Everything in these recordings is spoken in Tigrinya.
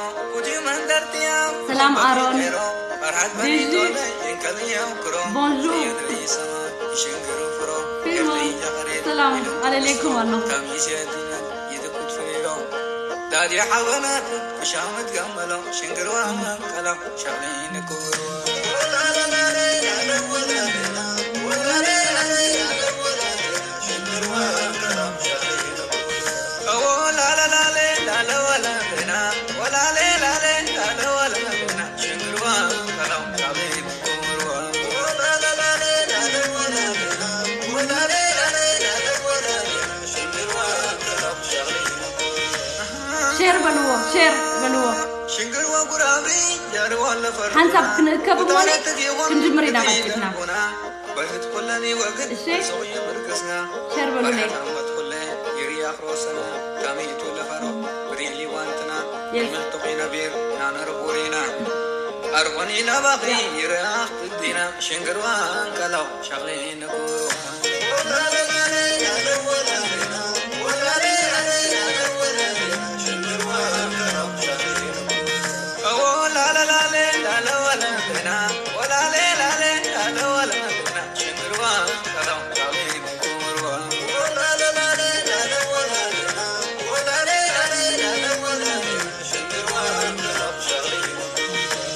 ሰላም። ሰላም ኣሮን። ቢዚ። ቦንዡር። ፊልሞ። ሰላም ኣለለይኩም ኣሎ። ዳዲ ሓወና ብሻመት ጋመሎ ሽንግርዋ ቀላ ሻለይ ንኩሩ ሼር በልዎ፣ ሼር በልዎ። ሓንሳብ ክንእከብ እሞ ክንጅምር ኢና ቀልጢፍና። እሺ? ሸር በሉለይ። የስ።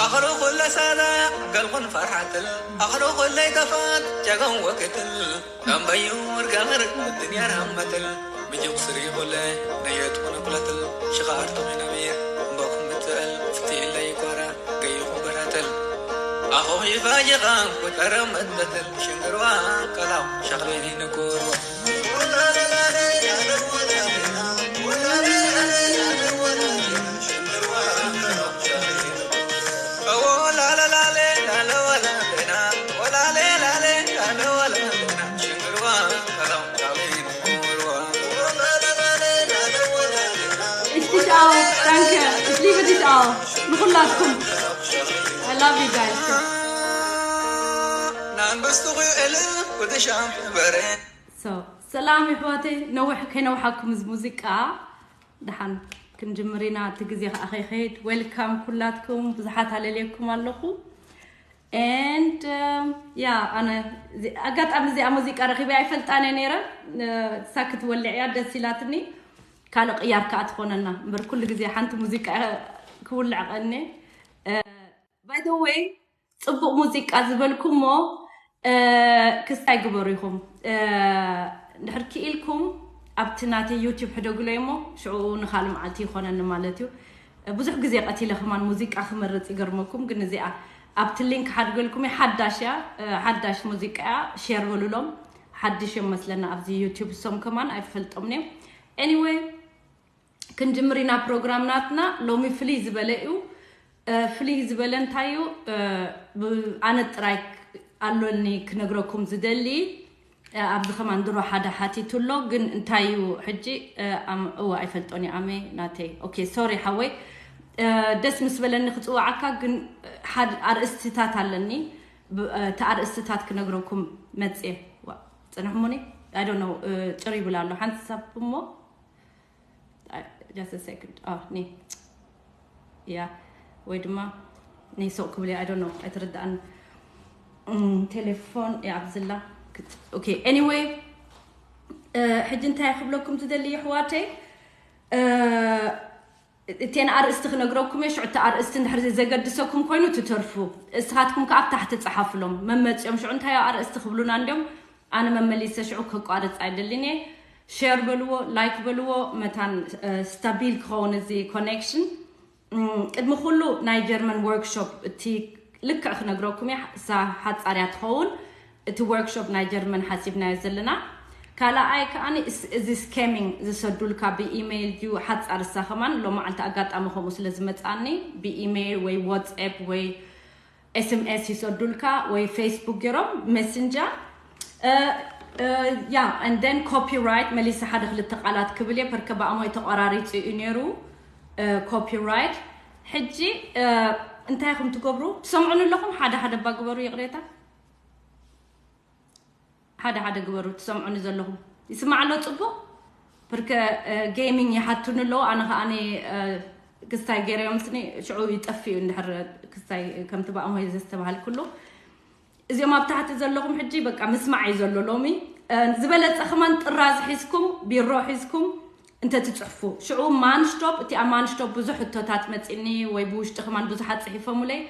ኣኽሉ ኩለ ሳላ ገልኹን ፈርሓትል ኣኽሉ ኩለይ ተፋት ጨገን ወክትል ደንበዩ ወርጋኽር ድንያ ራመትል ምጅብ ስሪ ኩለ ነየት ኩነ ኩለትል ሽኻር ተሚነብየ እምበኩም ምትእል ፍትሕለይ ኳራ ገይኹ በራትል ኣኹ ይፋጅኻ ኩጠረ መጠትል ሽንግርዋ ቀላው ሸኽሊ ንኩርዋ Ich dich auch. Danke. Ich liebe dich auch. ንኹላትኩም። I love you guys. So, ሰላም ይሕዋተይ፣ ነውሕ ከይነውሓኩም እዚ ሙዚቃ ደሓን ክንጅምር ኢና። እቲ ግዜ ከኣ ከይከይድ። Welcome ኩላትኩም፣ ብዙሓት ኣለልየኩም ኣለኹ። And yeah ኣነ ኣጋጣሚ እዚኣ ሙዚቃ ረኺበ ኣይፈልጣን እየ ነይረ። ሳክት ወልዕ እያ፣ ደስ ኢላትኒ። ካልእ ቅያር ከኣ ትኾነና እምበር ኩሉ ግዜ ሓንቲ ሙዚቃ ክውልዕ ቀኒ። By the way ጽቡቕ ሙዚቃ ዝበልኩሞ ክስታይ ግበሩ ኢኹም። እንድሕር ክኢልኩም ኣብቲ ናተይ ዩቲዩብ ሕደጉለይ እሞ ሽዑ ንኻልእ መዓልቲ ይኾነኒ ማለት እዩ። ብዙሕ ግዜ ቀቲለ ከማን ሙዚቃ ክመርጽ ይገርመኩም፣ ግን እዚኣ ኣብቲ ሊንክ ሓድገልኩም እየ። ሓዳሽ እያ፣ ሓዳሽ ሙዚቃ እያ። ሼር በሉሎም። ሓድሽ እዮም መስለና ኣብዚ ዩቲዩብ፣ እሶም ከማን ኣይፈልጦምን እዮም። Anyway ክንጅምር ኢና ፕሮግራም ናትና። ሎሚ ፍልይ ዝበለ እዩ። ፍልይ ዝበለ እንታይ እዩ? ኣነ ጥራይ ኣሎኒ ክነግረኩም ዝደሊ። ኣብዚ ከማን ድሮ ሓደ ሓቲቱ ኣሎ፣ ግን እንታይ እዩ ሕጂ? እወ ኣይፈልጦን እየ ኣመ ናተይ። ኦኬ ሶሪ ሓወይ፣ ደስ ምስ በለኒ ክፅዋዓካ፣ ግን ሓደ ኣርእስትታት ኣለኒ። እቲ ኣርእስትታት ክነግረኩም መፅየ። ፅንሕሙኒ። I don't know፣ ጭር ይብል ኣሎ ሓንሳብ እሞ just a second. اه ني يا ወይ ድማ ነይ ሶቅ ክብል እየ። I don't know፣ ኣይትርድኣኒ። ቴሌፎን እያ ኣብዝላ። Okay anyway ሕጂ እንታይ ክብለኩም ትደሊ ኣሕዋተይ? እቴን ኣርእስቲ ክነግረኩም እየ። ሽዑ እቲ ኣርእስቲ እንድሕር ዘገድሰኩም ኮይኑ ትተርፉ እስኻትኩም ከኣ ኣብ ታሕቲ ጸሓፍሎም መመጽኦም። ሽዑ እንታይ ኣርእስቲ ክብሉና እንዲዮም? ኣነ መመሊሰ ሽዑ ከቋርጽ ኣይደልን እየ። ሸር በልዎ፣ ላይክ በልዎ፣ መታን ስታቢል ክኸውን እዚ ኮኔክሽን። ቅድሚ ኩሉ ናይ ጀርመን ወርክሾፕ እቲ ልክዕ ክነግረኩም እያ። እሳ ሓጻር እያ ትኸውን። እቲ workshop ናይ ጀርመን ሓሲብናዮ ዘለና። ካልኣይ ከኣ እዚ scamming ዝሰዱልካ ብኢሜይል ድዩ፣ ሓጻር እሳ ከማን ሎማዓልቲ ኣጋጣሚ ከምኡ ስለ ዝመጻኒ ብኢሜይል ወይ ዋትስኣፕ ወይ ኤስኤምኤስ ይሰዱልካ ወይ ፌስቡክ ገይሮም ሜሴንጀር ያ and then copyright መሊሰ ሓደ ክልተ ቃላት ክብል እየ። ፐርከ ብኣሞይ ተቆራሪጹ እዩ ነይሩ። ኮፒራይት ሕጂ እንታይ ኢኹም ትገብሩ? ትሰምዑኒ ኣለኹም? ሓደ ሓደ እባ ግበሩ። ይቕሬታ፣ ሓደ ሓደ ግበሩ። ትሰምዑኒ ዘለኹም ይስማዕ ኣሎ ጽቡቕ? ፐርከ ጌሚንግ ይሓቱኒ ኣለዉ። ኣነ ከኣ ክስታይ ገይረዮም ስኒ ሽዑ ይጠፍእ እዩ። እንድሕር ክስታይ ከምቲ ብኣሞይ ዘስተባሃልኩሉ እዚኦም ኣብ ታሕቲ ዘለኹም ሕጂ በቃ ምስማዕ እዩ ዘሎ ሎሚ። ዝበለጸ ከማን ጥራዝ ሒዝኩም፣ ቢሮ ሒዝኩም እንተ ትጽሕፉ። ሽዑ ማንሽቶፕ፣ እቲ ኣብ ማንሽቶፕ ብዙሕ ሕቶታት መጺኒ ወይ ብውሽጢ ከማን ብዙሓት ጽሒፎምለይ።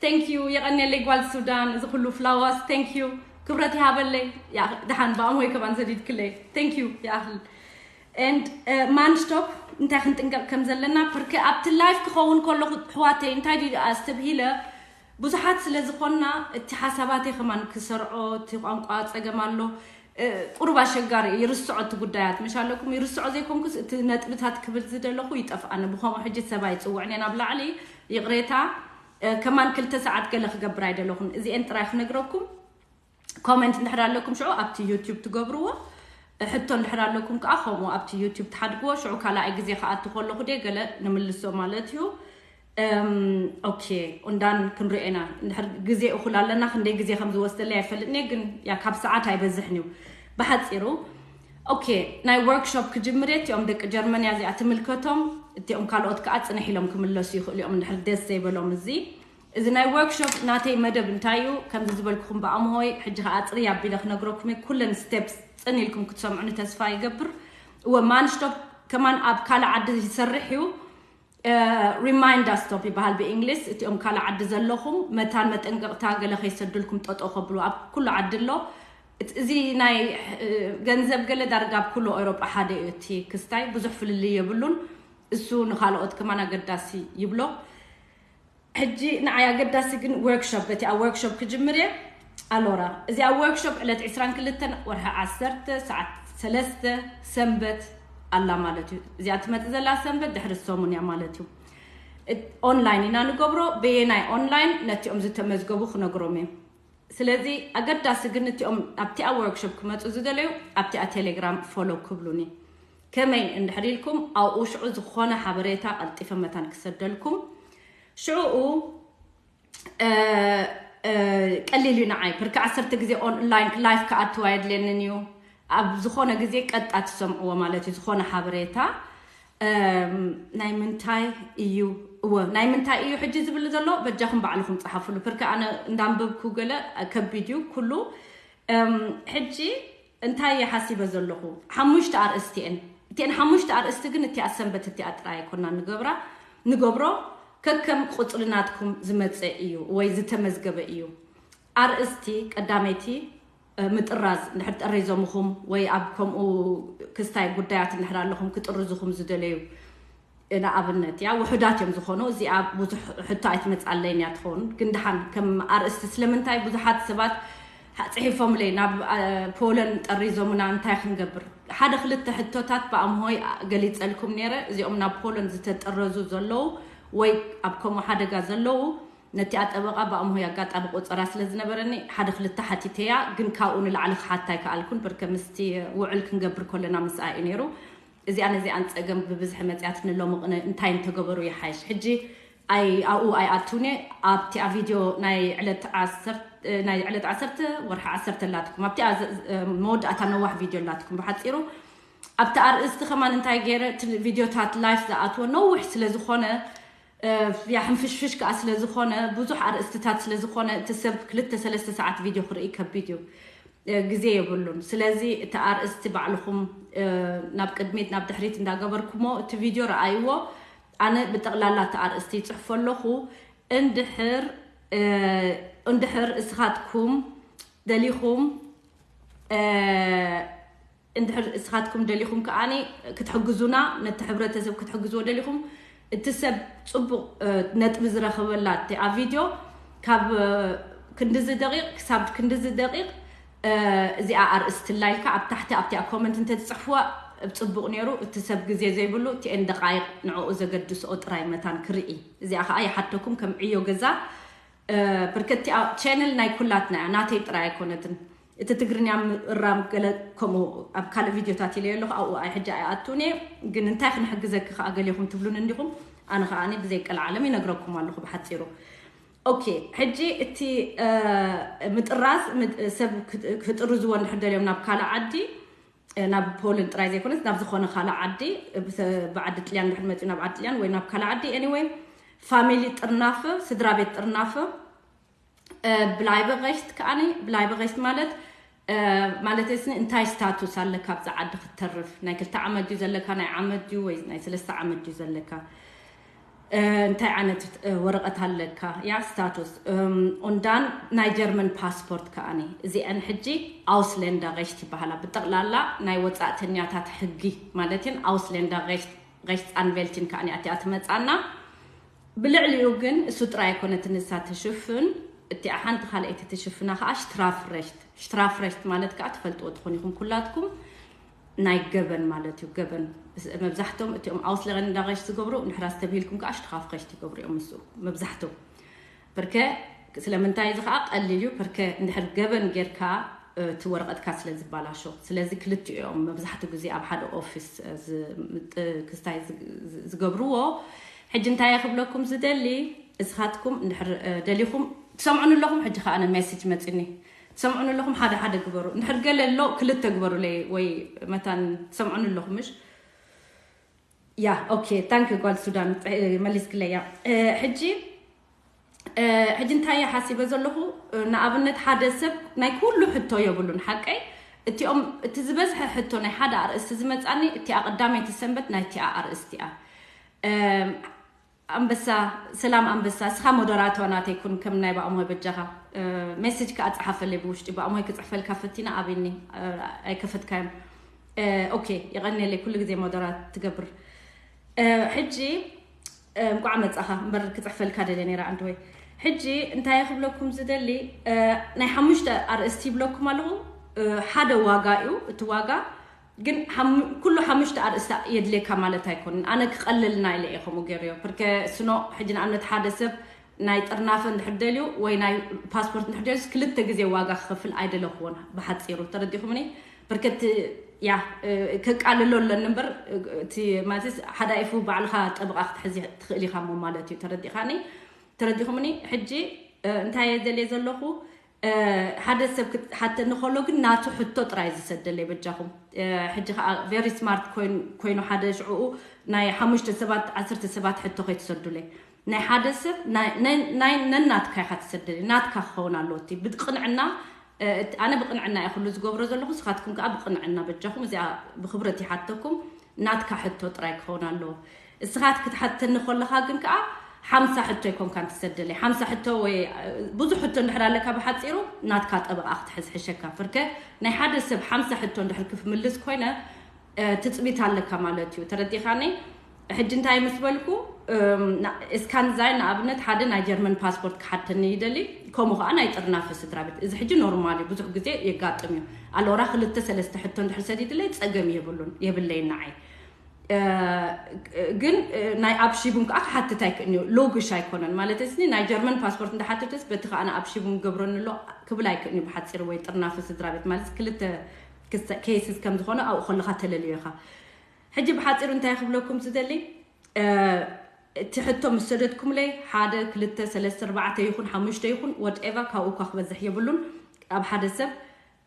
Thank you፣ የቐንየለይ ጓል ሱዳን፣ እዚ ኩሉ ፍላዋስ፣ thank you፣ ክብረት ይሃበለይ። ያ፣ ደሓን ብኣሞይ ከማን ሰዲድክለይ። Thank you፣ ይኣኽል። And ማንሽቶፕ እንታይ ክንጥንቀቕ ከም ዘለና፣ ፐርከ ኣብቲ ላይፍ ክኸውን ከለኹ፣ ኣሕዋተይ፣ እንታይ ድዩ ደኣ ኣስተብሂለ፣ ብዙሓት ስለ ዝኾንና፣ እቲ ሓሳባተይ ከማን ክሰርዖ፣ እቲ ቋንቋ ጸገም ኣሎ፣ እ፣ ቁሩብ ኣሸጋሪ እዩ፣ ይርስዖ እቲ ጉዳያት፣ ምሽ ኣለኩም፣ ይርስዖ ዘይኮንኩስ፣ እቲ ነጥብታት ክብል ዝደለኹ ይጠፍኣኒ፣ ብኸምኡ ሕጂ ሰብ ኣይጽውዕን እየ ናብ ላዕሊ፣ ይቕሬታ፣ እ፣ ከማን ክልተ ሰዓት ገለ ክገብር ኣይደለኹን፣ እዚኤን ጥራይ ክነግረኩም። ኮመንት እንድሕር ኣለኩም ሽዑ ኣብቲ ዩቲዩብ ትገብርዎ፣ ሕቶ እንድሕር ኣለኩም ከኣ ከምኡ ኣብቲ ዩቲዩብ ትሓድግዎ። ሽዑ ካልኣይ ግዜ ክኣቱ ከለኹ ድየ ገለ ንምልሶ ማለት እዩ። እም፣ ኦኬ፣ እንዳን ክንሪኦ ኢና። እንድሕር ግዜ እኹል ኣለና፣ ክንደይ ግዜ ከም ዝወስደለይ ኣይፈልጥን እየ፣ ግን ያ ካብ ሰዓት ኣይበዝሕን እዩ። ብሓጺሩ፣ ኦኬ፣ ናይ ወርክሾፕ ክጅምር እየ። እቲኦም ደቂ ጀርመን እያ እዚኣ ትምልከቶም፣ እቲኦም ካልኦት ከኣ ጽንሕ ኢሎም ክምለሱ ይኽእሉ እዮም፣ እንድሕር ደስ ዘይበሎም እዚ። እዚ ናይ ወርክሾፕ ናተይ መደብ እንታይ እዩ? ከምዚ ዝበልኩኹም ብኣምሆይ፣ ሕጂ ከኣ ጽርይ ኣቢለ ክነግረኩም እየ። ኩለን ስቴፕስ ጽን ኢልኩም ክትሰምዑኒ ተስፋ ይገብር። እወ፣ ማንሽቶፕ ከማን ኣብ ካልእ ዓዲ ይሰርሕ እዩ። እ፣ ሪማይንዳ ስቶፕ ይበሃል ብእንግሊዝ። እቲኦም ካልእ ዓዲ ዘለኹም መታን መጠንቀቕታ ገለ ከይሰዱልኩም ጠጠው ከብሉ ኣብ ኩሉ ዓዲ ኣሎ። እት-፣ እዚ ናይ፣ እ፣ ገንዘብ ገለ ዳርጋ ኣብ ኩሉ ኤውሮጳ ሓደ እዩ። እቲ ክስታይ ብዙሕ ፍልልይ የብሉን። እሱ ንኻልኦት ከማን ኣገዳሲ ይብሎ። ሕጂ ንዓይ ኣገዳሲ ግን ወርክሾፕ፣ በቲ ኣብ ወርክሾፕ ክጅምር እየ። ኣሎራ፣ እዚኣ ወርክሾፕ ዕለት ዕስራን ክልተን ወርሒ ዓሰርተ ሰዓት ሰለስተ ሰንበት ኣላ ማለት እዩ። እዚኣ ትመጽእ ዘላ ሰንበት ድሕሪ ሰሙን እያ ማለት እዩ። እት-፣ ኦንላይን ኢና ንገብሮ። በየናይ ኦንላይን? ነቲኦም ዝተመዝገቡ ክነግሮም እየ። ስለዚ ኣገዳሲ ግን እቲኦም ኣብቲ ኣብ ወርክሾፕ ክመጹ ዝደለዩ ኣብቲኣ ቴሌግራም ፎሎ ክብሉኒ። ከመይ እንድሕር ኢልኩም ኣብኡ ሽዑ ዝኾነ ሓበሬታ ቀልጢፈ መታን ክሰደልኩም። ሽዑኡ፣ እ፣ እ፣ ቀሊል እዩ ንዓይ። ብርኪ ዓሰርተ ግዜ ኦንላይን ላይፍ ክኣትው ኣየድልየንን እዩ። ኣብ ዝኾነ ግዜ ቀጣ ትሰምዕዎ ማለት እዩ፣ ዝኾነ ሓበሬታ። እም፣ ናይ ምንታይ እዩ? እወ፣ ናይ ምንታይ እዩ ሕጂ ዝብል ዘሎ? በጃኹም ባዕልኹም ጸሓፉሉ። ብርኪ ኣነ እንዳንበብኩ ገለ ከቢድ እዩ ኩሉ። እም፣ ሕጂ እንታይ እየ ሓሲበ ዘለኹ? ሓሙሽተ ኣርእስቲ እየን። እተን ሓሙሽተ ኣርእስቲ ግን እቲኣ ሰንበት እቲኣ ጥራይ ኣይኮና ንገብራ፣ ንገብሮ። ከከም ቁጽሪ ናትኩም ዝመጸ እዩ ወይ ዝተመዝገበ እዩ። ኣርእስቲ ቀዳመይቲ፣ እ፣ ምጥራዝ እንድሕር ጠሪዞምኹም ወይ ኣብ ከምኡ ክስታይ ጉዳያት እንድሕር ኣለኹም ክጥርዙኹም ዝደለዩ ንኣብነት እያ፣ ውሑዳት እዮም ዝኾኑ። እዚኣ ብዙሕ ሕቶ ኣይትመጻለይን እያ ትኸውን። ግን ደሓን ከም ኣርእስቲ ስለምንታይ ብዙሓት ሰባት ሓ-፣ ጽሒፎምለይ ናብ፣ ኣ፣ ፖለን ጠሪዞምና እንታይ ክንገብር? ሓደ ክልተ ሕቶታት ብኣምሆይ ገሊጸልኩም ነይረ። እዚኦም ናብ ፖለን ዝተጠረዙ ዘለዉ ወይ ኣብ ከምኡ ሓደጋ ዘለዉ ነቲኣ ጠበቓ ብኣምሆይ ኣጋጣሚ ቆጸራ ስለ ዝነበረኒ ሓደ ክልተ ሓቲተያ፣ ግን ካብኡ ንላዕሊ ክሓታ ኣይከኣልኩን። ብርከ ምስቲ ውዕል ክንገብር ከለና ምስኣ እዩ ነይሩ። እዚኣን እዚኣን ጸገም ብብዝሒ መጽያትኒ ሎሚ ቅነ እንታይ እንተገበሩ ይሓይሽ? ሕጂ ኣይ-፣ ኣብኡ ኣይኣትውኒ። ኣብቲ ኣብ ቪድዮ ናይ ዕለት ዓሰርተ፣ ናይ ዕለት ዓሰርተ ወርሒ ዓሰርተ ኣላትኩም፣ ኣብቲ ኣብ ዘ-፣ መወዳእታ ነዋሕ ቪድዮ ኣላትኩም። ብሓጺሩ ኣብቲ ኣርእስቲ ከማን እንታይ ገይረ፣ እቲ ቪድዮታት ላይፍ ዝኣትዎ ነዊሕ ስለ ዝኾነ፣ እ፣ ያ ሕንፍሽፍሽ ከኣ ስለ ዝኾነ፣ ብዙሕ ኣርእስትታት ስለ ዝኾነ፣ እቲ ሰብ ክልተ ሰለስተ ሰዓት ቪድዮ ክርኢ ከቢድ እዩ። እ፣ ግዜ የብሉን። ስለዚ እቲ ኣርእስቲ ባዕልኹም፣ እ፣ ናብ ቅድሚት ናብ ድሕሪት እንዳገበርኩሞ እቲ ቪድዮ ረኣይዎ። ኣነ ብጠቕላላ እቲ ኣርእስቲ ይጽሕፎ ኣለኹ። እንድሕር፣ እ፣ እንድሕር እስኻትኩም ደሊኹም፣ እ፣ እንድሕር እስኻትኩም ደሊኹም ከኣኒ ክትሕግዙና፣ ነቲ ሕብረተሰብ ክትሕግዝዎ ደሊኹም፣ እቲ ሰብ ጽቡቕ፣ እ፣ ነጥቢ ዝረኸበላ እቲ ኣብ ቪድዮ ካብ ክንድዚ ደቂቕ ክሳብ ክንድዚ ደቂቕ እዚኣ ኣርእስቲ ኣላ ኢልካ ኣብ ታሕቲ ኣብቲኣ ኮመንት እንተትፅሕፍዋ ጽቡቕ ነይሩ። እቲ ሰብ ግዜ ዘይብሉ እቲኤን ደቃይቕ ንዕኡ ዘገድስኦ ጥራይ መታን ክርኢ። እዚኣ ከዓ ይሓተኩም ከም ዕዮ ገዛ። ብርከቲ ቻነል ናይ ኩላትና እያ፣ ናተይ ጥራይ ኣይኮነትን። እቲ ትግርኛ ምእራም ገለ ከምኡ ኣብ ካልእ ቪድዮታት ኢለዮ ኣለኹ፣ ኣብኡ ኣይ ሕጂ ኣይኣቱን እየ። ግን እንታይ ክንሕግዘኪ ከዓ ገሊኹም ትብሉን እንዲኹም፣ ኣነ ከዓ ብዘይቀልዓለም ይነግረኩም ኣለኹ ብሓፂሩ። ኦኬ፣ ሕጂ እቲ ምጥራዝ ሰብ ክጥርዝዎ እንድሕር ደልዮም ናብ ካልእ ዓዲ፣ ናብ ፖልን ጥራይ ዘይኮነስ ናብ ዝኾነ ካልእ ዓዲ፣ ብዓዲ ጥልያን ድሕር መፅኡ ናብ ዓዲ ጥልያን ወይ ናብ ካልእ ዓዲ፣ ኤኒወይ ፋሚሊ ጥርናፈ፣ ስድራ ቤት ጥርናፈ ብላይበ ቐሽት ከኣኒ ብላይበ ቐሽት ማለት ማለት ስኒ እንታይ ስታቱስ ኣለካ ኣብዛ ዓዲ ክትተርፍ? ናይ ክልተ ዓመት ድዩ ዘለካ? ናይ ዓመት ድዩ ወይ ናይ ሰለስተ ዓመት ድዩ ዘለካ? እንታይ ዓይነት ወረቐት ኣለካ? ያ ስታቱስ ኦንዳን ናይ ጀርመን ፓስፖርት ከኣኒ እዚአን ሕጂ ኣውስሌንዳ ቐሽት ይበሃላ። ብጠቕላላ ናይ ወፃእተኛታት ሕጊ ማለት ን ኣውስሌንዳ ቐሽት ቐሽት ኣንቬልቲን ከኣኒ ኣቲኣ ትመፃና። ብልዕሊኡ ግን እሱ ጥራይ ኣይኮነትን ንሳ ትሽፍን፣ እቲኣ ሓንቲ ካልኣይቲ ትሽፍና ከዓ ሽትራፍረሽት። ሽትራፍረሽት ማለት ከዓ ትፈልጥዎ ትኾኑ ኢኹም ኩላትኩም፣ ናይ ገበን ማለት እዩ። ገበን መብዛሕቶም እቲኦም ኣውስለገን እንዳገሽ ዝገብሩ እንድሕር ኣስተብሂልኩም ከዓ ሽትራፍረሽት ይገብሩ እዮም። እሱ መብዛሕቶም ብርከ ስለምንታይ እዚ ከዓ ቀሊል እዩ። ብርከ እንድሕር ገበን ጌርካ እቲ ወረቐትካ ስለ ዝበላሾ፣ ስለዚ ክልቲኦም መብዛሕትኡ ግዜ ኣብ ሓደ ኦፊስ ክስታይ ዝገብርዎ። ሕጂ እንታይ ክብለኩም ዝደሊ፣ እስኻትኩም እንድሕር ደሊኹም ትሰምዑኒ ኣለኹም፣ ሕጂ ከዓ ኣነ ሜሴጅ መፂኒ፣ ትሰምዑኒ ኣለኹም ሓደ ሓደ ግበሩ። እንድሕር ገለ ኣሎ ክልተ ግበሩለይ ወይ መታን ትሰምዑኒ ኣለኹም ምሽ? ያ ኦኬ፣ ታንክ ዩ ጓል ሱዳን፣ መሊስክለይ። ያ ሕጂ ሕጂ እንታይ እየ ሓሲበ ዘለኹ? ንኣብነት ሓደ ሰብ ናይ ኩሉ ሕቶ የብሉን ሓቀይ። እቲኦም እቲ ዝበዝሐ ሕቶ ናይ ሓደ ኣርእስቲ ዝመፃኒ እቲኣ ቀዳመይቲ ሰንበት ናይ እቲኣ ኣርእስቲ እያ። ኣንበሳ፣ ሰላም ኣንበሳ፣ እስኻ ሞደራቶ ናተይ ኩን ከም ናይ ብኣሞይ በጃኻ። ሜሴጅ ከኣ ጸሓፈለይ ብውሽጢ፣ ብኣሞይ ክጽሕፈልካ ፈቲና ኣቤኒ ኣይከፈትካዮም። ኦኬ፣ የቐንየለይ ኩሉ ግዜ ሞደራት ትገብር። ሕጂ እንቋዕ መጻኻ እምበር ክጽሕፈልካ ደልየ ነይረ ኣንድወይ። ሕጂ እንታይ ክብለኩም ዝደሊ፣ ናይ ሓሙሽተ ኣርእስቲ ይብለኩም ኣለኹ። ሓደ ዋጋ እዩ፣ እቲ ዋጋ ግን ኩሉ ሓሙሽተ ኣርእስቲ የድልየካ ማለት ኣይኮንን። ኣነ ክቐልልና ኢለ እየ ከምኡ ገይረዮ። ብርከ ስኖ ሕጂ ንኣብነት ሓደ ሰብ ናይ ጥርናፈ እንድሕር ደልዩ ወይ ናይ ፓስፖርት እንድሕር ደልዩስ ክልተ ግዜ ዋጋ ክኸፍል ኣይደለኽዎን ብሓፂሩ። ተረዲኹምኒ? ብርከቲ ያ ከቃልሎ ኣለኒ እምበር እቲ ማለትስ ሓዳኢፉ ባዕልኻ ጠበቓ ክትሕዚ ትኽእል ኢኻ እሞ ማለት እዩ። ተረዲኻኒ? ተረዲኹምኒ? ሕጂ እንታይ እየ ዘልየ ዘለኹ? ሓደ ሰብ ክትሓተኒ ከሎ ግን ናቱ ሕቶ ጥራይ ዝሰደለይ በጃኹም። ሕጂ ከዓ ቨሪ ስማርት ኮይኑ ሓደ ሽዕኡ ናይ ሓሙሽተ ሰባት ዓሰርተ ሰባት ሕቶ ከይትሰዱለይ። ናይ ሓደ ሰብ ናይ ነናትካ ኢካ ትሰደለይ፣ ናትካ ክኸውን ኣለዎ። እቲ ብቅንዕና ኣነ ብቅንዕና እየ ኩሉ ዝገብሮ ዘለኹ፣ ስኻትኩም ከዓ ብቅንዕና በጃኹም እዚኣ ብክብረት ይሓተኩም፣ ናትካ ሕቶ ጥራይ ክኸውን ኣለዎ። እስኻ ክትሓተኒ ከለኻ ግን ከዓ ሓምሳ ሕቶ ኣይኮንካን ትሰደለይ። ሓምሳ ሕቶ ወይ ብዙሕ ሕቶ እንድሕር ኣለካ ብሓፂሩ ናትካ ጠበቓ ክትሕዝ ሕሸካ። ፍርከ ናይ ሓደ ሰብ ሓምሳ ሕቶ እንድሕር ክምልስ ኮይነ ትፅቢት ኣለካ ማለት እዩ። ተረዲኻኒ? ሕጂ እንታይ ምስ በልኩ እስካንዛይ ንኣብነት ሓደ ናይ ጀርመን ፓስፖርት ክሓተኒ ይደሊ፣ ከምኡ ከዓ ናይ ጥርናፈ ስድራ ቤት። እዚ ሕጂ ኖርማል እዩ፣ ብዙሕ ግዜ የጋጥም እዩ። ኣሎራ ክልተ ሰለስተ ሕቶ እንድሕር ሰዲድለይ ፀገም የብሉን የብለይን ንዓይ። ግን ናይ ኣብሺቡም ከዓ ክሓትት ኣይክእልንዮ፣ ሎግሽ ኣይኮነን ማለት ስኒ ናይ ጀርመን ፓስፖርት እንዳሓተተስ በቲ ከዓ ንኣብሺቡም ገብረኒ ኣሎ ክብል ኣይክእልንዮ። ብሓፂሩ ወይ ጥርናፈ ስድራ ቤት ማለት ክልተ ኬስስ ከም ዝኾነ ኣብኡ ከለካ ተለልዮ ኢኻ። ሕጂ ብሓፂሩ እንታይ ክብለኩም ዝደሊ፣ እቲ ሕቶ ምስ ሰደድኩምለይ ሓደ ክልተ ሰለስተ ኣርባዕተ ይኹን ሓሙሽተ ይኹን ወድኤቫ ካብኡ እኳ ክበዝሕ የብሉን ኣብ ሓደ ሰብ።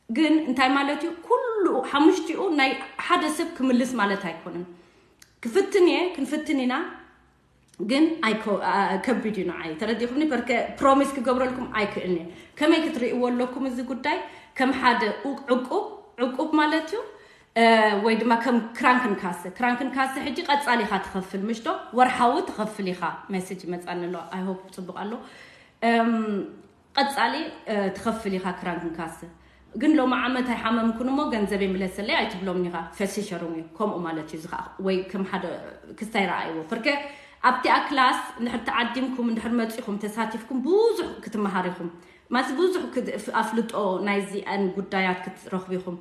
ግን እንታይ ማለት እዩ? ኩሉ ሓሙሽቲኡ ናይ ሓደ ሰብ ክምልስ ማለት ኣይኮነን። ክፍትን እየ፣ ክንፍትን ኢና። ግን ከቢድ እዩ ንዓይ። ተረዲኹምኒ? በርከ ፕሮሚስ ክገብረልኩም ኣይክእልን እየ። ከመይ ክትርእይዎ ኣለኩም እዚ ጉዳይ? ከም ሓደ ዕቁብ፣ ዕቁብ ማለት እዩ። ወይ ድማ ከም ክራንክን ካሰ፣ ክራንክን ካሰ ሕጂ ቀጻሊ ኢኻ ትኸፍል ምሽቶ፣ ወርሓዊ ትኸፍል ኢኻ። ሜሴጅ ይመጻኒ ኣሎ፣ ኣይ ሆፕ ጽቡቕ ኣሎ። ቀጻሊ ትኸፍል ኢኻ ክራንክን ካሰ። ግን ሎሚ ዓመት ኣይሓመምኩን እሞ ገንዘብ ይምለሰለይ ኣይትብሎም ኢኻ። ፈሲሸሩም እዩ ከምኡ ማለት እዩ። ዝኸዓ ወይ ከም ሓደ ክስታይ ረኣይዎ። ፍርከ ኣብቲኣ ክላስ እንድሕር ተዓዲምኩም እንድሕር መፂኹም ተሳቲፍኩም ብዙሕ ክትመሃር ኢኹም። ማስ ብዙሕ ክት- ኣፍልጦ ናይዚኣን ጉዳያት ክትረኽቡ ኢኹም።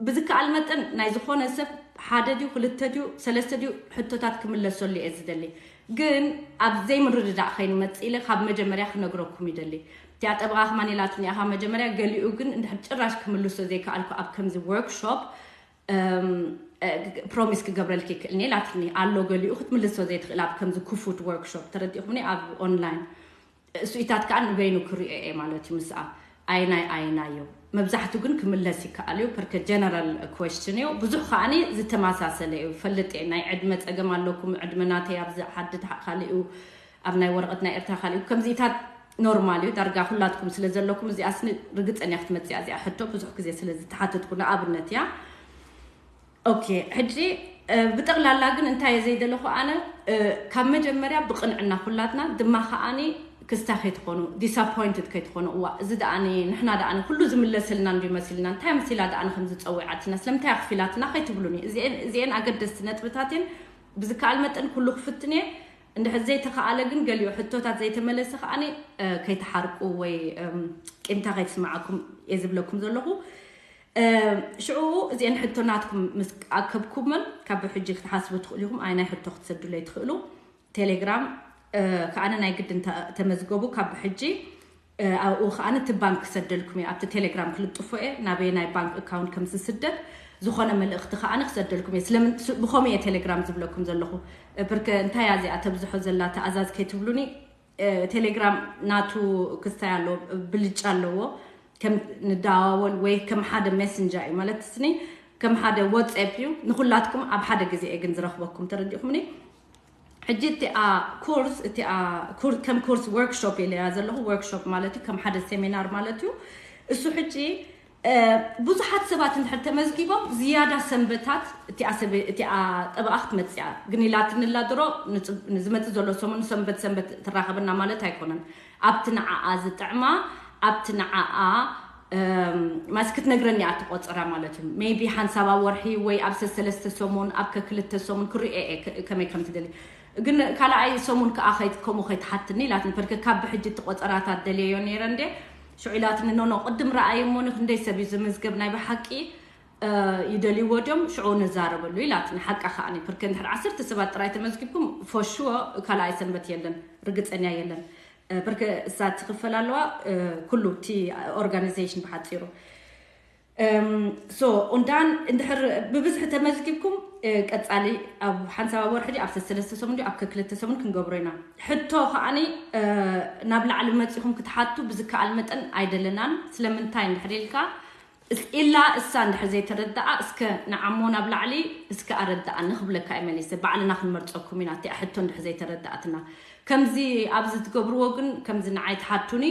ብዝከኣል መጠን ናይ ዝኾነ ሰብ ሓደ ድዩ ክልተ ድዩ ሰለስተ ድዩ ሕቶታት ክምለሰሉ እየ ዝደሊ። ግን ኣብ ዘይምርድዳእ ከይንመፅእ ኢለ ካብ መጀመርያ ክነግረኩም ይደሊ። እቲኣ ጠበቓ ከማን ኢላትኒ ኢኻ መጀመርያ ገሊኡ ግን እንድሕር ጭራሽ ክምልሶ ዘይከኣልኩ ኣብ ከምዚ ወርክሾፕ ፕሮሚስ ክገብረልኪ ይክእል እየ ኢላትኒ ኣሎ። ገሊኡ ክትምልሶ ዘይትኽእል ኣብ ከምዚ ክፉት ወርክሾፕ ተረዲኹምኒ ኣብ ኦንላይን እሱኢታት ከዓ ንበይኑ ክሪኦ እየ ማለት እዩ ምስኣ ኣይናይ ኣይናዮ። መብዛሕቱ ግን ክምለስ ይከኣል እዩ ፐርከ ጀነራል ኮስችን እዩ። ብዙሕ ከዓኒ ዝተመሳሰለ እዩ ፈልጥ እየ። ናይ ዕድመ ፀገም ኣለኩም፣ ዕድመ ናተይ ኣብዚ ዓዲ ድሓ- ካልእ እዩ፣ ኣብ ናይ ወረቐት ናይ ኤርትራ ካልእ እዩ። ከምዚታት ኖርማል እዩ። ዳርጋ ኩላትኩም ስለ ዘለኩም እዚኣ ስኒ ርግፀን እያ ክትመፅእ እያ እዚኣ ሕቶ ብዙሕ ግዜ ስለ ዝተሓተትኩ ንኣብነት እያ። ኦኬ ሕጂ እ፣ ብጠቕላላ ግን እንታይ እየ ዘይደለኹ ኣነ እ፣ ካብ መጀመርያ ብቕንዕና ኩላትና ድማ ከዓኒ ክስታ ከይትኾኑ ዲስኣፖይንትድ ከይትኾኑ እዋ እዚ ደኣኒ ንሕና ደኣኒ ኩሉ ዝምለስልና እንዲ መሲልና እንታይ መሲላ ደኣኒ ከም ዝፀዊዓትና ስለምንታይ ኣኽፊላትና ከይትብሉኒ እዚኤን እዚኤን ኣገደስቲ ነጥብታት እየን። ብዝከኣል መጠን ኩሉ ክፍትን እየ። እንድሕር ዘይተኸኣለ ግን ገሊኡ ሕቶታት ዘይተመለሰ ከዓኒ እ፣ ከይትሓርቁ ወይ እም፣ ቂምታ ከይትስምዓኩም እየ ዝብለኩም ዘለኹ። ሽዑ እዚአን ሕቶ ናትኩም ምስ ኣከብኩመን ካብ ሕጂ ክትሓስቡ ትኽእሉ ኢኹም። ኣይ ናይ ሕቶ ክትሰዱለይ ትኽእሉ። ቴሌግራም ከዓነ ናይ ግድን ተመዝገቡ ካብ ሕጂ። ኣብኡ ከዓነ እቲ ባንክ ክሰደልኩም እየ። ኣብቲ ቴሌግራም ክልጥፎ እየ ናበይ ናይ ባንክ ኣካውንት ከም ዝስደድ ዝኾነ መልእኽቲ ከዓነ ክሰደልኩም እየ። ስለምን ብኸምኡ እየ ቴሌግራም ዝብለኩም ዘለኹ። ብርከ እንታይ እያ እዚኣ ተብዝሖ ዘላ ተኣዛዝ ከይትብሉኒ። ቴሌግራም ናቱ ክስታይ ኣለዎ፣ ብልጫ ኣለዎ። ከም ንደዋወል ወይ ከም ሓደ ሜሰንጀር እዩ ማለት ስኒ ከም ሓደ ዋትስኣፕ እዩ። ንኩላትኩም ኣብ ሓደ ግዜ እየ ግን ዝረኽበኩም ተረዲእኩምኒ። ሕጂ እቲኣ ኮርስ እቲኣ ኮር- ከም ኮርስ ወርክሾፕ ኢለያ ዘለኹ። ወርክሾፕ ማለት እዩ ከም ሓደ ሴሚናር ማለት እዩ። እሱ ሕጂ እ፣ ብዙሓት ሰባት እንድሕር ተመዝጊቦም ዝያዳ ሰንበታት እቲኣ ሰብ እቲኣ ጠበቓ ክትመፅእ እያ ግን ኢላትንላ ድሮ ንፅ- ንዝመፅእ ዘሎ ሰሙን ሰንበት ሰንበት ትራኸበና ማለት ኣይኮነን። ኣብቲ ንዓኣ ዝጥዕማ ኣብቲ ንዓኣ እም፣ ማስ ክትነግረኒ እያ ትቆፅራ ማለት እዩ። ሜይቢ ሓንሳብ ኣብ ወርሒ ወይ ኣብ ሰሰለስተ ሰሙን ኣብ ከክልተ ሰሙን ክሪኦ እየ ከ- ከመይ ከም ትደሊ። ግን ካልኣይ ሰሙን ከዓ ከይት- ከምኡ ከይትሓትኒ ኢላትኒ። ፐርከ ካብ ብሕጂ እቲ ቆፀራታት ደልየዮ ነይረ እንዴ ሽዑ ኢላትኒ ኖኖ ቅድም ረኣይ እሞ ንክንደይ ሰብ እዩ ዝምዝገብ ናይ ብሓቂ እ፣ ይደልይዎ ድዮም ሽዑ ንዛረበሉ ኢላትኒ። ሓቃ ከዓኒ ፐርከ እንድሕር ዓሰርተ ሰባት ጥራይ ተመዝጊብኩም ፎሽዎ ካልኣይ ሰንበት የለን ርግፀኛ የለን። እ፣ ፐርከ እሳ ትኽፈል ኣለዋ እ፣ ኩሉ እቲ ኦርጋናይዜሽን ብሓፂሩ እም፣ ሶ ኡንዳን እንድሕር ብብዝሒ ተመዝጊብኩም እ፣ ቀፃሊ ኣብ ሓንሳብ ኣብ ወርሒ ድዩ ኣብ ሰለስተ ሰሙን ድዩ ኣብ ከክልተ ሰሙን ክንገብሮ ኢና። ሕቶ ከዓኒ እ፣ ናብ ላዕሊ መፂኹም ክትሓቱ ብዝከኣል መጠን ኣይደለናን። ስለምንታይ እንድሕር ኢልካ እስ- ኢላ እሳ እንድሕር ዘይተረዳኣ እስከ ንዓሞ ናብ ላዕሊ እስከ ኣረዳኣኒ ክብለካ እየ መሊሰ። ባዕልና ክንመርፀኩም ኢና እቲኣ ሕቶ እንድሕር ዘይተረዳኣትና። ከምዚ ኣብዚ ትገብርዎ ግን ከምዚ ንዓይ ትሓቱኒ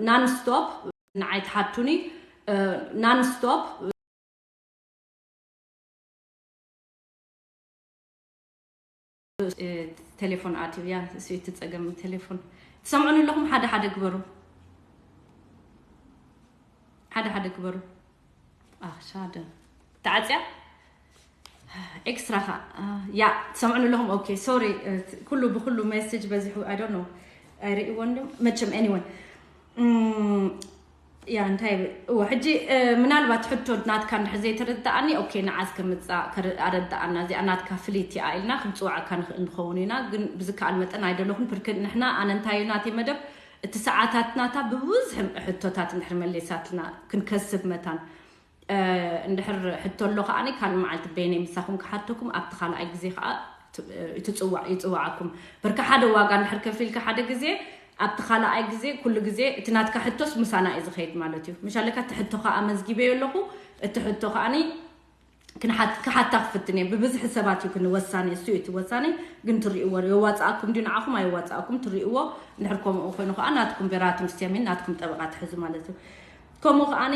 ናንስቶፕ ንዓይ ትሓቱኒ ናንስቶፕ ቴሌፎን ኣትዩ እያ እሱ እቲ ፀገም ቴሌፎን ትሰምዑኒ ኣለኹም ሓደ ሓደ ግበሩ ሓደ ሓደ ግበሩ ኣሻደ ተዓፅያ ኤክስትራ ኻ ያ ትሰምዑኒ ኣለኹም ኦኬ ሶሪ ኩሉ ብኩሉ ሜሴጅ በዚሑ ኣይ ዶንት ኖ ኣይርእይዎን ድዮም መቸም ኤኒወን ያ እንታይ እዎ ሕጂ ምናልባት ሕቶ ናትካ እንድሕር ዘይተረዳኣኒ ኦኬ ንዓስ ከምፃ ኣረዳኣና እዚኣ ናትካ ፍልይቲ እያ ኢልና ክንፅውዓካ ንኽእል ንኸውን ኢና ግን ብዝከኣል መጠን ኣይደለኹን ፕርክ ንሕና ኣነ እንታይ እዩ ናተይ መደብ እቲ ሰዓታት ናታ ብብዝሒ ሕቶታት እንድሕር መሌሳትና ክንከስብ መታን እንድሕር ሕቶ ኣሎ ከዓኒ ካልእ መዓልቲ በይነይ ምሳኹም ክሓተኩም ኣብቲ ካልኣይ ግዜ ከዓ ይፅዋዕ ይፅዋዓኩም ብርካ ሓደ ዋጋ እንድሕር ከፊልካ ሓደ ግዜ ኣብቲ ካልኣይ ግዜ ኩሉ ግዜ እቲ ናትካ ሕቶስ ምሳና እዩ ዝኸይድ ማለት እዩ ምሽ ኣለካ እቲ ሕቶ ከዓ መዝጊበዮ ኣለኹ እቲ ሕቶ ከዓኒ ክሓታ ክፍትን እየ ብብዝሒ ሰባት እዩ ክንወሳኒ እሱ እዩ እቲ ወሳኒ ግን ትሪእዎ የዋፃኣኩም ድዩ ንዓኹም ኣይዋፃኣኩም ትሪእዎ እንድሕር ከምኡ ኮይኑ ከዓ ናትኩም ቤራቱም ስቴሚን ናትኩም ጠበቃ ትሕዙ ማለት እዩ ከምኡ ከዓኒ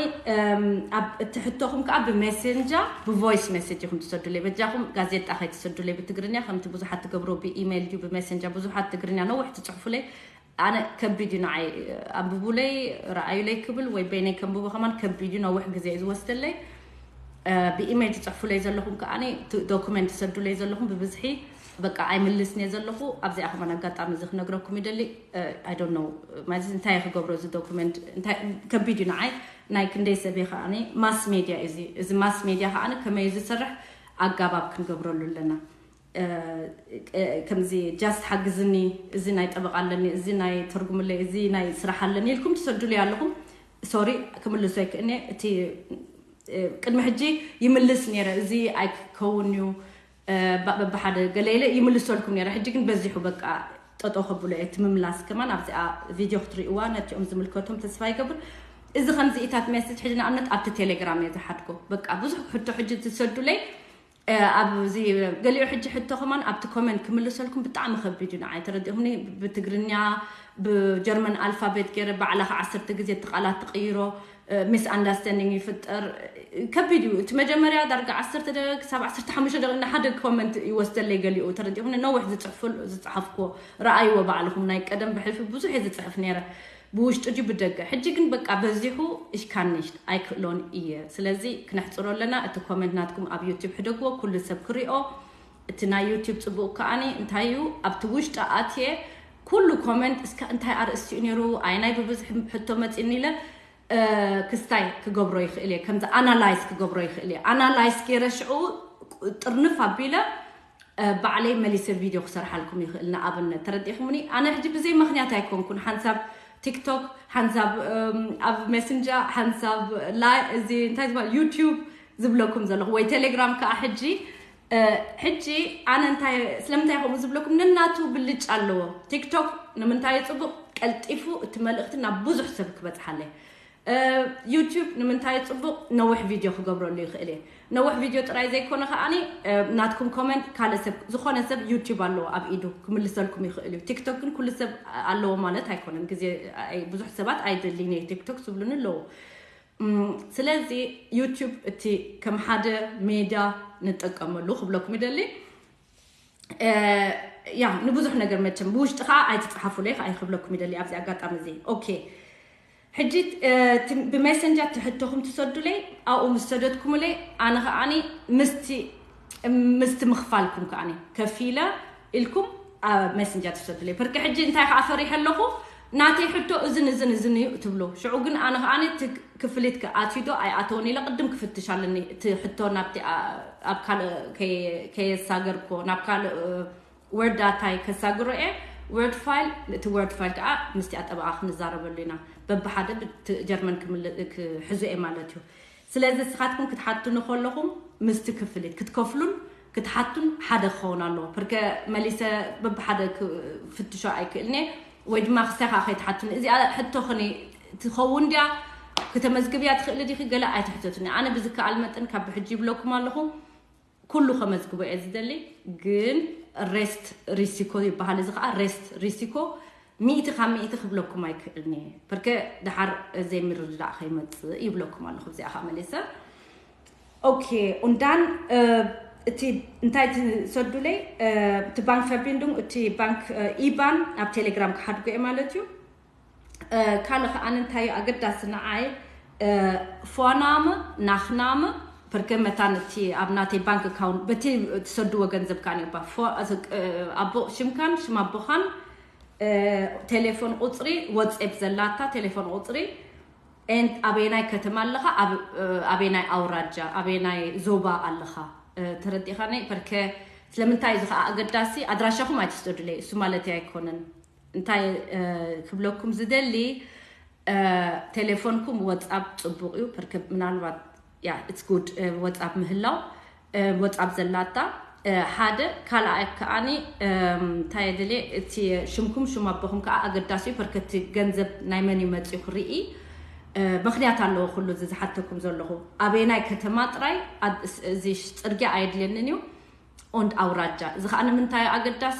ኣብ እቲ ሕቶኹም ከዓ ብሜሴንጃ ብቮይስ ሜሴጅ ኢኹም ትሰዱለይ በጃኹም ጋዜጣ ከይትሰዱለይ ብትግርኛ ከምቲ ብዙሓት ትገብሮ ብኢሜይል ድዩ ብሜሴንጃ ብዙሓት ትግርኛ ነዊሕ ትፅሕፉለይ ኣነ ከቢድ እዩ ንዓይ ኣንብቡለይ ረኣዩለይ ክብል ወይ በይነይ ከንብቦ ከማን ከቢድ እዩ ነዊሕ ግዜ እዩ ዝወስደለይ ብኢሜይል ትፅሕፉለይ ዘለኹም ከዓ ዶኩመንት ትሰዱለይ ዘለኹም ብብዝሒ በቃ ኣይምልስን እየ ዘለኹ። ኣብዚኣ ከማን ኣጋጣሚ እዚ ክነግረኩም ይደሊ። I don't know ማለት እንታይ ክገብሮ እዚ ዶኩመንት እንታይ ከቢድ እዩ ንዓይ። ናይ ክንደይ ሰብ እየ ከዓኒ ማስ ሜድያ እዚ እዚ ማስ ሜድያ ከዓኒ ከመይ ዝሰርሕ ኣጋባብ ክንገብረሉ ኣለና። ከምዚ ጃስት ሓግዝኒ፣ እዚ ናይ ጠበቃ ኣለኒ፣ እዚ ናይ ተርጉምለይ፣ እዚ ናይ ስራሕ ኣለኒ ኢልኩም ትሰዱለይ ኣለኹም። ሶሪ ክምልሶ ኣይክእልኒ። እቲ ቅድሚ ሕጂ ይምልስ ነይረ፣ እዚ ኣይክከውን እዩ በብሓደ ገለ ኢለ ይምልሰልኩም ነይረ። ሕጂ ግን በዚሑ በቃ ጠጦ ከብሎ እየ። እቲ ምምላስ ከማን ኣብዚኣ ቪድዮ ክትርእይዋ ነቲኦም ዝምልከቶም ተስፋ ይገብር። እዚ ከምዚ ኢታት ሜሴጅ ሕጂ ንኣብነት ኣብቲ ቴሌግራም እየ ዝሓድጎ። በቃ ብዙሕ ሕቶ ሕጂ ትሰዱለይ ኣብዚ ገሊኡ ሕጂ ሕቶ ከማን ኣብቲ ኮመንት ክምልሰልኩም ብጣዕሚ ከቢድ እዩ ንዓይ ተረዲእኩምኒ። ብትግርኛ ብጀርመን ኣልፋቤት ገይረ ባዕላኻ ዓሰርተ ግዜ እቲ ቃላት ትቕይሮ ሚስ ኣንዳርስታንዲንግ ይፍጠር። ከቢድ እዩ እቲ መጀመርያ ዳርጋ ዓሰርተ ደቂቕ ክሳብ ዓሰርተ ሓሙሽተ ደቂቕ ንሓደ ኮመንት ይወስደለይ ገሊኡ ተረዲእኩምኒ። ነዊሕ ዝፅሕፉ ዝፀሓፍኩዎ ረኣይዎ ባዕልኹም ናይ ቀደም ብሕልፊ ብዙሕ እየ ዝፅሕፍ ነይረ ብውሽጢ ድዩ ብደገ። ሕጂ ግን በቃ በዚሑ ich kann nicht ኣይክእሎን እየ። ስለዚ ክነሕፅሮ ኣለና። እቲ ኮመንት ናትኩም ኣብ ዩቲብ ሕደግዎ ኩሉ ሰብ ክሪኦ። እቲ ናይ ዩቲብ ፅቡቅ ከዓኒ እንታይ እዩ ኣብቲ ውሽጢ ኣትየ ኩሉ ኮመንት እስከ እንታይ ኣርእስቲ እዩ ነይሩ ኣይ ናይ ብብዝሒ ሕቶ መፂኒ ኢለ ክስታይ ክገብሮ ይኽእል እየ። ከምዚ ኣናላይዝ ክገብሮ ይኽእል እየ። ኣናላይዝ ገይረ ሽዑ ጥርንፍ ኣቢለ ባዕለይ መሊሰ ቪድዮ ክሰርሓልኩም ይኽእል። ንኣብነት ተረዲእኩምኒ ኣነ ሕጂ ብዘይ ምኽንያት ኣይኮንኩን ሓንሳብ ቲክቶክ ሓንሳብ ኣብ ሜሰንጀር ሓንሳብ ላይ እዚ እንታይ ዝበሃል ዩቲዩብ ዝብለኩም ዘለኹ ወይ ቴሌግራም ከዓ ሕጂ ሕጂ ኣነ እንታይ ስለምንታይ ከምኡ ዝብለኩም ነናቱ ብልጭ ኣለዎ። ቲክቶክ ንምንታይ ጽቡቕ ቀልጢፉ እቲ መልእኽቲ ናብ ብዙሕ ሰብ ክበጽሓለይ። ዩቲዩብ ንምንታይ ጽቡቕ ነዊሕ ቪድዮ ክገብረሉ ይኽእል እየ። ነዊሕ ቪድዮ ጥራይ ዘይኮነ ከዓኒ ናትኩም ኮመንት ካልእ ሰብ ዝኾነ ሰብ ዩቲዩብ ኣለዎ ኣብ ኢዱ ክምልሰልኩም ይኽእል እዩ። ቲክቶክ ግን ኩሉ ሰብ ኣለዎ ማለት ኣይኮነን። ግዜ ብዙሕ ሰባት ኣይደልይን እየ ቲክቶክ ዝብሉኒ ኣለዉ። ስለዚ ዩቲዩብ እቲ ከም ሓደ ሜድያ ንጠቀመሉ ክብለኩም ይደሊ። ያ ንብዙሕ ነገር መቸም ብውሽጢ ከዓ ኣይትፅሓፉለይ ከዓ ይክብለኩም ይደሊ ኣብዚ ኣጋጣሚ እዚ። ኦኬ ሕጂ ብሜሰንጀር ትሕተኹም ትሰዱለይ ኣብኡ ምስ ሰደድኩምለይ ኣነ ከዓኒ ምስቲ ምስቲ ምኽፋልኩም ከዓኒ ከፊለ ኢልኩም ኣብ ሜሰንጀር ትሰዱለይ። ብርቂ ሕጂ እንታይ ከዓ ፈሪሐ ኣለኹ ናተይ ሕቶ እዝን እዝን እዝን እዩ ትብሉ። ሽዑ ግን ኣነ ከዓኒ ክፍሊት ኣትዩ ዶ ኣይኣተውን ኢለ ቅድም ክፍትሽ ኣለኒ። እቲ ሕቶ ናብቲ ኣብ ካልእ ከየሳገርኮ ናብ ካልእ ወርድ ዳታይ ከሳግሮ እየ። ወርድ ፋይል እቲ ወርድ ፋይል ከዓ ምስቲ ኣጠበቃ ክንዛረበሉ ኢና። በብሓደ ጀርመን ክሕዙ እየ ማለት እዩ። ስለዚ ንስኻትኩም ክትሓቱኒ ከለኹም ምስቲ ክፍሊት ክትከፍሉን ክትሓቱን ሓደ ክኸውን ኣለዎ። ፐርከ መሊሰ በብሓደ ክፍትሾ ኣይክእልኒ ወይ ድማ ክሳይ ከዓ ከይትሓቱኒ እዚኣ ሕቶ ክኒ ትኸውን ድያ ክተመዝግብያ ትኽእሊ ዲኺ ገለ ኣይትሕተቱኒ። ኣነ ብዝከኣል መጠን ካብ ብሕጂ ይብለኩም ኣለኹ ኩሉ ከመዝግቦ እየ ዝደሊ። ግን ሬስት ሪሲኮ ይበሃል። እዚ ከዓ ሬስት ሪሲኮ ሚእቲ ካብ ሚእቲ ክብለኩም ኣይክእልኒ። ፐርከ ድሓር ዘይምርድዳእ ከይመፅእ ይብለኩም ኣለኹ። እዚኣ ከዓ መሊሰ ኦኬ ኡንዳን እቲ እንታይ ትሰዱለይ እቲ ባንክ ፈቢንዱን እቲ ባንክ ኢባን ኣብ ቴሌግራም ክሓድጎ እየ ማለት እዩ። ካልእ ከዓ እንታይ ኣገዳሲ ንዓይ ፎናም ናኽናም ፐርከ መታን እቲ ኣብ ናተይ ባንክ ኣካውንት በቲ ትሰድዎ ገንዘብ ከዓ ነባ ኣቦ ሽምካን ሽም ኣቦኻን ቴሌፎን ቁፅሪ ወፅኤፕ ዘላታ ቴሌፎን ቁፅሪ and ኣበየናይ ከተማ ኣለኻ፣ ኣበየናይ ኣውራጃ፣ ኣበየናይ ዞባ ኣለኻ ተረዲኻኒ። ፐርከ ስለምንታይ እዚ ከዓ ኣገዳሲ ኣድራሻኹም ኣይትስደዱለይ፣ እሱ ማለት ኣይኮነን። እንታይ ክብለኩም ዝደሊ ቴሌፎንኩም ወፃፕ ፅቡቅ እዩ። ፐርከ ምናልባት ያ it's good ወፃፕ ምህላው ወፃብ ዘላታ ሓደ ካልኣይ ከዓኒ እንታይ ድልየ እቲ ሽምኩም ሽም ኣቦኹም ከዓ ኣገዳሲ እዩ። ፐርከቲ ገንዘብ ናይ መን እዩ መፅኡ ክርኢ ምክንያት ኣለዎ። ኩሉ እዚ ዝሓተኩም ዘለኹ ኣበየናይ ከተማ ጥራይ እዚ ፅርግያ ኣየድልየንን እዩ። ኦንድ ኣውራጃ እዚ ከዓ ንምንታይ ኣገዳሲ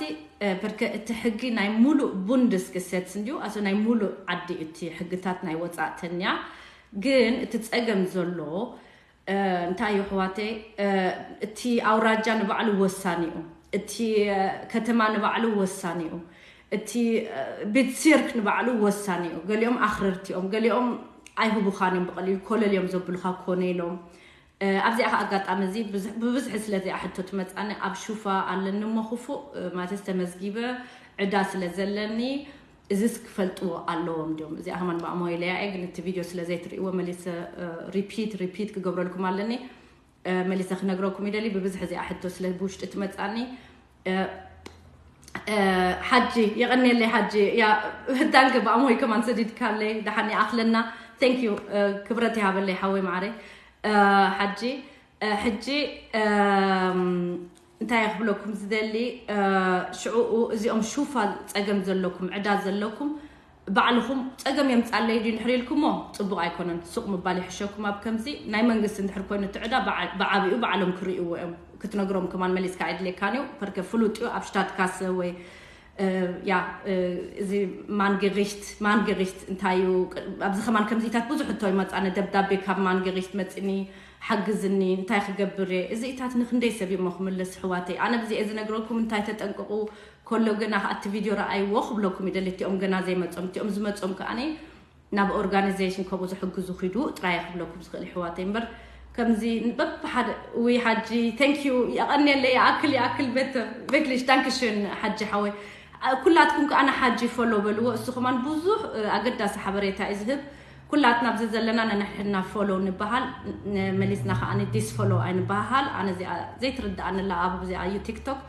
ፐርከ እቲ ሕጊ ናይ ሙሉእ ቡንድስ ግሰት እንዲዩ ኣቶ ናይ ሙሉእ ዓዲ እቲ ሕግታት ናይ ወፃእተኛ ግን እቲ ፀገም ዘሎ እንታይ እዩ ኣሕዋተይ፣ እቲ ኣውራጃ ንባዕሉ ወሳኒ እዩ፣ እቲ ከተማ ንባዕሉ ወሳኒ እዩ፣ እቲ ቤት ሲርክ ንባዕሉ ወሳኒ እዩ። ገሊኦም ኣኽረርቲ እዮም፣ ገሊኦም ኣይህቡኻን እዮም፣ ብቐሊሉ ኮለል እዮም ዘብሉኻ ኮነ ኢሎም ኣብዚኣ ኣጋጣሚ እዚ ብብዝሒ ስለዚኣ ሕቶ ትመፃኒ ኣብ ሹፋ ኣለኒ እሞ ክፉእ ማለት ተመዝጊበ ዕዳ ስለ ዘለኒ እዚስ ክፈልጥዎ ኣለዎም ድዮም? እዚኣ ከማን ብኣሞ ኢለያ እየ፣ ግን እቲ ቪድዮ ስለ ዘይትርእይዎ መሊሰ ሪፒት ሪፒት ክገብረልኩም ኣለኒ። መሊሰ ክነግረኩም ይደሊ። ብብዝሒ እዚኣ ሕቶ ስለ ብውሽጢ ትመፃኒ። ሓጂ የቐንየለይ። ሓጂ ያ ዳንክ ብኣሞይ ከማን ሰዲድካለይ ደሓን ይኣኽለና። Thank you። ክብረት ይሃበለይ ሓወይ ማዕረይ። ሓጂ ሕጂ እንታይ ክብለኩም ዝደሊ፣ ሽዕኡ እዚኦም ሹፋ ፀገም ዘለኩም ዕዳ ዘለኩም ባዕልኹም ፀገም የምፃለይ ድዩ ንሕር ኢልኩሞ ፅቡቕ ኣይኮነን። ሱቕ ምባል ይሕሸኩም። ኣብ ከምዚ ናይ መንግስቲ እንድሕር ኮይኑ እቲ ዕዳ ብዓቢኡ ባዕሎም ክርእይዎ እዮም። ክትነግሮም ከማን መሊስካ ኣይድልየካን እዩ። ፐርከ ፍሉጥ እዩ ኣብ ሽታትካሰ ወይ ያ እዚ ማንገሪሽት ማንገሪሽት እንታይ እዩ? ኣብዚ ከማን ከምዚታት ብዙሕ ሕቶ ይመፃኒ። ደብዳቤ ካብ ማንገሪሽት መፅኒ ሓግዝኒ እንታይ ክገብር እየ? እዚታት ንክንደይ ሰብ እሞ ክምልስ ኣሕዋተይ? ኣነ ብዚ እየ ዝነግረኩም እንታይ ተጠንቅቑ። ከሎ ገና ከኣ እቲ ቪድዮ ረኣይዎ ክብለኩም ይደሊ። እቲኦም ገና ዘይመጾም እቲኦም ዝመጾም ከኣ ናብ ኦርጋናይዜሽን ከምኡ ዝሕግዙ ኪዱ ጥራይ ክብለኩም ዝኽእል ኣሕዋተይ እምበር ከምዚ በብሓደ ውይ ሓጂ thank you የቐንየለይ ይኣክል ይኣክል ቤተ ቤክሊሽ ዳንክሽን ሓጂ ሓወይ። ኩላትኩም ከኣ ንሓጂ ፎሎ በልዎ። እሱ ከማን ብዙሕ ኣገዳሲ ሓበሬታ እዩ ዝህብ። ኩላትና ኣብዚ ዘለና ነንሕድና ፎሎ ንበሃል። መሊስና ከኣ ዲስ ፎሎ ኣይንበሃል። ኣነ እዚኣ ዘይትርድኣኒ ኣላ ኣብ እዚኣ እዩ ቲክቶክ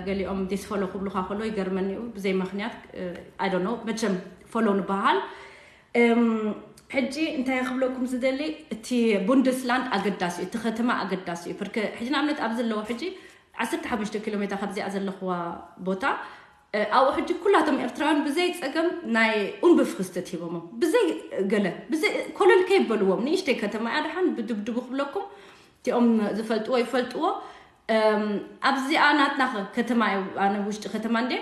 ገሊኦም ዲስ ፎሎ ክብሉካ ከሎ ይገርመኒ እዩ ብዘይ ምክንያት። I don't know መቸም ፎሎ ንበሃል። ሕጂ እንታይ ክብለኩም ዝደሊ፣ እቲ ቡንደስላንድ ኣገዳሲ እዩ፣ እቲ ከተማ ኣገዳሲ እዩ። ፐርከ ሕጂ ንኣብነት ኣብዚ ኣለዎ ሕጂ ዓሰርተ ሓሙሽተ ኪሎ ሜትር ካብዚኣ ዘለኽዋ ቦታ ኣብኡ ሕጂ ኩላቶም ኤርትራውያን ብዘይ ጸገም ናይ ኡንብፍክስተት ሂቦሞም ብዘይ ገለ ብዘይ ኮለል ከይበልዎም ንእሽተይ ከተማ እያ። ደሓን ብድብድቡ ክብለኩም እቲኦም ዝፈልጥዎ ይፈልጥዎ። ኣብዚኣ ናትና ከተማ እዩ። ኣነ ውሽጢ ከተማ እንደ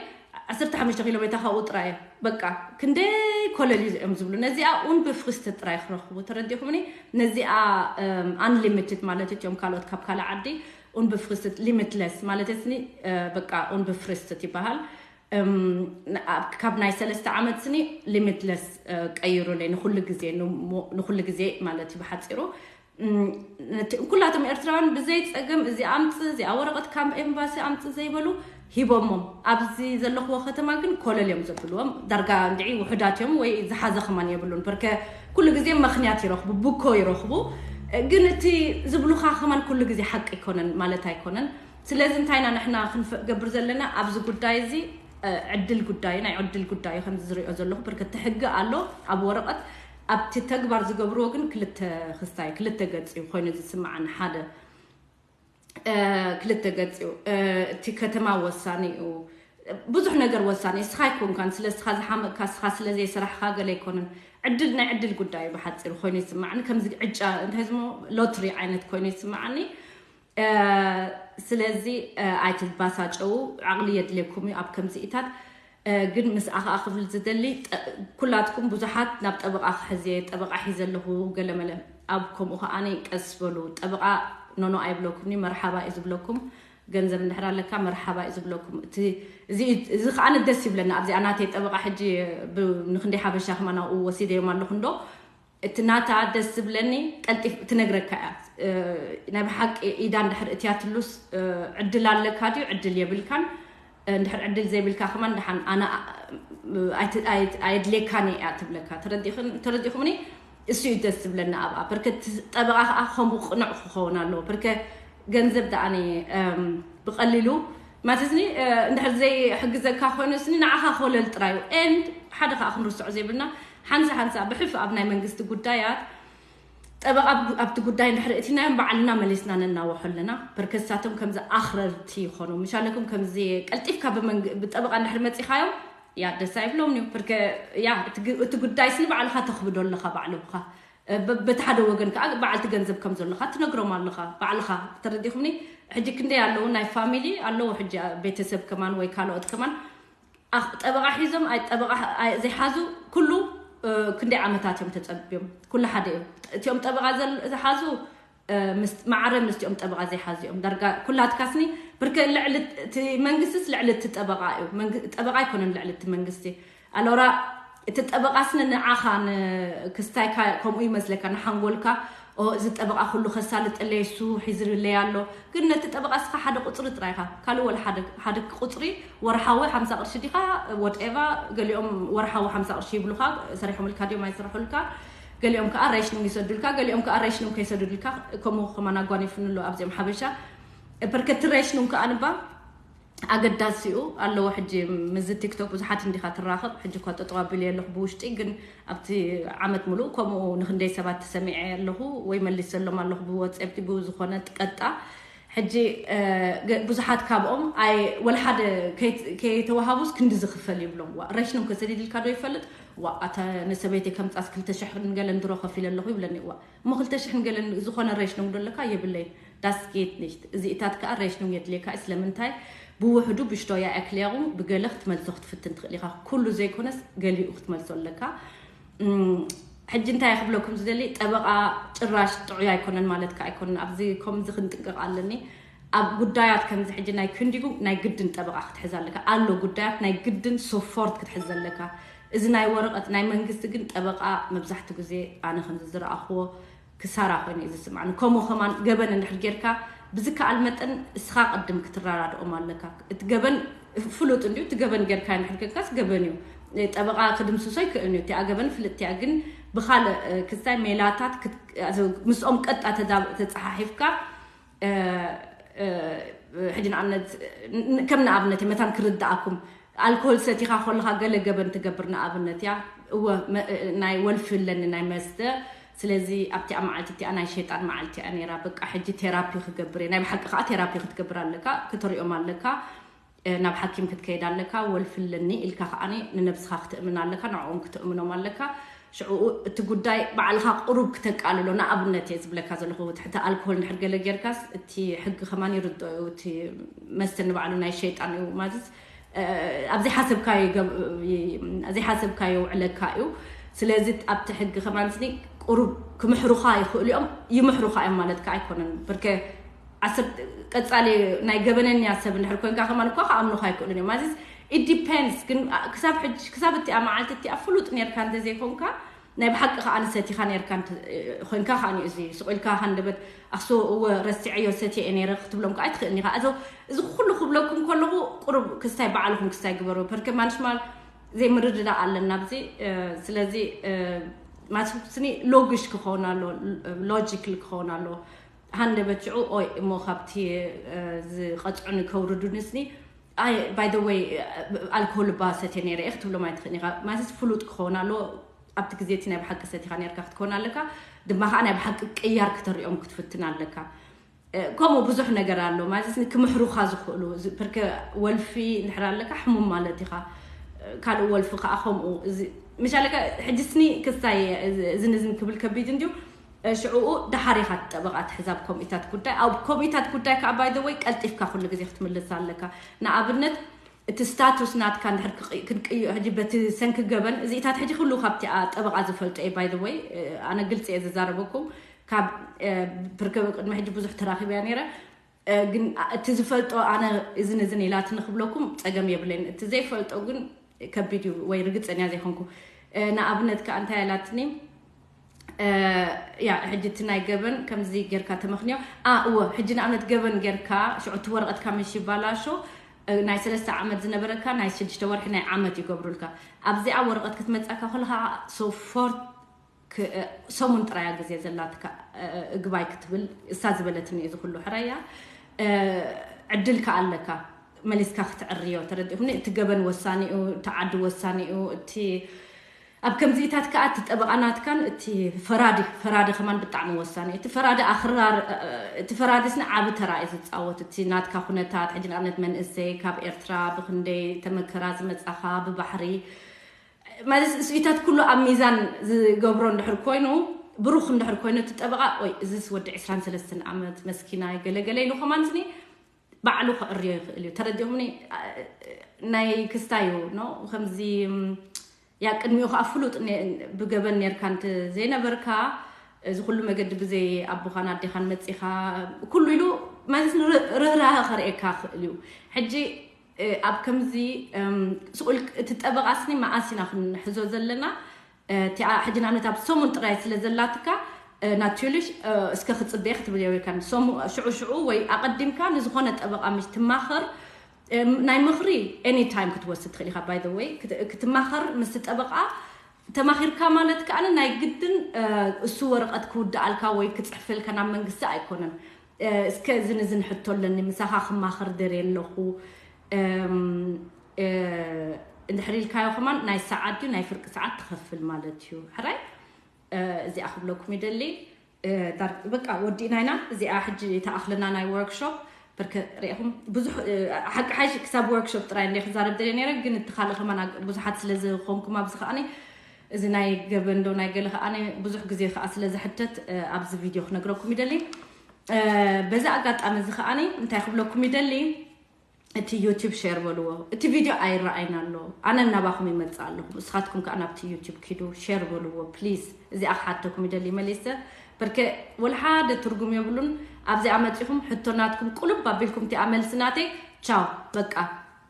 ዓሰርተ ሓሙሽተ ኪሎ ሜትር ካብኡ ጥራይ እየ። በቃ ክንደይ ኮለል እዩ እዮም ዝብሉ። ነዚኣ ኡንብፍክስተት ጥራይ ክረኽቡ ተረዲኹምኒ። ነዚኣ ኣንሊሚትድ ማለት እቲኦም ካልኦት ካብ ካልእ ዓዲ ኡንብፍክስተት ሊሚትለስ ማለት ስኒ በቃ ኡንብፍክስተት ይበሃል። ካብ ናይ ሰለስተ ዓመት ስኒ ሊሚትለስ ቀይሩለይ ንኩሉ ግዜ ንኩሉ ግዜ ማለት እዩ ብሓፂሩ። ኩላቶም ኤርትራውያን ብዘይ ጸገም እዚ ኣምጽ እዚኣ ወረቐት ካብ ኤምባሲ ኣምጽ ዘይበሉ ሂቦሞም ኣብዚ ዘለኽዎ ከተማ ግን ኮለል እዮም ዘብልዎም። ዳርጋ እንድዒ ውሑዳት እዮም ወይ ዝሓዘ ከማን የብሉን። በርከ ኩሉ ግዜ ምኽንያት ይረኽቡ ብኮ ይረኽቡ። ግን እቲ ዝብሉኻ ከማን ኩሉ ግዜ ሓቂ ኣይኮነን ማለት ኣይኮነን። ስለዚ እንታይና ንሕና ክንገብር ዘለና ኣብዚ ጉዳይ እዚ ዕድል ጉዳይ ናይ ዕድል ጉዳይ ከም ዝሪኦ ዘለኹ በርከ እቲ ሕጊ ኣሎ ኣብ ወረቐት ኣብቲ ተግባር ዝገብርዎ ግን ክልተ ክስታይ ክልተ ገጽ እዩ ኮይኑ ዝስምዓኒ። ሓደ ክልተ ገጽ እዩ። እቲ ከተማ ወሳኒ እዩ። ብዙሕ ነገር ወሳኒ እስኻ ኣይኮንካን። ስለ እስኻ ዝሓመቅካ እስኻ ስለ ዘይሰራሕካ ገለ ኣይኮነን። ዕድል ናይ ዕድል ጉዳይ እዩ ብሓፂሩ ኮይኑ ይስምዓኒ። ከምዚ ዕጫ እንታይ ዝሞ ሎትሪ ዓይነት ኮይኑ ይስምዓኒ። ስለዚ ኣይትባሳጨው፣ ዓቕሊ የድልየኩም እዩ ኣብ ከምዚኢታት። ግን ምስኣ ከዓ ክብል ዝደሊ ኩላትኩም ብዙሓት ናብ ጠበቃ ክሕዝ እየ፣ ጠበቃ ሒዘ ኣለኹ ገለመለ። ኣብ ከምኡ ከዓ ቀስ በሉ። ጠበቃ ኖኖ ኣይብለኩም፣ መርሓባ እዩ ዝብለኩም። ገንዘብ እንድሕር ኣለካ መርሓባ እዩ ዝብለኩም። እዚ ከዓ ደስ ይብለና። ኣብዚኣ ናተይ ጠበቃ ሕጂ ንክንደይ ሓበሻ ከማን ኣብኡ ወሲደዮም ኣለኹ እንዶ እቲ ናታ ደስ ዝብለኒ ቀልጢፍ ትነግረካ እያ። ናይ ብሓቂ ኢዳ እንድሕር እትያትሉስ ዕድል ኣለካ ድዩ ዕድል የብልካን? እንድሕር ዕድል ዘይብልካ ከማን ደሓን ኣነ ኣየድልየካን እያ ትብለካ። ተረዲኹምኒ? እሱ እዩ ደስ ዝብለኒ ኣብኣ። በርከት ጠበቓ ከዓ ከምኡ ቅኑዕ ክኸውን ኣለዎ። በርከ ገንዘብ ደኣኒ ብቐሊሉ ማለትኒ እንድሕር ዘይሕግዘካ ኮይኑ ስኒ ንዓኻ ኮለል ጥራዩ። ኤንድ ሓደ ከዓ ክንርስዖ ዘይብልና ሓንሳ ሓንሳ ብሕፍ ኣብ ናይ መንግስቲ ጉዳያት ጠበቓ ኣብቲ ጉዳይ እንድሕር እቲናዮም ባዕልና መሊስና ነናወሖ ኣለና። በርከሳቶም ከምዚ ኣኽረርቲ ይኾኑ ምሻለኩም ከምዚ ቀልጢፍካ ብጠበቓ እንድሕር መፂኻዮም ያ ደስ ኣይብሎም እዩ። በርከ ያ እቲ ጉዳይ ስኒ ባዕልኻ ተኽብዶ ኣለኻ ባዕልኻ በቲ ሓደ ወገን ከዓ በዓልቲ ገንዘብ ከም ዘለኻ ትነግሮም ኣለኻ ባዕልኻ። ተረዲኹምኒ? ሕጂ ክንደይ ኣለዉ ናይ ፋሚሊ ኣለዉ ሕጂ ቤተሰብ ከማን ወይ ካልኦት ከማን ጠበቓ ሒዞም ኣይ ጠበቓ ዘይሓዙ ኩሉ ክንደይ ዓመታት እዮም ተፀቢዮም። ኩሉ ሓደ እዮም። እቲኦም ጠበቓ ዝሓዙ ማዕረ ምስቲኦም ጠበቓ ዘይሓዙ እዮም። ዳርጋ ኩላትካስኒ ብርከ ልዕሊ እቲ መንግስትስ ልዕሊ እቲ ጠበቓ እዩ። ጠበቓ ኣይኮነን ልዕሊ እቲ መንግስቲ። ኣሎራ እቲ ጠበቓስኒ ንዓኻ ንክስታይካ ከምኡ ይመስለካ ንሓንጎልካ ኦ፣ እዚ ጠበቓ ኩሉ ከሳልጠለይ እሱ ሒዝለይ ኣሎ። ግን ነቲ ጠበቓ እስኻ ሓደ ቁፅሪ ጥራይ ኢኻ፣ ካልእ ወላ ሓደ ሓደ ቁፅሪ፣ ወርሓዊ ሓምሳ ቅርሺ ዲኻ፣ ወድኤቫ። ገሊኦም ወርሓዊ ሓምሳ ቅርሺ ይብሉኻ፣ ሰሪሖምልካ ድዮም ኣይሰርሑልካ። ገሊኦም ከዓ ሬሽኑም ይሰዱልካ፣ ገሊኦም ከዓ ሬሽኑም ከይሰዱልካ። ከምኡ ከማን ኣጓኒፉኒ ኣሎ ኣብዚኦም ሓበሻ። በርከቲ ሬሽኑም ከዓ ንባ ኣገዳሲኡ ኣለዎ። ሕጂ ምስዚ ቲክቶክ ብዙሓት እንዲኻ ትራኸብ። ሕጂ እኳ ጠጠው ኣቢለ ኣለኹ ብውሽጢ፣ ግን ኣብቲ ዓመት ሙሉእ ከምኡ ንክንደይ ሰባት ተሰሚዐ ኣለኹ ወይ መሊሰሎም ኣለኹ ብወፅኤፕ ብዝኾነ ቀጣ። ሕጂ ብዙሓት ካብኦም ኣይ ወላ ሓደ ከይተዋሃቡስ ክንዲ ዝኽፈል ይብሎም። ዋ ሬሽኖም ከሰዲድልካ ዶ ይፈልጥ? ዋ ኣታ ንሰበይተይ ከምፃስ ክልተ ሽሕ ንገለን ድሮ ከፊለ ኣለኹ ይብለኒ። ዋ እሞ ክልተ ሽሕ ንገለን ዝኾነ ሬሽኖም ዶ ኣለካ? የብለይ። ዳስጌት ንሽት እዚኢታት ከዓ ሬሽኖም የድልየካ። ስለምንታይ ብውሕዱ ብሽቶ ያእክልያቑም ብገለ ክትመልሶ ክትፍትን ትኽእል ኢኻ። ኩሉ ዘይኮነስ ገሊኡ ክትመልሶ ኣለካ። ሕጂ እንታይ ክብለኩም ዝደሊ፣ ጠበቓ ጭራሽ ጥዑይ ኣይኮነን ማለት ከ ኣይኮነን። ኣብዚ ከምዚ ክንጥንቀቕ ኣለኒ። ኣብ ጉዳያት ከምዚ ሕጂ ናይ ክንዲጉ ናይ ግድን ጠበቓ ክትሕዝ ኣለካ። ኣሎ ጉዳያት ናይ ግድን ሶፎርት ክትሕዝ ኣለካ። እዚ ናይ ወረቐት ናይ መንግስቲ ግን ጠበቓ መብዛሕትኡ ግዜ ኣነ ከምዚ ዝረኣኽዎ ክሳራ ኮይኑ እዩ ዝስምዓኒ። ከምኡ ከማን ገበን እንድሕር ጌርካ ብዝከኣል መጠን እስኻ ቅድም ክትረዳድኦም ኣለካ። እቲ ገበን ፍሉጥ እንድዩ፣ እቲ ገበን ጌርካ እንድሕር ጌርካስ ገበን እዩ። ጠበቓ ክድምስሶ ይክእል እዩ። እቲኣ ገበን ፍልጥቲ እያ፣ ግን ብኻልእ ክስታይ ሜላታት ምስኦም ቀጣ ተጻሓሒፍካ ሕጂ ንኣብነት ከም ንኣብነት መታን ክርድኣኩም ኣልኮል ሰቲኻ ከለኻ ገለ ገበን ትገብር ንኣብነት እያ። እወ ናይ ወልፊ ኣለኒ ናይ መስተ። ስለዚ ኣብቲኣ መዓልቲ እቲኣ ናይ ሸይጣን መዓልቲ እያ ነይራ። በቃ ሕጂ ቴራፒ ክገብር እየ። ናይ ብሓቂ ከዓ ቴራፒ ክትገብር ኣለካ፣ ክትሪኦም ኣለካ፣ ናብ ሓኪም ክትከይድ ኣለካ። ወልፊ ኣለኒ ኢልካ ከዓ ንነብስኻ ክተእምን ኣለካ፣ ንዕኦም ክተእምኖም ኣለካ። ሽዑ እቲ ጉዳይ ባዕልኻ ቁሩብ ክተቃልሎ ንኣብነት እየ ዝብለካ ዘለኹ። ትሕቲ ኣልኮል ንድሕር ገለ ጌርካስ እቲ ሕጊ ከማን ይርድኦ እዩ። እቲ መስተ ንባዕሉ ናይ ሸይጣን እዩ ማለት ኣብ ዘይሓሰብካዮ ኣብ ዘይሓሰብካዮ ውዕለካ እዩ። ስለዚ ኣብቲ ሕጊ ከማን ስኒ ቁሩብ ክምሕሩኻ ይኽእሉ እዮም። ይምሕሩኻ እዮም ማለት ከዓ ኣይኮነን። ብርከ ዓሰርተ ቀጻሊ ናይ ገበነኛ ሰብ እንድሕር ኮንካ ከማን እኳ ክኣምኑኻ ኣይክእሉን እዮም። ማለትስ it depends ግን ክሳብ ሕጂ ክሳብ እቲኣ መዓልቲ እቲኣ ፍሉጥ ኔርካ እንተዘይኮንካ ናይ ብሓቂ ከዓ ንሰቲኻ ኔርካ ኮይንካ ከዓ ንእዚ ስቑኢልካ ሃንደበት ኣክሶ እወ ረሲዐዮ ሰትየ እየ ነይረ ክትብሎም ከዓ ኣይትኽእልን ኢኻ። እዚ ኩሉ ክብለኩም ከለኹ ቁሩብ ክስታይ ባዕልኹም ክስታይ ግበሩ። ፐርከ ማንሽማል ዘይምርድዳእ ኣለና ኣብዚ። ስለዚ ማስኒ ሎግሽ ክኸውን ኣሎ፣ ሎጂክል ክኸውን ኣሎ። ሃንደበት ሽዑ ኦይ እሞ ካብቲ ዝቐፅዑኒ ከውርዱንስኒ ኣይ ባይ ወይ ኣልኮል ባ ሰትየ ነይረ እየ ክትብሎም ኣይትኽእል ኢኻ። ማለት ፍሉጥ ክኸውን ኣለዎ። ኣብቲ ግዜ እቲ ናይ ብሓቂ ሰቲኻ ነርካ ክትኮን ኣለካ ድማ ከዓ ናይ ብሓቂ ቅያር ክተሪኦም ክትፍትን ኣለካ። ከምኡ ብዙሕ ነገር ኣሎ ማለት ክምሕሩኻ ዝኽእሉ ርክ ወልፊ እንድሕር ኣለካ ሕሙም ማለት ኢኻ። ካልእ ወልፊ ከዓ ከምኡ ምሻለካ ሕጂ ስኒ ክስታይ እዝን እዝን ክብል ከቢድ እንድዩ። ሽዕኡ ደሓር ኢኻ ጠበቓ ትሕዛብ ኮሚታት ጉዳይ ኣብ ኮሚታት ጉዳይ ከዓ ባይ ወይ ቀልጢፍካ ኩሉ ግዜ ክትምልስ ኣለካ። ንኣብነት እቲ ስታቱስ ናትካ እንድሕር ክንቅዮ ሕጂ በቲ ሰንኪ ገበን እዚኢታት ሕጂ ኩሉ ካብቲ ጠበቓ ዝፈልጦ እየ ባይ ወይ ኣነ ግልፂ እየ ዝዛረበኩም። ካብ ፕርከ ቅድሚ ሕጂ ብዙሕ ተራኺብያ ነይረ። ግን እቲ ዝፈልጦ ኣነ እዝን እዝን ኢላትኒ ክብለኩም ፀገም የብለይን። እቲ ዘይፈልጦ ግን ከቢድ እዩ ወይ ርግፀኛ ዘይኮንኩ። ንኣብነት ከዓ እንታይ ኢላትኒ ያ ሕጂ እቲ ናይ ገበን ከምዚ ጌርካ ተመኽንዮ። እወ ሕጂ ንኣብነት ገበን ጌርካ ሽዑ እቲ ወረቐትካ ምሽ ይባላሾ ናይ ሰለስተ ዓመት ዝነበረካ ናይ ሽዱሽተ ወርሒ ናይ ዓመት ይገብሩልካ። ኣብዚኣ ወረቐት ክትመፃካ ከለካ ሶፎርት ሰሙን ጥራያ ግዜ ዘላትካ እግባይ ክትብል እሳ ዝበለትኒ እዚ ኩሉ ሕራያ ዕድል ከኣ ኣለካ መሊስካ ክትዕርዮ ተረዲኹኒ። እቲ ገበን ወሳኒኡ፣ እቲ ዓዲ ወሳኒኡ፣ እቲ ኣብ ከምዚኢታት ከኣ እቲ ጠበቓ ናትካን እቲ ፈራዲ ፈራዲ ከማን ብጣዕሚ ወሳኒ። እቲ ፈራዲ ኣኽራር እቲ ፈራዲ ስኒ ዓቢ ተራ እዩ ዝጻወት። እቲ ናትካ ኩነታት ሕጂ ንኣብነት መንእሰይ ካብ ኤርትራ ብክንደይ ተመከራ ዝመጻኻ ብባሕሪ ማለት ስኢታት ኩሉ ኣብ ሚዛን ዝገብሮ እንድሕር ኮይኑ ብሩኽ እንድሕር ኮይኑ እቲ ጠበቓ ወይ እዚስ ወዲ ዕስራን ሰለስተን ዓመት መስኪናይ ገለገለ ኢሉ ከማን ስኒ ባዕሉ ክዕርዮ ይኽእል እዩ። ተረዲኹምኒ? ናይ ክስታዩ ኖ ከምዚ ያ ቅድሚኡ ከዓ ፍሉጥ ብገበን ነርካ እንተ ዘይነበርካ እዚ ኩሉ መገዲ ብዘይ ኣቦኻን ኣዴኻን መፂኻ ኩሉ ኢሉ ማለት ርህራሀ ከርእየካ ክእል እዩ። ሕጂ ኣብ ከምዚ ስኡል እቲ ጠበቓ ስኒ መዓስ ኢና ክንሕዞ ዘለና? እቲኣ ሕጂ ንኣብነት ኣብ ሰሙን ጥራይ ስለ ዘላትካ ናቹርሊ እስከ ክፅበየ ክትብል የብልካን። ሶም ሽዑ ሽዑ ወይ ኣቐዲምካ ንዝኾነ ጠበቓ ምሽ ትማኸር። ናይ ምኽሪ ኤኒ ታይም ክትወስድ ትኽእል ኢኻ። ባይ ዘ ወይ ክትማኸር ምስ ጠበቓ ተማኺርካ ማለት ከኣ ናይ ግድን እሱ ወረቐት ክውድኣልካ ወይ ክፅሕፈልካ ናብ መንግስቲ ኣይኮነን። እስከ እዝን እዝን ሕቶ ኣለኒ ምሳኻ ክማኸር ደርየ ኣለኹ እንድሕር ኢልካዮ ከማን ናይ ሰዓት ድዩ ናይ ፍርቂ ሰዓት ትኸፍል ማለት እዩ። ሕራይ እዚኣ ክብለኩም ይደሊ። በቃ ወዲእና ኢና። እዚኣ ሕጂ ተኣኽለና ናይ ወርክሾፕ ብርክ ሪኢኹም ብዙሕ ሓቂ ሓይሽ ክሳብ ወርክሾፕ ጥራይ እንደ ክዛረብ ደልየ ነይረ፣ ግን እቲ ካልእ ከማን ብዙሓት ስለ ዝኾንኩም ኣብዚ ከኣኒ እዚ ናይ ገበን ዶ ናይ ገለ ከኣኒ ብዙሕ ግዜ ከኣ ስለ ዝሕተት ኣብዚ ቪድዮ ክነግረኩም ይደሊ። በዚ ኣጋጣሚ እዚ ከኣኒ እንታይ ክብለኩም ይደሊ፣ እቲ ዩቲብ ሸር በልዎ። እቲ ቪድዮ ኣይረኣይን ኣሎ። ኣነ እናባኹም ይመጽእ ኣለኹ። ንስኻትኩም ከኣ ናብቲ ዩቲብ ኪዱ ሸር በልዎ ፕሊዝ። እዚኣ ክሓተኩም ይደሊ መሊሰ። በርከ ወላ ሓደ ትርጉም የብሉን። ኣብዚኣ መጺኹም ሕቶ ናትኩም ቁልብ ኣቢልኩም እቲኣ መልሲ ናተይ ቻው በቃ።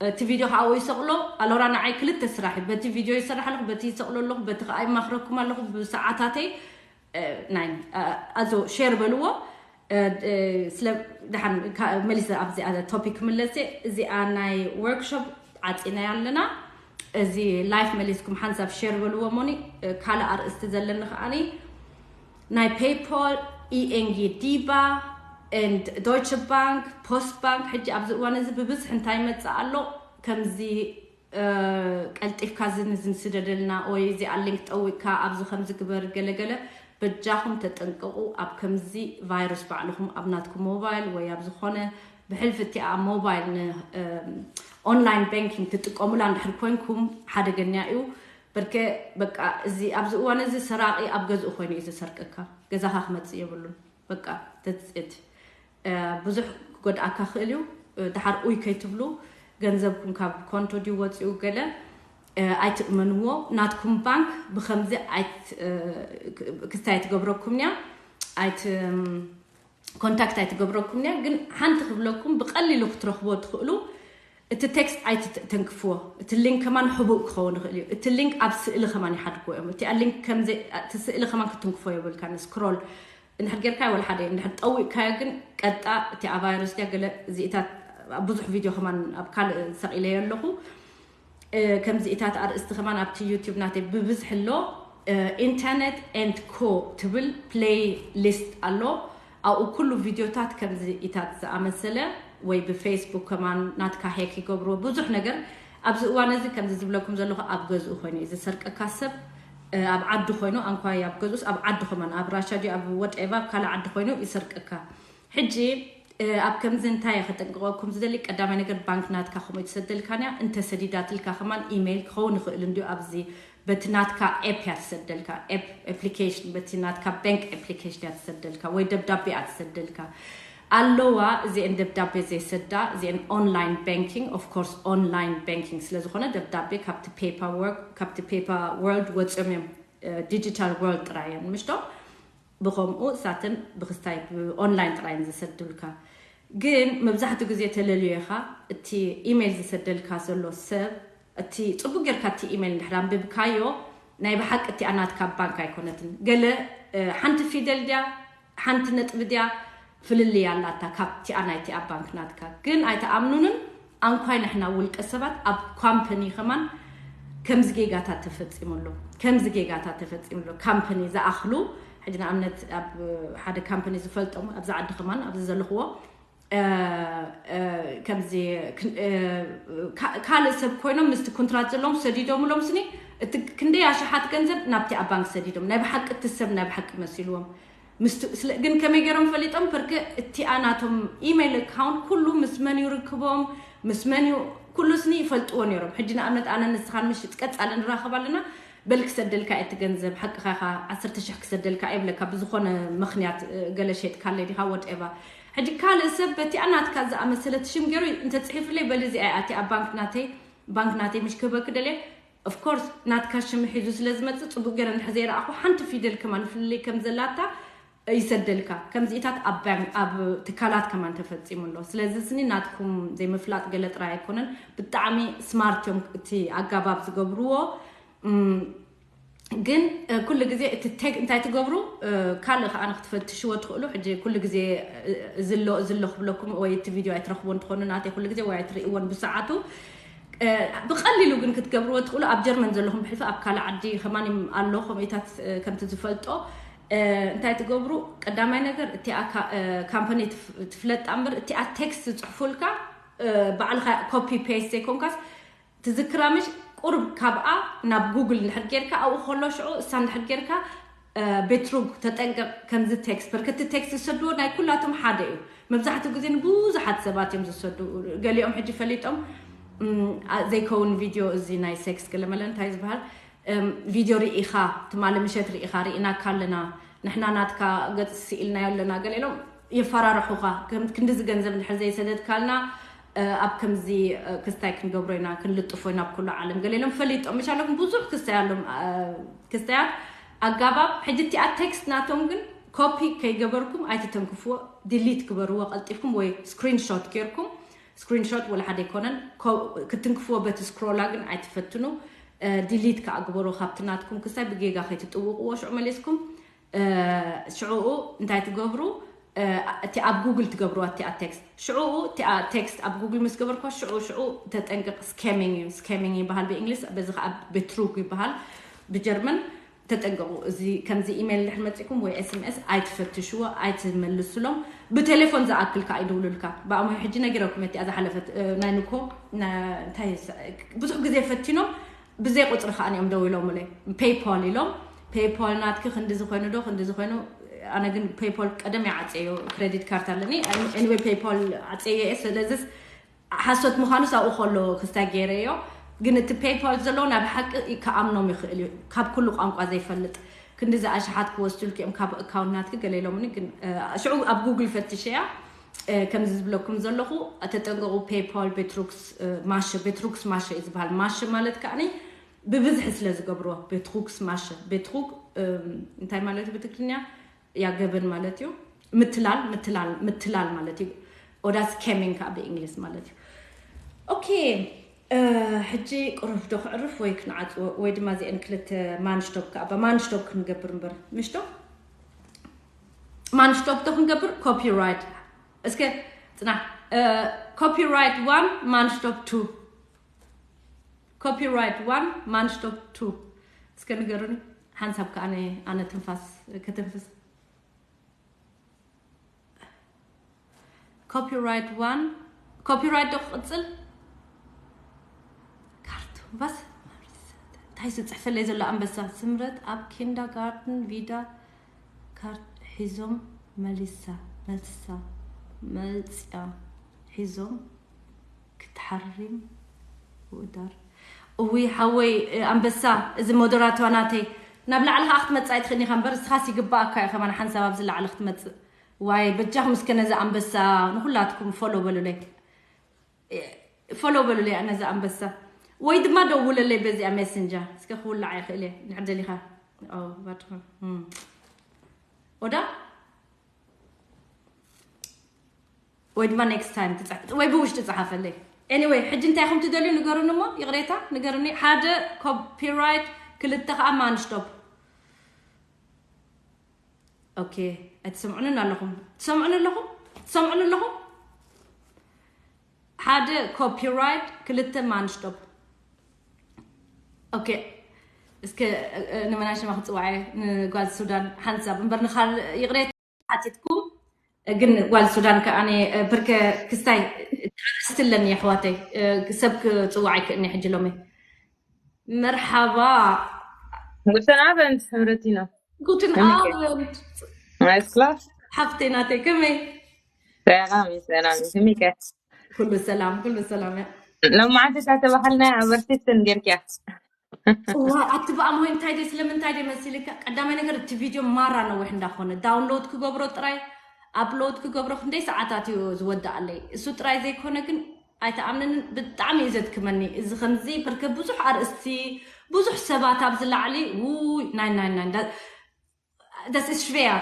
እቲ ቪድዮ ከዓ ወይ ይሰቕሎ ኣሎራ ንዓይ ክልተ ስራሕ እዩ። በቲ ቪድዮ ይሰራሕ ኣለኹ፣ በቲ ይሰቕሎ ኣለኹ፣ በቲ ከዓ ይማኽረኩም ኣለኹ ብሰዓታተይ። ናይ ኣዞ ሼር በልዎ። ስለ ደሓን መሊሰ ኣብዚ ቶፒክ ክምለስ እየ። እዚኣ ናይ ወርክሾፕ ዓፂናያ ኣለና። እዚ ላይፍ መሊስኩም ሓንሳብ ሼር በልዎ። ሞኒ ካልእ ኣርእስቲ ዘለኒ ከዓኒ ናይ ፔይፖል ኢኤንጊ ዲባ ዶይቸ ባንክ ፖስት ባንክ ሕጂ ኣብዚ እዋን እዚ ብብዝሒ እንታይ ይመፅእ ኣሎ ከምዚ ቀልጢፍካ ዝንዝን ስደደልና ወይ እዚኣ ሊንክ ጠዊቅካ ኣብዚ ከምዚ ግበር ገለገለ በጃኹም ተጠንቀቁ። ኣብ ከምዚ ቫይረስ ባዕልኹም ኣብ ናትኩም ሞባይል ወይ ኣብ ዝኾነ ብሕልፊ እቲኣ ሞባይል ንኦንላይን ባንኪንግ ትጥቀሙላ እንድሕር ኮንኩም ሓደገኛ እዩ። በርከ በቃ እዚ ኣብዚ እዋን እዚ ሰራቂ ኣብ ገዝኡ ኮይኑ እዩ ዝሰርቀካ። ገዛኻ ክመፅእ የብሉን። በቃ ተፅእት ብዙሕ ክጎድኣካ ክእል እዩ። ድሓር ኡይ ከይትብሉ ገንዘብኩም ካብ ኮንቶ ድዩ ወፂኡ ገለ ኣይትእመንዎ። ናትኩም ባንክ ብከምዚ ክስታይ ትገብረኩም እያ። ኮንታክት ኣይትገብረኩም እያ። ግን ሓንቲ ክብለኩም ብቀሊሉ ክትረኽቦ ትኽእሉ። እቲ ቴክስት ኣይትተንክፍዎ። እቲ ሊንክ ከማን ሕቡእ ክኸውን ይኽእል እዩ። እቲ ሊንክ ኣብ ስእሊ ከማን ይሓድግዎ እዮም። እቲኣ ሊንክ ከምዘይ እቲ ስእሊ ከማን ክትንክፎ የብልካ። ንስክሮል እንድሕር ጌርካዮ ወላ ሓደ እንድሕር ጠዊቕካዮ ግን ቀጣ እቲ ቫይረስ ድያ ገለ እዚኢታት ብዙሕ ቪድዮ ከማን ኣብ ካልእ ሰቒለዮ ኣለኹ። ከምዚኢታት ኣርእስቲ ከማን ኣብቲ ዩቲብ ናተይ ብብዝሒ ኣሎ። ኢንተርኔት ኤንድ ኮ ትብል ፕሌይ ሊስት ኣሎ። ኣብኡ ኩሉ ቪድዮታት ከምዚኢታት ዝኣመሰለ ወይ ብፌስቡክ ከማን ናትካ ሄክ ይገብርዎ ብዙሕ ነገር። ኣብዚ እዋን እዚ ከምዚ ዝብለኩም ዘለኹ ኣብ ገዝኡ ኮይኑ እዩ ዝሰርቀካ ሰብ ኣብ ዓዲ ኮይኑ ኣንኳይ ኣብ ገዝኡስ ኣብ ዓዲ ከማን ኣብ ራሻ ድዩ ኣብ ወደኤቫ ካልእ ዓዲ ኮይኑ ይሰርቀካ። ሕጂ ኣብ ከምዚ እንታይ እየ ከጠንቅቐኩም ዝደሊ? ቀዳማይ ነገር ባንክ ናትካ ከምኡ ትሰደልካን እያ። እንተሰዲዳትልካ ከማን ኢሜይል ክኸውን ይኽእል እንዲዩ ኣብዚ በቲ ናትካ ኤፕ እያ ትሰደልካ። ኤፕ ኣፕሊኬሽን በቲ ናትካ ባንክ ኣፕሊኬሽን እያ ትሰደልካ ወይ ደብዳቤ እያ ትሰደልካ። ኣለዋ እዚአን ደብዳቤ ዘይሰዳ እዚአን ኦንላይን ባንኪንግ ኦፍ ኮርስ ኦንላይን ባንኪንግ ስለ ዝኾነ ደብዳቤ ካብቲ ፔፐር ወርክ ካብቲ ፔፐር ወርልድ ወፂኦም እዮም። ዲጂታል ወርልድ ጥራይ እዮም ምሽቶ ብኸምኡ እሳተን ብክስታይ ብኦንላይን ጥራይ ዝሰድልካ። ግን መብዛሕትኡ ግዜ ተለልዮ ኢኻ እቲ ኢሜይል ዝሰደልካ ዘሎ ሰብ እቲ ፅቡቅ ጌርካ እቲ ኢሜይል እንድሕር ኣንብብካዮ ናይ ብሓቂ እቲኣ ናትካ ባንክ ኣይኮነትን። ገለ ሓንቲ ፊደል ድያ ሓንቲ ነጥቢ ድያ ፍልልይ ኣላታ ካብቲኣ ናይቲኣ ባንክ ናትካ። ግን ኣይተኣምኑንን ኣንኳይ ንሕና ውልቀ ሰባት ኣብ ካምፓኒ ከማን ከምዚ ጌጋታት ተፈፂሙ ኣሎ። ከምዚ ጌጋታት ተፈፂሙ ኣሎ። ካምፓኒ ዝኣኽሉ ሕጂ ንኣብነት ኣብ ሓደ ካምፓኒ ዝፈልጦም ኣብዚ ዓዲ ከማን ኣብዚ ዘለኽዎ ከምዚ ካልእ ሰብ ኮይኖም ምስቲ ኮንትራት ዘለዎም ሰዲዶምሎም ስኒ እቲ ክንደይ ኣሽሓት ገንዘብ ናብቲ ኣብ ባንክ ሰዲዶም ናይ ብሓቂ እቲ ሰብ ናይ ብሓቂ መሲልዎም። ግን ከመይ ገይሮም ፈሊጦም? ፐርከ እቲኣ ናቶም ኢሜይል ኣካውንት ኩሉ ምስ መን እዩ ርክቦም ምስ መን እዩ ኩሉ ስኒ ይፈልጥዎ ነይሮም። ሕጂ ንኣብነት ኣነ ንስኻን ምሽጥ ቀፃሊ ንራኸብ ኣለና በል ክሰደልካ እቲ ገንዘብ ሓቅኻ ኢኻ ዓሰርተ ሽሕ ክሰደልካ የብለካ ብዝኾነ ምኽንያት ገለ ሸጥካለይ ዲኻ ወደኤቫ። ሕጂ ካልእ ሰብ በቲኣ ናትካ ዝኣመሰለት ሽም ገይሩ እንተፅሒፍለይ በል እዚኣ እያ እቲኣ ባንክ ናተይ ባንክ ናተይ ምሽ ክህበኪ ደልየ ኦፍኮርስ ናትካ ሽም ሒዙ ስለ ዝመፅእ ፅቡቅ ገይረ እንድሕር ዘይረኣኹ ሓንቲ ፊደል ከማን ፍልልይ ከም ዘላታ ይሰደልካ። ከምዚኢታት ኣብ ባንክ ኣብ ትካላት ከማን ተፈፂሙ ኣሎ። ስለዚ ስኒ ናትኩም ዘይምፍላጥ ገለ ጥራይ ኣይኮነን። ብጣዕሚ ስማርት እዮም እቲ ኣጋባብ ዝገብርዎ። ግን ኩሉ ግዜ እቲ ቴክ እንታይ ትገብሩ ካልእ ከዓ ንክትፈትሽዎ ትኽእሉ። ሕጂ ኩሉ ግዜ ዝሎ ዝሎ ክብለኩም ወይ እቲ ቪድዮ ኣይትረኽቦ እንትኾኑ ናተይ ኩሉ ግዜ ወይ ኣይትርእይዎን ብሰዓቱ። ብቐሊሉ ግን ክትገብርዎ ትኽእሉ ኣብ ጀርመን ዘለኹም ብሕልፊ ኣብ ካልእ ዓዲ ከማን ኣሎ ከምኡታት ከምቲ ዝፈልጦ እንታይ ትገብሩ? ቀዳማይ ነገር እቲኣ ካምፓኒ ትፍለጣ እምበር እቲኣ ቴክስት ዝፅሕፉልካ ባዕልካ ኮፒ ፔስት ዘይኮንካስ ትዝክራ ምሽ ቁርብ ካብኣ ናብ ጉግል እንድሕር ጌርካ ኣብኡ ከሎ ሽዑ እሳ እንድሕር ጌርካ ቤትሩግ ተጠንቀቕ ከምዚ ቴክስት በርከቲ ቴክስት ዝሰድዎ ናይ ኩላቶም ሓደ እዩ። መብዛሕትኡ ግዜ ንብዙሓት ሰባት እዮም ዝሰዱ። ገሊኦም ሕጂ ፈሊጦም ዘይከውን ቪድዮ እዚ ናይ ሴክስ ገለመለ እንታይ ዝበሃል ቪድዮ ርኢኻ ትማሊ ምሸት ርኢኻ ርኢናካ ኣለና ንሕና ናትካ ገጽ ስኢልናዮ ኣለና ገለ ኢሎም የፈራርሑኻ። ክንድዚ ገንዘብ እንድሕር ዘይሰደድካልና ኣብ ከምዚ ክስታይ ክንገብሮ ኢና ክንልጥፎ ኢና ኣብ ኩሉ ዓለም ገለ ኢሎም ፈሊጦም። ምሻለኩም ብዙሕ ክስታይ ኣሎም ክስታያት ኣጋባብ ሕጂ እቲኣ ቴክስት ናቶም ግን ኮፒ ከይገበርኩም ኣይትተንክፍዎ። ዲሊት ግበርዎ ቀልጢፍኩም ወይ ስክሪንሾት ጌርኩም ስክሪንሾት ወላ ሓደ ኣይኮነን ክትንክፍዎ በቲ ስክሮላ ግን ኣይትፈትኑ። ዲሊት ከዓ ግበሩ ካብቲ ናትኩም ክስታይ ብጌጋ ከይትጥውቅዎ ሽዑ መሊስኩም ሽዑኡ እንታይ ትገብሩ? እቲ ኣብ ጉግል ትገብርዋ እቲኣ ቴክስት ሽዑኡ እቲኣ ቴክስት ኣብ ጉግል ምስ ገበርኳ ሽዑ ሽዑ ተጠንቅቕ። ስኬሚንግ እዩ ስኬሚንግ ይበሃል ብእንግሊዝ በዚ ከዓ ቤትሩግ ይበሃል ብጀርመን። ተጠንቀቑ። እዚ ከምዚ ኢሜይል ድሕር መፂኩም ወይ ኤስኤምኤስ ኣይትፈትሽዎ ኣይትመልስሎም። ብቴሌፎን ዝኣክል ከዓ ይድውሉልካ። ብኣሞ ሕጂ ነጊረኩም እቲኣ ዝሓለፈት ናይ ንኮ እንታይ ብዙሕ ግዜ ፈቲኖም ብዘይ ቁፅሪ ከዓ እዮም ደው ኢሎምለይ ፔይፖል ኢሎም ፔይፖል ናትኪ ክንዲ ዝኾይኑ ዶ ክንዲ ዝኾይኑ ኣነ ግን ፔይፖል ቀደም ይዓፀዮ ክሬዲት ካርድ ኣለኒ። ኤኒወይ ፔይፖል ዓፀየ ስለዚስ ሓሶት ምዃኑስ ኣብኡ ከሎ ክስታይ ገይረዮ። ግን እቲ ፔይፓል ዘለዎ ናብ ሓቂ ክኣምኖም ይኽእል እዩ። ካብ ኩሉ ቋንቋ ዘይፈልጥ ክንዲ ዝኣሽሓት ክወስዱልኪ እዮም ካብ ኣካውንት ናትኪ ገለ ኢሎምኒ። ግን ሽዑ ኣብ ጉግል ፈትሸያ ከምዚ ዝብለኩም ዘለኹ ተጠንቀቑ። ፔይፓል ቤትሩክስ ማሸ ቤትሩክስ ማሸ እዩ ዝበሃል። ማሸ ማለት ከዓኒ ብብዝሒ ስለ ዝገብርዎ ቤትሩክስ ማሸ ቤትሩክ እንታይ ማለት እዩ ብትግርኛ? ያገበን ማለት እዩ። ምትላል ምትላል ምትላል ማለት እዩ። ኦዳ ስኬሚንግ ከዓ ብእንግሊዝ ማለት እዩ። ኦኬ ሕጂ ቁሩብ ዶ ክዕርፍ ወይ ክንዓፅዎ ወይ ድማ እዚአን ክልተ ማንሽቶፕ ከዓ ማንሽቶፕ ክንገብር እምበር ምሽቶ ማንሽቶፕ ዶ ክንገብር ኮፒራይት እስከ ፅናሕ ኮፒራይት ዋን ማንሽቶፕ ቱ ኮፒራይት ዋን ማንሽቶፕ ቱ እስከ ንገሩኒ ሓንሳብ ከዓ ኣነ ትንፋስ ክትንፍስ ኮፒራይት ዋን ኮፒራይት ዶ ክቕፅል ካርቱን ባስ እንታይ ዝፅሕፈለይ ዘሎ ኣንበሳ ስምረት ኣብ ኪንዳጋርድን ቪዳ ካርድ ሒዞም መሊሳ መልሳ መፅያ ሒዞም ክትሓሪም ውዳር እዊ ሓወይ ኣንበሳ እዚ ሞደራቷ ናተይ ናብ ላዕሊ ከዓ ክትመፅእ ኣይትኽእልኒ ኢኻ እምበር እስኻስ ይግባኣካ እዩ ከማን ሓንሳብ ኣብዚ ላዕሊ ክትመፅእ ዋይ በጃኹም እስከ ነዚ ኣንበሳ ንኩላትኩም ፎሎ በሉለይ ፎሎ በሉለይ ነዚ ኣንበሳ ወይ ድማ ደውለለይ በዚኣ ሜሰንጀር እስከ ክውላዓ ይኽእል እየ ንዕደል ኢኻ ባድኹም ኦዳ ወይ ድማ ኔክስት ታይም ወይ ብውሽጢ ፀሓፈለይ ኤኒወይ ሕጂ እንታይ ኹም ትደልዩ ንገሩኒ እሞ ይቕሬታ ንገሩኒ ሓደ ኮፒራይት ክልተ ከዓ ማንሽቶፕ ኦኬ ኣይትሰምዑንን ኣለኹም ትሰምዑኒ ኣለኹም ትሰምዑኒ ኣለኹም ሓደ ኮፒራይት ክልተ ማንሽቶፕ ኦኬ እስከ ንመናሽማ ክፅዋዐ ንጓል ሱዳን ሓንሳብ እምበር ንካል ይቕሬታ ሓቲትኩም ግን ጓል ሱዳን ከኣ ብርከ ክስታይ ኣርእስቲ ኣለኒ ኣሕዋተይ ሰብ ክፅዋዕ ኣይክእልኒ ሕጂ ሎሚ መርሓባ ጉተን ኣበንት ሕብረቲና ጉትን ኣወንት ናይስ ክላስ ሓፍተይ ናተይ ከመይ ሰላም እዩ ሰላም እዩ ስሚከ ኩሉ ሰላም ኩሉ ሰላም እያ ሎማዓንቲ እታ ተባሃልናያ ኣበርቲስትን ጌርክያ እዋ ኣቲ ብኣም ሆይ እንታይ ደ ስለምንታይ ደ መሲልካ ቀዳማይ ነገር እቲ ቪድዮ ማራ ነዊሕ እንዳኾነ ዳውንሎድ ክገብሮ ጥራይ ኣፕሎድ ክገብሮ ክንደይ ሰዓታት እዩ ዝወዳኣለይ እሱ ጥራይ ዘይኮነ ግን ኣይተኣምንን ብጣዕሚ እዩ ዘድክመኒ እዚ ከምዚ ብርከ ብዙሕ ኣርእስቲ ብዙሕ ሰባት ኣብዚ ላዕሊ ውይ ናይ ናይ ናይ das ist schwer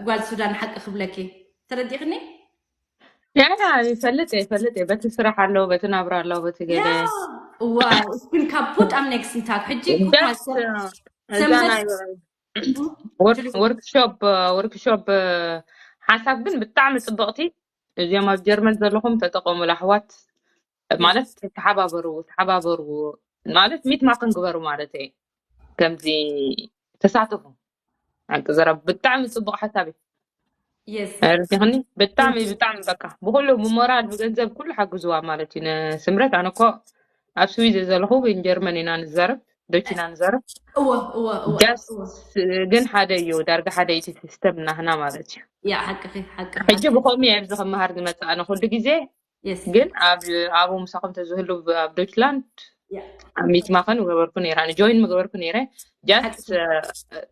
ጓል ሱዳን ሓቂ ክብለኪ ተረዲእክኒ ያ ይፈልጥ ይፈልጥ በቲ ስራሕ ኣለዎ በቲ ናብራ ኣለዎ በቲ ገለ ዋው እስኩን ካብ ፑት ኣም ኔክስት ታግ ሕጂ ደስ እዛ ናይ ወርክሾፕ ወርክሾፕ ሓሳብ ግን ብጣዕሚ ፅብቕቲ። እዚኦም ኣብ ጀርመን ዘለኹም ተጠቀሙላ ኣሕዋት፣ ማለት ተሓባበሩ ተሓባበሩ፣ ማለት ሚት ማክን ግበሩ ማለት እዩ። ከምዚ ተሳተፉ። ሓቂ ዘረብ ብጣዕሚ ፅቡቅ ሓሳብ እዩ። የስ ርዲኽኒ ብጣዕሚ ብጣዕሚ በቃ ብኩሉ ብሞራል ብገንዘብ ኩሉ ሓግዝዋ ማለት እዩ ንስምረት። ኣነ እኮ ኣብ ስዊዝ ዘለኹ ግን ጀርመን ኢና ንዛረብ፣ ዶች ኢና ንዛረብ። እወ እወ እወ ጃስ ግን ሓደ እዩ ዳርጋ ሓደ እቲ ሲስተም ናህና ማለት እዩ። ያ ሓቅኺ ሓቅኺ ሕጂ ብከምኡ እየ ኣብዚ ክመሃር ዝመፅእ ኣነ ኩሉ ግዜ። የስ ግን ኣብ ኣብኡ ምሳኹም ተዝህሉ ኣብ ዶችላንድ ያ ኣብ ሚት ማኸን ምገበርኩ ነይራ፣ ንጆይን ምገበርኩ ነይረ። ጃስት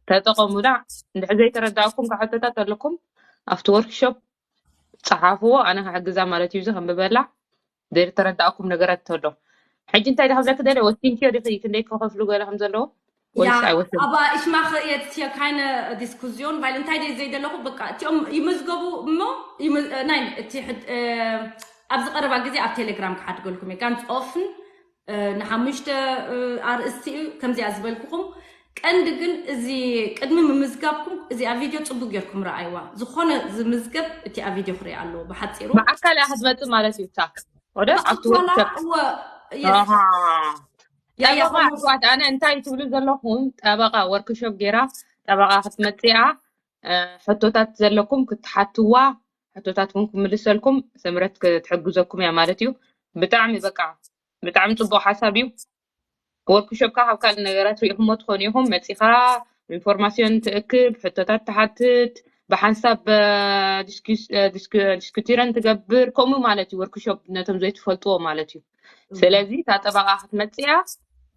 ተጠቐሙላ። እንድሕር ዘይተረዳእኩም ካብ ሕቶታት ኣለኩም ኣብቲ ወርክሾፕ ፀሓፍዎ፣ ኣነ ክሕግዛ ማለት እዩ። እዚ ከንብበላ ዘይተረዳእኩም ነገራት ተሎ። ሕጂ እንታይ ዳ ክብለክ ደለ ወሲንክዮ ዲኺ ክንደይ ክኸፍሉ ገለ ከም ዘለዎ ያ ወይስ ኣይወስን? ኣባ ich mache jetzt hier keine Diskussion, weil እንታይ ደይ ዘይደለኹ በቃ እቲኦም ይመዝገቡ እሞ ይመ- ናይ እቲ ሕድ- እ፣ ኣብዚ ቀረባ ግዜ ኣብ ቴሌግራም ክሓድገልኩም እየ ጋንፅ ኦፍን ንሓሙሽተ እ፣ ኣርእስቲ እዩ ከምዚኣ ዝበልኩኹም። ቀንዲ ግን እዚ ቅድሚ ምምዝጋብኩም እዚኣ ቪድዮ ፅቡቅ ጌርኩም ረኣይዋ። ዝኾነ ዝምዝገብ እቲኣ ቪድዮ ክርኢ ኣለዎ ብሓፂሩ። ብኣካል እያ ክትመፅእ ማለት እዩ። እታ ወደ ኣብቲ ብኣካላ ወርክሾፕ እወ የስ ኣሃ። ያ ያ ጠበቃ ኣሕዋት፣ ኣነ እንታይ ትብሉ ዘለኹም? ጠበቃ ወርክሾፕ ጌራ ጠበቃ ክትመፅእ እያ። እ፣ ሕቶታት ዘለኩም ክትሓትዋ፣ ሕቶታትኩም ክምልሰልኩም ስምረት ክትሕግዘኩም እያ ማለት እዩ። ብጣዕሚ በቃ ብጣዕሚ ፅቡቅ ሓሳብ እዩ። ወርክሾፕካ ካብ ካልእ ነገራት ሪኢኹሞ ትኾኑ ኢኹም። መፂኻ ኢንፎርማሲዮን ትእክብ፣ ሕቶታት ትሓትት፣ ብሓንሳብ ዲስኩቲረን ትገብር። ከምኡ ማለት እዩ ወርክሾፕ ነቶም ዘይትፈልጥዎ ማለት እዩ። ስለዚ እታ ጠበቃ ክትመፅያ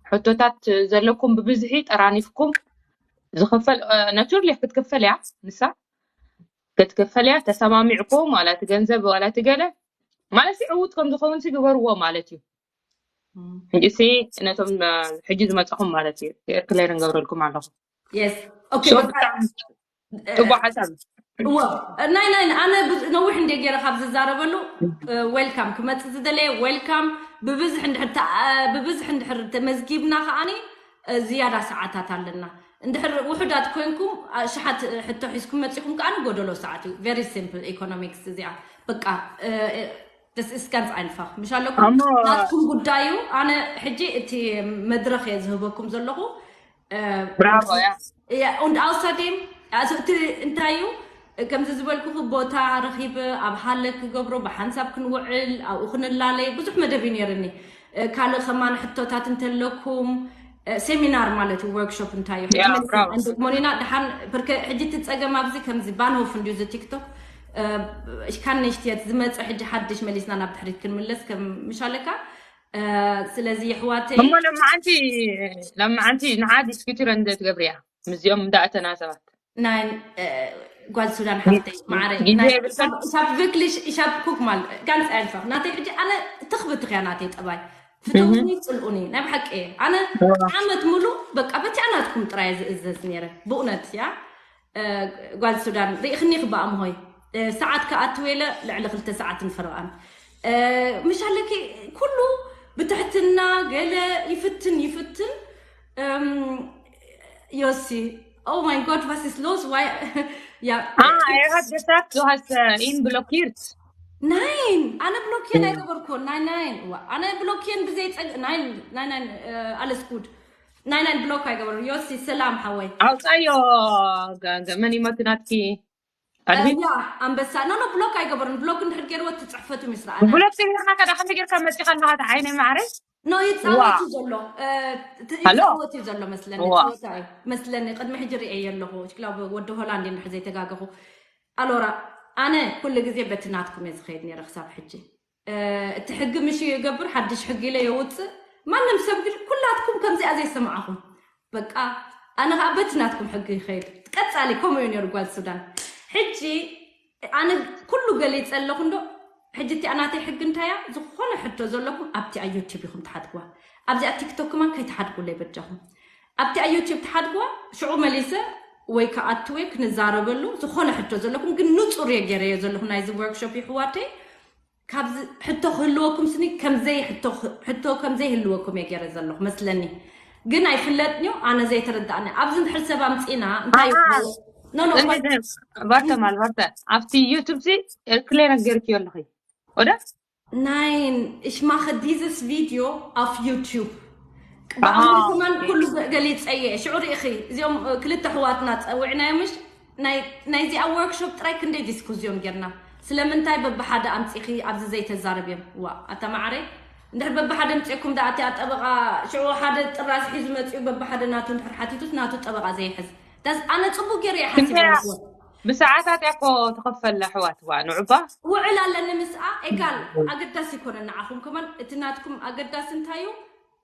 ሕቶታት ዘለኩም ብብዝሒ ጠራኒፍኩም ዝኽፈል ናቹራሊ ክትክፈል እያ ንሳ ክትክፈል እያ። ተሰማሚዕኩም ዋላ እቲ ገንዘብ ዋላ እቲ ገለ ማለት ዕዉት ከም ዝኸውን ግበርዎ ማለት እዩ። ሕጂ ሲ ነቶም ሕጂ ዝመፀኹም ማለት እዩ ክሌር ንገብረልኩም ኣለኹ። የስ ኦኬ So በቃ ብጣዕሚ ፅቡቅ ሓሳብ እዩ። እወ ናይ ናይ ኣነ ብዙ- ነዊሕ እንደ ገይረ ካብ ዝዛረበሉ ዌልካም ክመፅእ ዝደለየ ዌልካም። ብብዝሕ እንድሕር ተኣ- ብብዝሕ እንድሕር ተመዝጊብና ከዓኒ እ፣ ዝያዳ ሰዓታት ኣለና። እንድሕር ውሑዳት ኮይንኩም ኣሽሓት ሕቶ ሒዝኩም መፂኹም ከዓኒ ጎደሎ ሰዓት እዩ። Very simple economics እዚኣ በቃ ደስ እስካንስ ኣይንፋኽ ምሽ ኣለኩም። ኣሞ ናትኩም ጉዳይ እዩ። ኣነ ሕጂ እቲ መድረኽ እየ ዝህበኩም ዘለኹ። ብራቮ ያ Ja, und außerdem, also እቲ እንታይ እዩ ከምዚ ዝበልኩኹ ቦታ ረኺበ ኣብ ሃለ ክገብሮ ብሓንሳብ ክንውዕል ኣብኡ ክንላለይ ብዙሕ መደብ እዩ ነይርኒ። ካልእ ከማን ሕቶታት እንተለኩም ሰሚናር ማለት እዩ ወርክሾፕ እንታይ እዩ ሕጂ ያ፣ መሊስና ብራቮ። እንደግሞኒና ድሓን ብርከ ሕጂ እቲ ጸገም ኣብዚ ከምዚ ባንሆፍ እንድዩ እዚ ቲክቶክ እሽካን ንሽትየት ዝመጸ ሕጂ ሓድሽ መሊስና ናብ ድሕሪት ክንምለስ ከም ምሻለካ ስለዚ የሕዋተይ እሞ ለማዓንቲ ለማዓንቲ ንዓ ዲስኩቲረ እንደ ትገብርያ ምስዚኦም እንዳእተና ሰባት ናይ እ፣ ጓል ሱዳን ሓፍተይ ማዕረ ግዜ ናይ- የብልካን? Ich habe wirklich ich habe guck mal ganz einfach ናተይ ሕጂ ኣነ ትኽብትኽያ ናተይ ጠባይ ፍተውኒ ፅልኡኒ ናይ ብሓቂ እየ ኣነ እዋ። ዓመት ሙሉ በቃ በቲኣ ናትኩም ጥራይ ዝእዘዝ ነይረ ብእውነት ያ እ፣ ጓል ሱዳን ርኢኽኒ ክበኣም ሆይ እ፣ ሰዓት ከኣትወ ኢለ ልዕሊ ክልተ ሰዓትን ፈረቓን እ፣ ምሽ ኣለኪ ኩሉ ብትሕትና ገለ ይፍትን ይፍትን እም፣ ዮሲ oh my god was ist los why ja Ah, er hat gesagt, du hast äh, ihn blockiert. Nein ኣነ ብሎክየን ኣይገበርኩን ናይ ናይ ዋ፣ ኣነ ብሎክየን ብዘይ ጸግ ናይ ናይ ናይ እ፣ alles gut ናይ ናይ ብሎክ ኣይገበርኩ ዮሲ ሰላም ሓወይ ኣውፃዮ ገ- ገ- መን ይመቱ ናትኪ ኣድሚን ያ ኣንበሳ ኖ ኖ ብሎክ ኣይገበርን ብሎክ እንድሕር ገይርዎ እቲ ፅሕፈቱ ምስ ረኣ ብሎክ ተገርና ከዳ ከመይ ጌርካ መፂኻ ኣለኻ እቲ ዓይነይ ማዕረ ኖ ይፃወት እዩ ዘሎ እ፣ እቲ ሃሎ? ይፃወት እዩ ዘሎ መስለኒ እዋ። ፃወታ እዩ መስለኒ ቅድሚ ሕጂ ርኤ ኣለኹ ክላብ ወዲ ሆላንድ እንድሕር ዘይተጋገኹ ኣሎራ ኣነ ኩሉ ግዜ በቲ ናትኩም እየ ዝኸይድ ነይረ ክሳብ ሕጂ እ፣ እቲ ሕጊ ምሽ ይገብር ሓድሽ ሕጊ ኢለ የውፅእ ማንም ሰብ ግን ኩላትኩም ከምዚኣ ዘይሰማዕኹም በቃ ኣነ ከዓ በቲ ናትኩም ሕጊ ይኸይድ ቀፃሊ ከምኡ እዩ ነይሩ ጓል ሱዳን ሕጂ ኣነ ኩሉ ገሊፀ ኣለኹ እንዶ ሕጂ እቲኣ ናተይ ሕጊ እንታያ ዝኾነ ሕቶ ዘለኩም ኣብቲኣ ዩቲብ ኢኹም ትሓድግዋ ኣብዚኣ ቲክቶክ ከማን ከይትሓድጉለይ በጃኹም ኣብቲኣ ዩቲብ ትሓድግዋ ሽዑ መሊሰ ወይ ከኣትወ ክንዛረበሉ ዝኾነ ሕቶ ዘለኩም ግን ንፁር እየ ገይረዮ ዘለኹ ናይዚ ወርክሾፕ ይሕዋተይ ካብዚ ሕቶ ክህልወኩም ስኒ ከምዘይ ሕቶ ክ- ሕቶ ከምዘይ ህልወኩም እየ ገይረ ዘለኹ መስለኒ ግን ኣይፍለጥን እዩ። ኣነ ዘይተረዳእኒ ኣብዚ እንድሕር ሰብ ኣምፂና እንታይ እዩ? ኣሃ። No, no, እንዴት ነው? ባርተ ማል ባርተ ኣብቲ ዩቱብ ሲ ክሌ ነገር ኣለኺ ወደ Nein, ich mache dieses Video auf YouTube. ኣሃ። ብኣምር ከማን ኩሉ ገሊፀየ ሽዑ ርኢኺ እዚኦም ክልተ ኣሕዋትና ፀውዕናዮ ምሽ ናይ ናይዚኣ ወርክሾፕ ጥራይ ክንደይ ዲስኩዝዮን ጌርና። ስለምንታይ በብሓደ ኣምፂኺ ኣብዚ ዘይተዛረብዮም? ዋ ኣታ ማዓረይ፣ እንድሕር በብሓደ ኣምፂእኩም ደኣ እቲኣ ጠበቓ ሽዑ ሓደ ጥራዝ ሒዙ መፂኡ በብሓደ ናቱ እንድሕር ሓቲቱስ ናቱ ጠበቓ ዘይሕዝ ዳስ ኣነ ፅቡቅ ገይረ እየ ሓሲበ ክንደያ ኣለኹ። ብሰዓታት እያ እኮ ትኸፈል ኣሕዋት ዋ ንዑባ ውዕል ኣለኒ ምስኣ ኤጋል ኣገዳሲ ይኮነ ንዓኹም ከማን እቲ ናትኩም ኣገዳሲ እንታይ እዩ?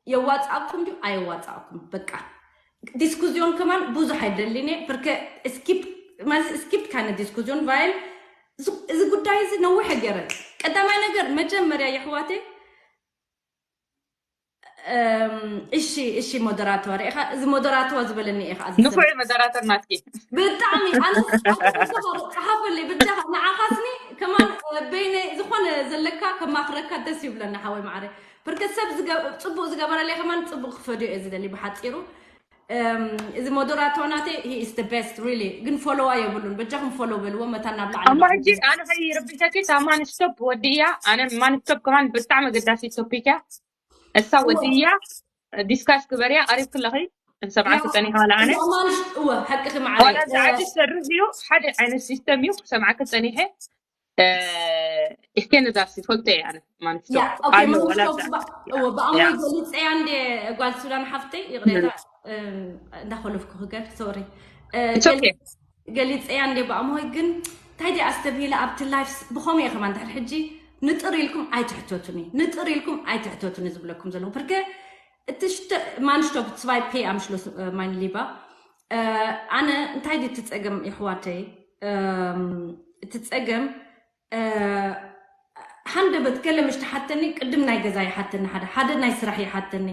የዋፃእኩም ድዩ ኣየዋፃእኩም? በቃ ዲስኩዝዮን ከማን ብዙሕ ኣይደልን እየ ብርከ ስኪፕ ማለት ስኪፕ ካይነ ዲስኩዝዮን ቫይል እዚ ጉዳይ እዚ ነዊሕ ገይረ ቀዳማይ ነገር መጀመርያ የሕዋተይ እም፣ እሺ እሺ ሞደራተዋ ርኢኻ እዚ ሞደራተዋ ዝበለኒ ኢኻ ዝሰምዕ ንፉዕ መደራተር ናትኪ ብጣዕሚ ኣነ ጸሓፈለይ ብጃኻ ንዓኻስኒ ከማን በይነ ዝኾነ ዘለካ ከማኽረካ ደስ ይብለና ሓወይ ማዕረ ብርከ ሰብ ዝገ- ጽቡቅ ዝገበረለይ ከማን ጽቡቅ ክፈድዮ እየ ዝደሊ ብሓጺሩ እም፣ እዚ ሞደራተዋ ናተይ he is the best really ግን ፎሎዋ የብሉን በጃኹም ፎሎ በልዎ መታን ናብ ላዕሊ እሞ ሕጂ ኣነ ከይርብሸኪ እታ ማንስቶፕ ወዲ እያ ኣነ ማንስቶፕ ከማን ብጣዕሚ ኣገዳሲ ቶፒክ እያ እሳ ወዲ እያ ዲስካስ ግበርያ ቀሪብ ክለኺ ሰብዓ ክፀኒኻ ዋላ ኣነ ማንሽ እወ ሓቅኺ ዋላ ማዕረ እዚ ዓዲ ዝሰርሕ እዩ ሓደ ዓይነት ሲስተም እዩ ክሰምዓኪ ፀኒሐ ይከነዛስ ይፈልጦ እየ ኣነ ማንስቶፕ ያ ኦኬ ኣሎ ወላ ማንስቶፕ ብኣሞ ገሊፀያ እንደ ጓል ሱዳን ሓፍተይ ይቕሬታ እንዳኮለፍኩ ክገር ሶሪ It's okay. ገሊፀያ እንደ ብኣሞ ግን እንታይ ዲ ኣስተብሂለ ኣብቲ ላይፍ ብኸምኡ እየ ከማን ድሕር ሕጂ ንጥር ኢልኩም ኣይትሕተቱኒ ንጥር ኢልኩም ኣይትሕተቱኒ ዝብለኩም ዘለኹ ብርከ እቲ ሽተ ማንሽቶፕ ስባይ ፔ ኣምሽሎ ማይን ሊባ ኣነ እንታይ ዲ እቲ ፀገም ይሕዋተይ እም፣ እቲ ፀገም ሃንደበት ገለ ምሽ ትሓተኒ ቅድም ናይ ገዛ ይሓተኒ ሓደ ሓደ ናይ ስራሕ ይሓተኒ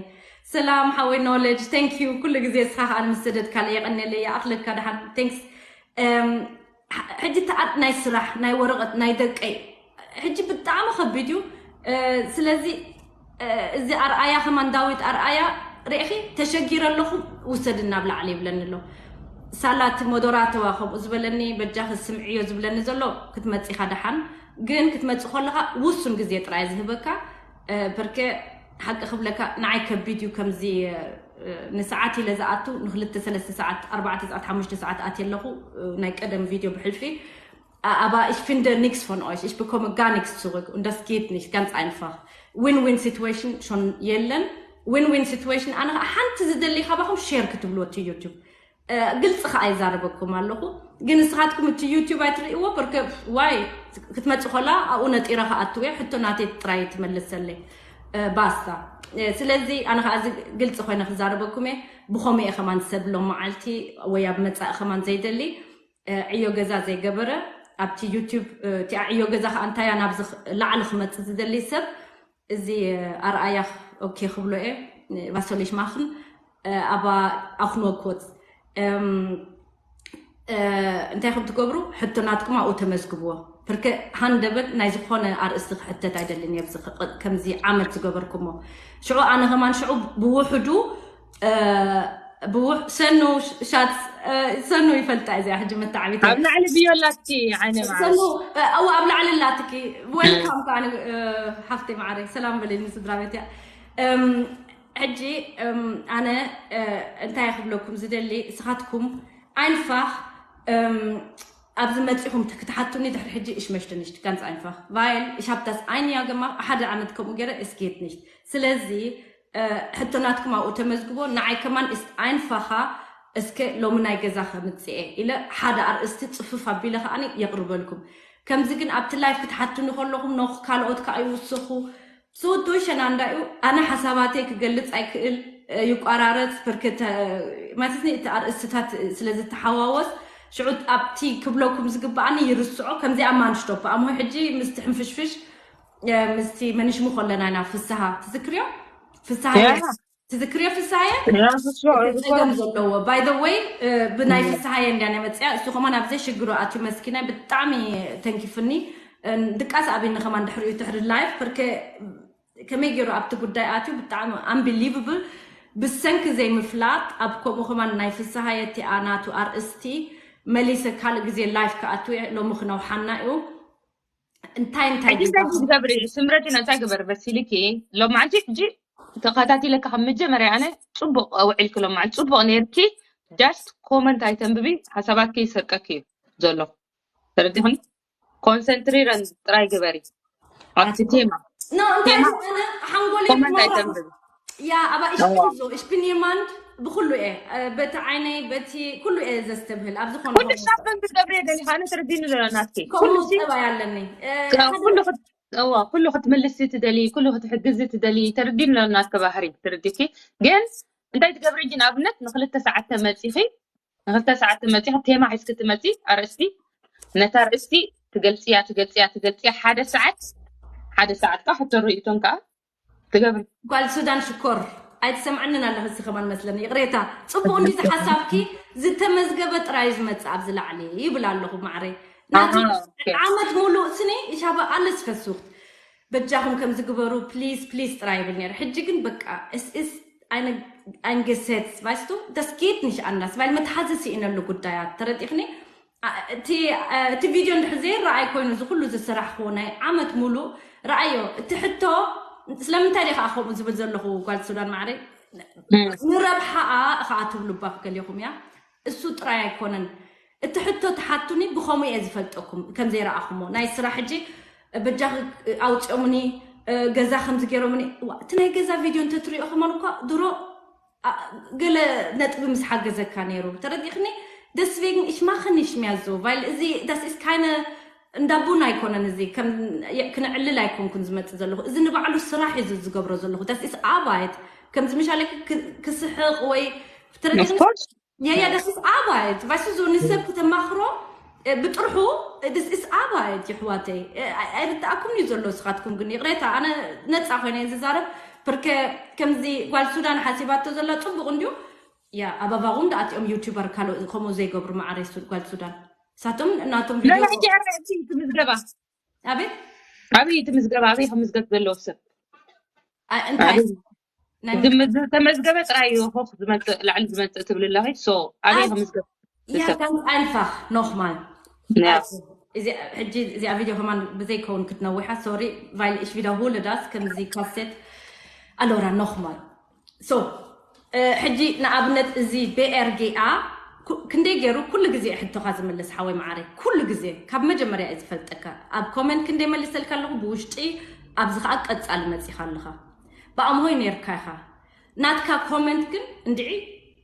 ሰላም ሓወይ ኖሌጅ thank you ኩሉ ግዜ እስኻ ከዓ ንምሰደድ ካልእ የቐንየለይ ይኣኽለካ ድሓን thanks ሕጂ ተኣት ናይ ስራሕ ናይ ወረቐት ናይ ደቀይ ሕጂ ብጣዕሚ ከቢድ እዩ ስለዚ እዚ ኣርኣያ ከማን ዳዊት ኣርኣያ ርኢኺ ተሸጊረ ኣለኹ ውሰድ ናብ ላዕሊ ይብለኒ ኣሎ ሳላ እቲ ሞደራተዋ ከምኡ ዝበለኒ በጃኺ ስምዕዮ ዝብለኒ ዘሎ ክትመፂኻ ደሓን ግን ክትመፂ ከለኻ ውሱን ግዜ ጥራይ ዝህበካ በርከ ሓቂ ክብለካ ንዓይ ከቢድ እዩ ከምዚ ንሰዓት ኢለ ዝኣቱ ንክልተ ሰለስተ ሰዓት ኣርባዕተ ሰዓት ሓሙሽተ ሰዓት ኣትየ ኣለኹ ናይ ቀደም ቪድዮ ብሕልፊ aber ich finde nichts von euch ich bekomme gar nichts zurück und das geht nicht ganz einfach win win situation schon የለን win win situation ኣነ ሓንቲ ዝደሊ ካባኹም ሼር ክትብልዎ እቲ ዩቱብ ግልፂ ከዓ ይዛረበኩም ኣለኹ ግን ንስኻትኩም እቲ ዩቱብ ኣይትርእይዎ በርከ ዋይ ክትመፅእ ከላ ኣብኡ ነጢረ ከኣትው እየ ሕቶ ናተይ ጥራይ ትመልሰለይ ባስታ ስለዚ ኣነ ከዓ እዚ ግልፂ ኮይነ ክዛረበኩም እየ ብኸምኡ እየ ከማን ሰብ ሎም መዓልቲ ወይ ኣብ መፃኢ ከማን ዘይደሊ ዕዮ ገዛ ዘይገበረ ኣብቲ ዩቱብ እቲኣ ዕዮ ገዛ ከዓ እንታያ ናብዚ ላዕሊ ክመፅእ ዝደሊ ሰብ እዚ ኣርኣያ ኦኬ ክብሎ እየ ቫሶሊሽ ማኽን ኣባ ኣኽንወኮት እንታይ ከም ትገብሩ ሕቶ ናትኩም ኣብኡ ተመዝግብዎ ብርከ ሃንደበት ናይ ዝኾነ ኣርእስቲ ክሕተት ኣይደልን እየ ከምዚ ዓመት ዝገበርኩሞ ሽዑ ኣነ ከማን ሽዑ ብውሕዱ ብውሕ ሰኑ ሻት ሰኑ ይፈልጣ እዚኣ ሕጂ መተዓቢታ ኣብ ላዕሊ ብዮላትኪ ዓይነ ሰኑ ኣው ኣብ ላዕሊ ላትኪ ወልካም ከዓኒ ሓፍተይ ማዕረ ሰላም በለኒ ስድራ ቤት እያ ሕጂ ኣነ እንታይ ክብለኩም ዝደሊ እስኻትኩም ኣይንፋኽ ኣብዚ መፂኹም ክትሓቱኒ ድሕሪ ሕጂ እሽ መሽተ ንሽት ጋንፅ ኣይንፋኽ weil ich habe das ein Jahr gemacht ሓደ ዓመት ከምኡ ገይረ es geht nicht ስለዚ ሕቶ ናትኩም ኣብኡ ተመዝግቦ ንዓይ ከማን ist einfacher እስከ ሎሚ ናይ ገዛ ከምፅኤ ኢለ ሓደ ኣርእስቲ ፅፍፍ ኣቢለ ከዓኒ የቕርበልኩም ከምዚ ግን ኣብቲ ላይፍ ክትሓቱኒ ከለኹም ነኹ ካልኦት ከዓ ይውስኹ So ዶሸን ኣንዳ እዩ ኣነ ሓሳባተይ ክገልፅ ኣይክእል ይቋራረፅ በርከተ ማለት እቲ ኣርእስትታት ስለ ዝተሓዋወስ ሽዑ ኣብቲ ክብለኩም ዝግበኣኒ ይርስዖ ከምዚኣ ማንሽቶፕ ኣሞ ሕጂ ምስቲ ሕንፍሽፍሽ ምስቲ መንሽሙ ከለና ኢና ፍስሃ ትዝክርዮ ፍስሃ ትዝክርዮ ፍስሃየ ጸገም ዘለዎ by the way ብናይ ፍስሃየ እንዲያ ናይ መፅያ እሱ ከማን ኣብ ዘይሽግሩ ኣትዩ መስኪናይ ብጣዕሚ ተንኪፍኒ ድቃስ ኣብኒ ከማን ድሕሪኡ ትሕሪ ላይፍ በርከ ከመይ ገይሩ ኣብቲ ጉዳይ ኣትዩ ብጣዕሚ unbelievable ብሰንኪ ዘይምፍላጥ ኣብ ከምኡ ከማን ናይ ፍስሃየ እቲኣ ናቱ ኣርእስቲ መሊሰ ካልእ ግዜ ላይፍ ክኣትው እየ። ሎሚ ክነውሓና እዩ። እንታይ እንታይ ሕጂ እንታይ ክትገብሪ ስምረቲ ነታይ ግበር በሲልኪ ሎማዓንቲ ሕጂ ተኸታቲለካ ካብ መጀመርያ ኣነ ጽቡቕ ኣውዒልኪ ሎማዓንቲ ጽቡቕ ነርኪ just comment ኣይተንብቢ ሓሳባትኪ ይሰርቀኪ እዩ ዘሎ ተረዲኹኒ ኮንሰንትሪረን ጥራይ ግበሪ ኣብቲ ቴማ no እንታይ ኣነ ሓንጎለይ comment ኣይተንብቢ ያ ኣባ እሽፒን ዞ እሽፒን የማንድ ብኩሉ እየ በቲ ዓይነይ በቲ ኩሉ እየ ዘስተብህል ኣብ ዝኾነ ኩሉ ሻፈን ክትገብሪ የደሊ ኣነ ተረዲኒ ዘሎ ናትኪ ኩሉ ከምኡ ጠባይ ኣለኒ ኩሉ እዋ ኩሉ ክትምልሲ ትደሊ ኩሉ ክትሕግዚ ትደሊ ተረዲኒ ኣሎ ናትኪ ባህሪ ትርድኪ ግን እንታይ ትገብሪ ሕጂ ንኣብነት ንክልተ ሰዓት ተመፂኺ ንክልተ ሰዓት ተመፂኺ ቴማ ሒዝኪ ትመፂ ኣርእስቲ ነታ ኣርእስቲ ትገልፅያ ትገልፅያ ትገልፅያ ሓደ ሰዓት ሓደ ሰዓት ከዓ ሕቶ ርእይቶን ከዓ ትገብሪ ጓል ሱዳን ሽኮር ኣይትሰምዕንን ኣለኺ እዚ ከማን መስለኒ ይቕሬታ ፅቡቅ እንዲ ዝሓሳብኪ ዝተመዝገበ ጥራይ ዝመፅእ ኣብዚ ላዕሊ ይብል ኣለኹ ማዕረይ ናቱ ዓመት ሙሉእ ስኒ ሻባ ኣለስ ፈሱኽት በጃኹም ከም ዝግበሩ ፕሊስ ፕሊስ ጥራይ ይብል ነይሩ ሕጂ ግን በቃ እስእስ eingesetzt weißt du das geht nicht anders weil መትሓዚ ስኢነሉ ጉዳያት ተረዲኽኒ እቲ ቪድዮ እንድሕር ዘይረኣይ ኮይኑ እዚ ኩሉ ዝስራሕ ክዎ ናይ ዓመት ሙሉእ ረኣዮ እቲ ሕቶ ስለምንታይ ደ ከዓ ከምኡ ዝብል ዘለኹ ጓል ሱዳን ማዕረ ንረብሓኣ ከዓ ትብሉ ባክ ገሊኹም እያ እሱ ጥራይ ኣይኮነን እቲ ሕቶ ተሓቱኒ ብኸምኡ እየ ዝፈልጠኩም ከም ዘይረኣኹሞ ናይ ስራሕ ሕጂ በጃኺ ኣውፅኦምኒ ገዛ ከምዚ ገይሮምኒ እቲ ናይ ገዛ ቪድዮ እንተትሪኦ ከማን እኳ ድሮ ገለ ነጥቢ ምስ ሓገዘካ ነይሩ ተረዲእክኒ deswegen ich mache nicht mehr so weil እዚ das ist keine እንዳ ቡን ኣይኮነን እዚ ከም ክነዕልል ኣይኮንኩን ዝመፅእ ዘለኹ እዚ ንባዕሉ ስራሕ እዩ ዝገብሮ ዘለኹ das ist Arbeit ከምዚ ምሻለ ክስሕቕ ወይ ተረዲእክኒ ያያ das ist Arbeit weißt du ንሰብ ከተማኽሮ ብጥርሑ this is Arbeit ይሕዋተይ ኣይርድኣኩም እዩ ዘሎ ስኻትኩም ግን ይቕሬታ ኣነ ነፃ ኮይነ ዝዛረብ ፕርከ ከምዚ ጓል ሱዳን ሓሲባቶ ዘላ ፅቡቅ እንድዩ ያ ኣባባኹም ደኣቲኦም ዩቱበር ካልኦ ከምኡ ዘይገብሩ ማዕረ ጓል ሱዳን ሳቶም እናቶም ትምዝገባ ኣቤት ኣበይ ትምዝገባ ኣበይ ከምዝገብ ዘለዎ ሰብ እንታይ ተመዝገበ ጥራይ እዩ ኮክ ዝመፅእ ላዕሊ ዝመፅእ ትብል ኣለኺ so ኣበይ ከምዝገብ Ja, ganz einfach, nochmal. ሕጂ እዚኣ ቪድዮ ከማን ብዘይከውን ክትነዊሓ ሶሪ weil ich wiederhole das ከምዚ ካሴት ኣሎራ ኖክማል so ሕጂ ንኣብነት እዚ ቤኤርጌኣ ክንደይ ገይሩ ኩሉ ግዜ ሕቶኻ ዝምልስ ሓወይ መዓረይ ኩሉ ግዜ ካብ መጀመርያ እየ ዝፈልጠካ ኣብ ኮመንት ክንደይ መሊሰልካ ኣለኹ ብውሽጢ ኣብዚ ከዓ ቀፃሊ መፂኻ ኣለኻ ብኣምሆይ ነርካ ኢኻ ናትካ ኮመንት ግን እንድዒ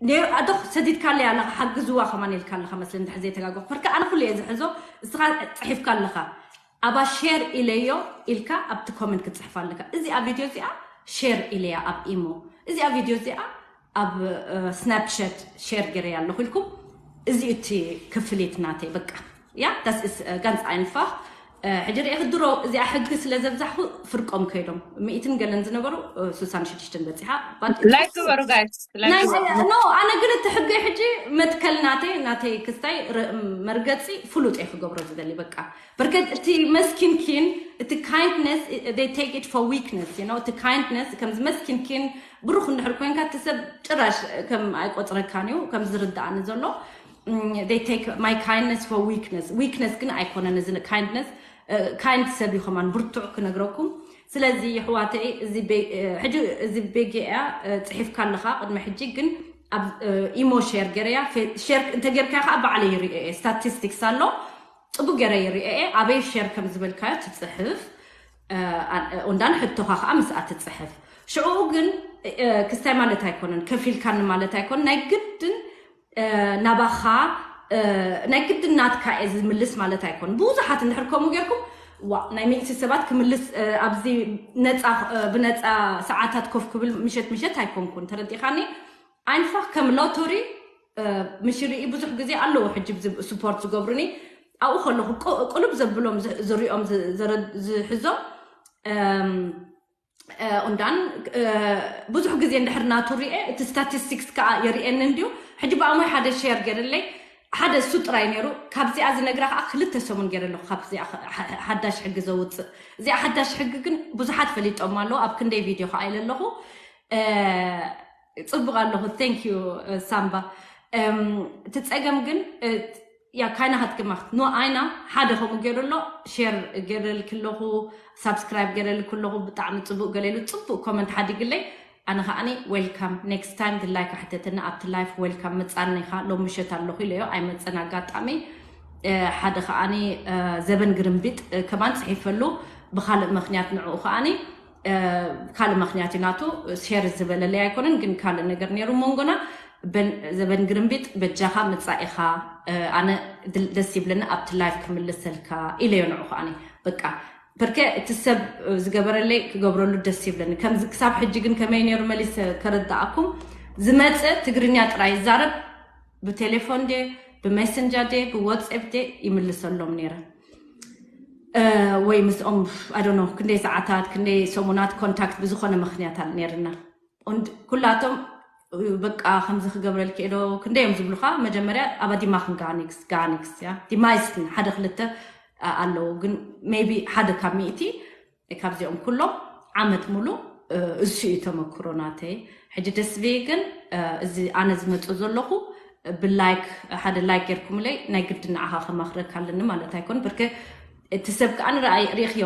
ነይሩ ኣዶ ሰዲድካለይ ኣለኻ ሓግዝዋ ከማን ኢልካ ኣለኻ መስለ እንድሕር ዘይተጋገኹ ፐርከ ኣነ ኩሉ እየ ዝሕዞ እስኻ ፅሒፍካ ኣለኻ ኣባ ሼር ኢለዮ ኢልካ ኣብቲ ኮመንት ክትፅሕፍ ኣለካ እዚኣ ቪድዮ እዚኣ ሼር ኢለያ ኣብ ኢሞ እዚኣ ቪድዮ እዚኣ ኣብ ስናፕሸት ሼር ገይረያ ኣለኹ ኢልኩም እዚ እቲ ክፍሊት ናተይ በቃ Ja, das ist äh, ganz einfach. ሕጂ ርኢኺ ድሮ እዚኣ ሕጊ ስለ ዘብዛሕኩ ፍርቆም ከይዶም ሚእትን ገለን ዝነበሩ ሱሳን ሽዱሽተን በፂሓ ላይክ ግበሩ ጋይስ ኖ ኣነ ግን እቲ ሕገይ ሕጂ መትከል ናተይ ናተይ ክስታይ መርገፂ ፍሉጥ እየ ክገብሮ ዝደሊ በቃ በርከት እቲ መስኪንኪን እቲ kindness they take it for weakness you know እቲ kindness ከምዚ መስኪንኪን ብሩኽ እንድሕር ኮይንካ እቲ ሰብ ጭራሽ ከም ኣይቆፅረካን እዩ ከም ዝርድኣኒ ዘሎ they take my kindness for weakness weakness ግን ኣይኮነን እዚ kindness kind ሰብ እዩ ከማን ብርቱዕ ክነግረኩም ስለዚ ይሕዋተይ ሕጂ እዚ ቤጌ እያ ፅሒፍካ ኣለካ ቅድሚ ሕጂ ግን ኣብ ኢሞ ሼር ገይረያ ሼር እንተጌርካዮ ከዓ ባዕለ ይሪኦ እየ ስታቲስቲክስ ኣሎ ፅቡቅ ገይረ ይሪኦ እየ ኣበይ ሼር ከም ዝበልካዮ ትፅሕፍ ኦንዳን ሕቶኻ ከዓ ምስኣ ትፅሕፍ ሽዑኡ ግን ክስታይ ማለት ኣይኮነን ከፊልካኒ ማለት ኣይኮነ ናይ ግድን ናባኻ ናይ ግድን ናትካ እየ ዝምልስ ማለት ኣይኮን ብዙሓት እንድሕር ከምኡ ጌርኩም ዋ ናይ ሚእቲ ሰባት ክምልስ ኣብዚ ነፃ ብነፃ ሰዓታት ኮፍ ክብል ምሸት ምሸት ኣይኮንኩን ተረዲኻኒ ኣይንፋ ከም ሎቶሪ ምሽ ርኢ ብዙሕ ግዜ ኣለዉ ሕጂ ስፖርት ዝገብሩኒ ኣብኡ ከለኹ ቅሉብ ዘብሎም ዝሪኦም ዝሕዞም ኡንዳን ብዙሕ ግዜ እንድሕር ናቱ ርኤ እቲ ስታቲስቲክስ ከዓ የርእየኒ እንድዩ ሕጂ ብኣሞይ ሓደ ሼር ገይርለይ ሓደ እሱ ጥራይ ነይሩ ካብዚኣ ዝነግራ ከዓ ክልተ ሰሙን ገይረ ኣለኹ ካብዚኣ ሓዳሽ ሕጊ ዘውፅእ እዚኣ ሓዳሽ ሕጊ ግን ብዙሓት ፈሊጦም ኣለዉ ኣብ ክንደይ ቪድዮ ከዓ ኢለ ኣለኹ ጽቡቕ ኣለኹ። Thank you ሳምባ። እቲ ጸገም ግን ያ ካይና ክትግማት ኖ ኣይና ሓደ ከምኡ ገይሩ ኣሎ። ሼር ገይረልክ ኣለኹ፣ ሳብስክራይብ ገይረልክ ኣለኹ። ብጣዕሚ ጽቡቕ ገለ ኢሉ ጽቡቕ ኮመንት ሓዲግለይ። ኣነ ከዓኒ ዌልካም፣ ኔክስት ታይም ድላይ ካሕተተና ኣብቲ ላይፍ ዌልካም። መጻኒ ኢኻ ሎም ምሸት ኣለኹ ኢለዮ። ኣይመጸን ኣጋጣሚ ሓደ ከዓኒ ዘበን ግርምቢጥ ከማን ጽሒፈሉ ብካልእ ምክንያት ንዕኡ ከዓኒ ካልእ ምክንያት እዩ ናቱ። ሼር ዝበለለይ ኣይኮነን ግን ካልእ ነገር ነይሩ መንጎና። ዘበን ግርምቢጥ በጃኻ ምጻእ ኢኻ፣ ኣነ ደስ ይብለኒ ኣብቲ ላይፍ ክምልሰልካ ኢለዮ ንዑ ከዓኒ። በቃ በርከ እቲ ሰብ ዝገበረለይ ክገብረሉ ደስ ይብለኒ። ከምዚ ክሳብ ሕጂ ግን ከመይ ነይሩ መሊሰ ከረዳኣኩም፣ ዝመፀ ትግርኛ ጥራይ ይዛረብ። ብቴሌፎን ደ ብሜሰንጀር ደ ብዋትስኣፕ ደ ይምልሰሎም ነይረ። ወይ ምስኦም ኣዶኖ ክንደይ ሰዓታት ክንደይ ሰሙናት ኮንታክት ብዝኾነ ምክንያት ኣል ነይርና። ኩላቶም በቃ ከምዚ ክገብረልኪ ዶ ክንደዮም ዝብሉካ፣ መጀመርያ ኣባ ዲማክን ጋኒክስ ጋኒክስ ያ ዲማይስክን ሓደ ክልተ ኣለዉ፣ ግን ሜቢ ሓደ ካብ ሚእቲ ካብዚኦም ኩሎም ዓመት ሙሉ እሱ እዩ ተመክሮ ናተይ። ሕጂ ደስ ዝብይ ግን እዚ ኣነ ዝመፁ ዘለኹ ብላይክ ሓደ ላይክ ጌርኩምለይ ናይ ግዲ ንዓኻ ከማኽረካ ኣለኒ ማለት ኣይኮን። ብርከ እቲ ሰብ ከዓ ንረኣይ ሪእክዮ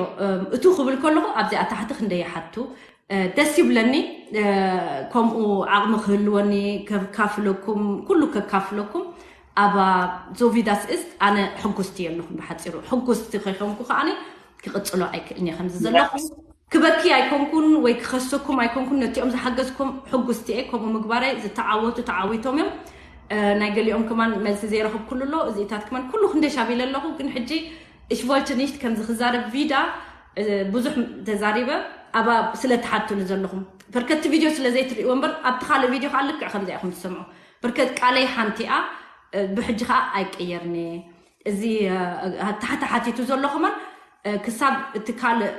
እቱ ክብል ከለኹ ኣብዚኣ ታሕቲ ክንደይ ይሓቱ ደስ ይብለኒ። ከምኡ ዓቕሚ ክህልወኒ ከካፍለኩም ኩሉ ከካፍለኩም ኣብ ዞቪዳስ እስት ኣነ ሕጉስቲ የለኹም። ብሓፂሩ ሕጉስቲ ከይኮንኩ ከዓኒ ክቕፅሎ ኣይክእልን እየ ከምዚ ዘለኹ ክበኪ ኣይኮንኩን ወይ ክኸሰኩም ኣይኮንኩን። ነቲኦም ዝሓገዝኩም ሕጉስቲ እየ። ከምኡ ምግባረይ ዝተዓወቱ ተዓዊቶም እዮም። ናይ ገሊኦም ከማን መልሲ ዘይረኽብ ኩሉ ኣሎ። እዚኢታት ከማን ኩሉ ክንደይ ሻቢለ ኣለኹ ግን ሕጂ እሽቮልትኒሽት ከምዚ ክዛረብ ቪዳ ብዙሕ ተዛሪበ ኣባ ስለ ትሓቱኒ ዘለኹም በርከቲ ቪድዮ ስለ ዘይትርእይዎ እምበር ኣብቲ ካልእ ቪድዮ ከዓ ልክዕ ከምዚ ኢኹም ትሰምዑ። በርከት ቃለይ ሓንቲ እያ። ብሕጂ ከዓ ኣይቀየርኒ። እዚ ታሕቲ ሓቲቱ ዘሎ ከማን ክሳብ እቲ ካልእ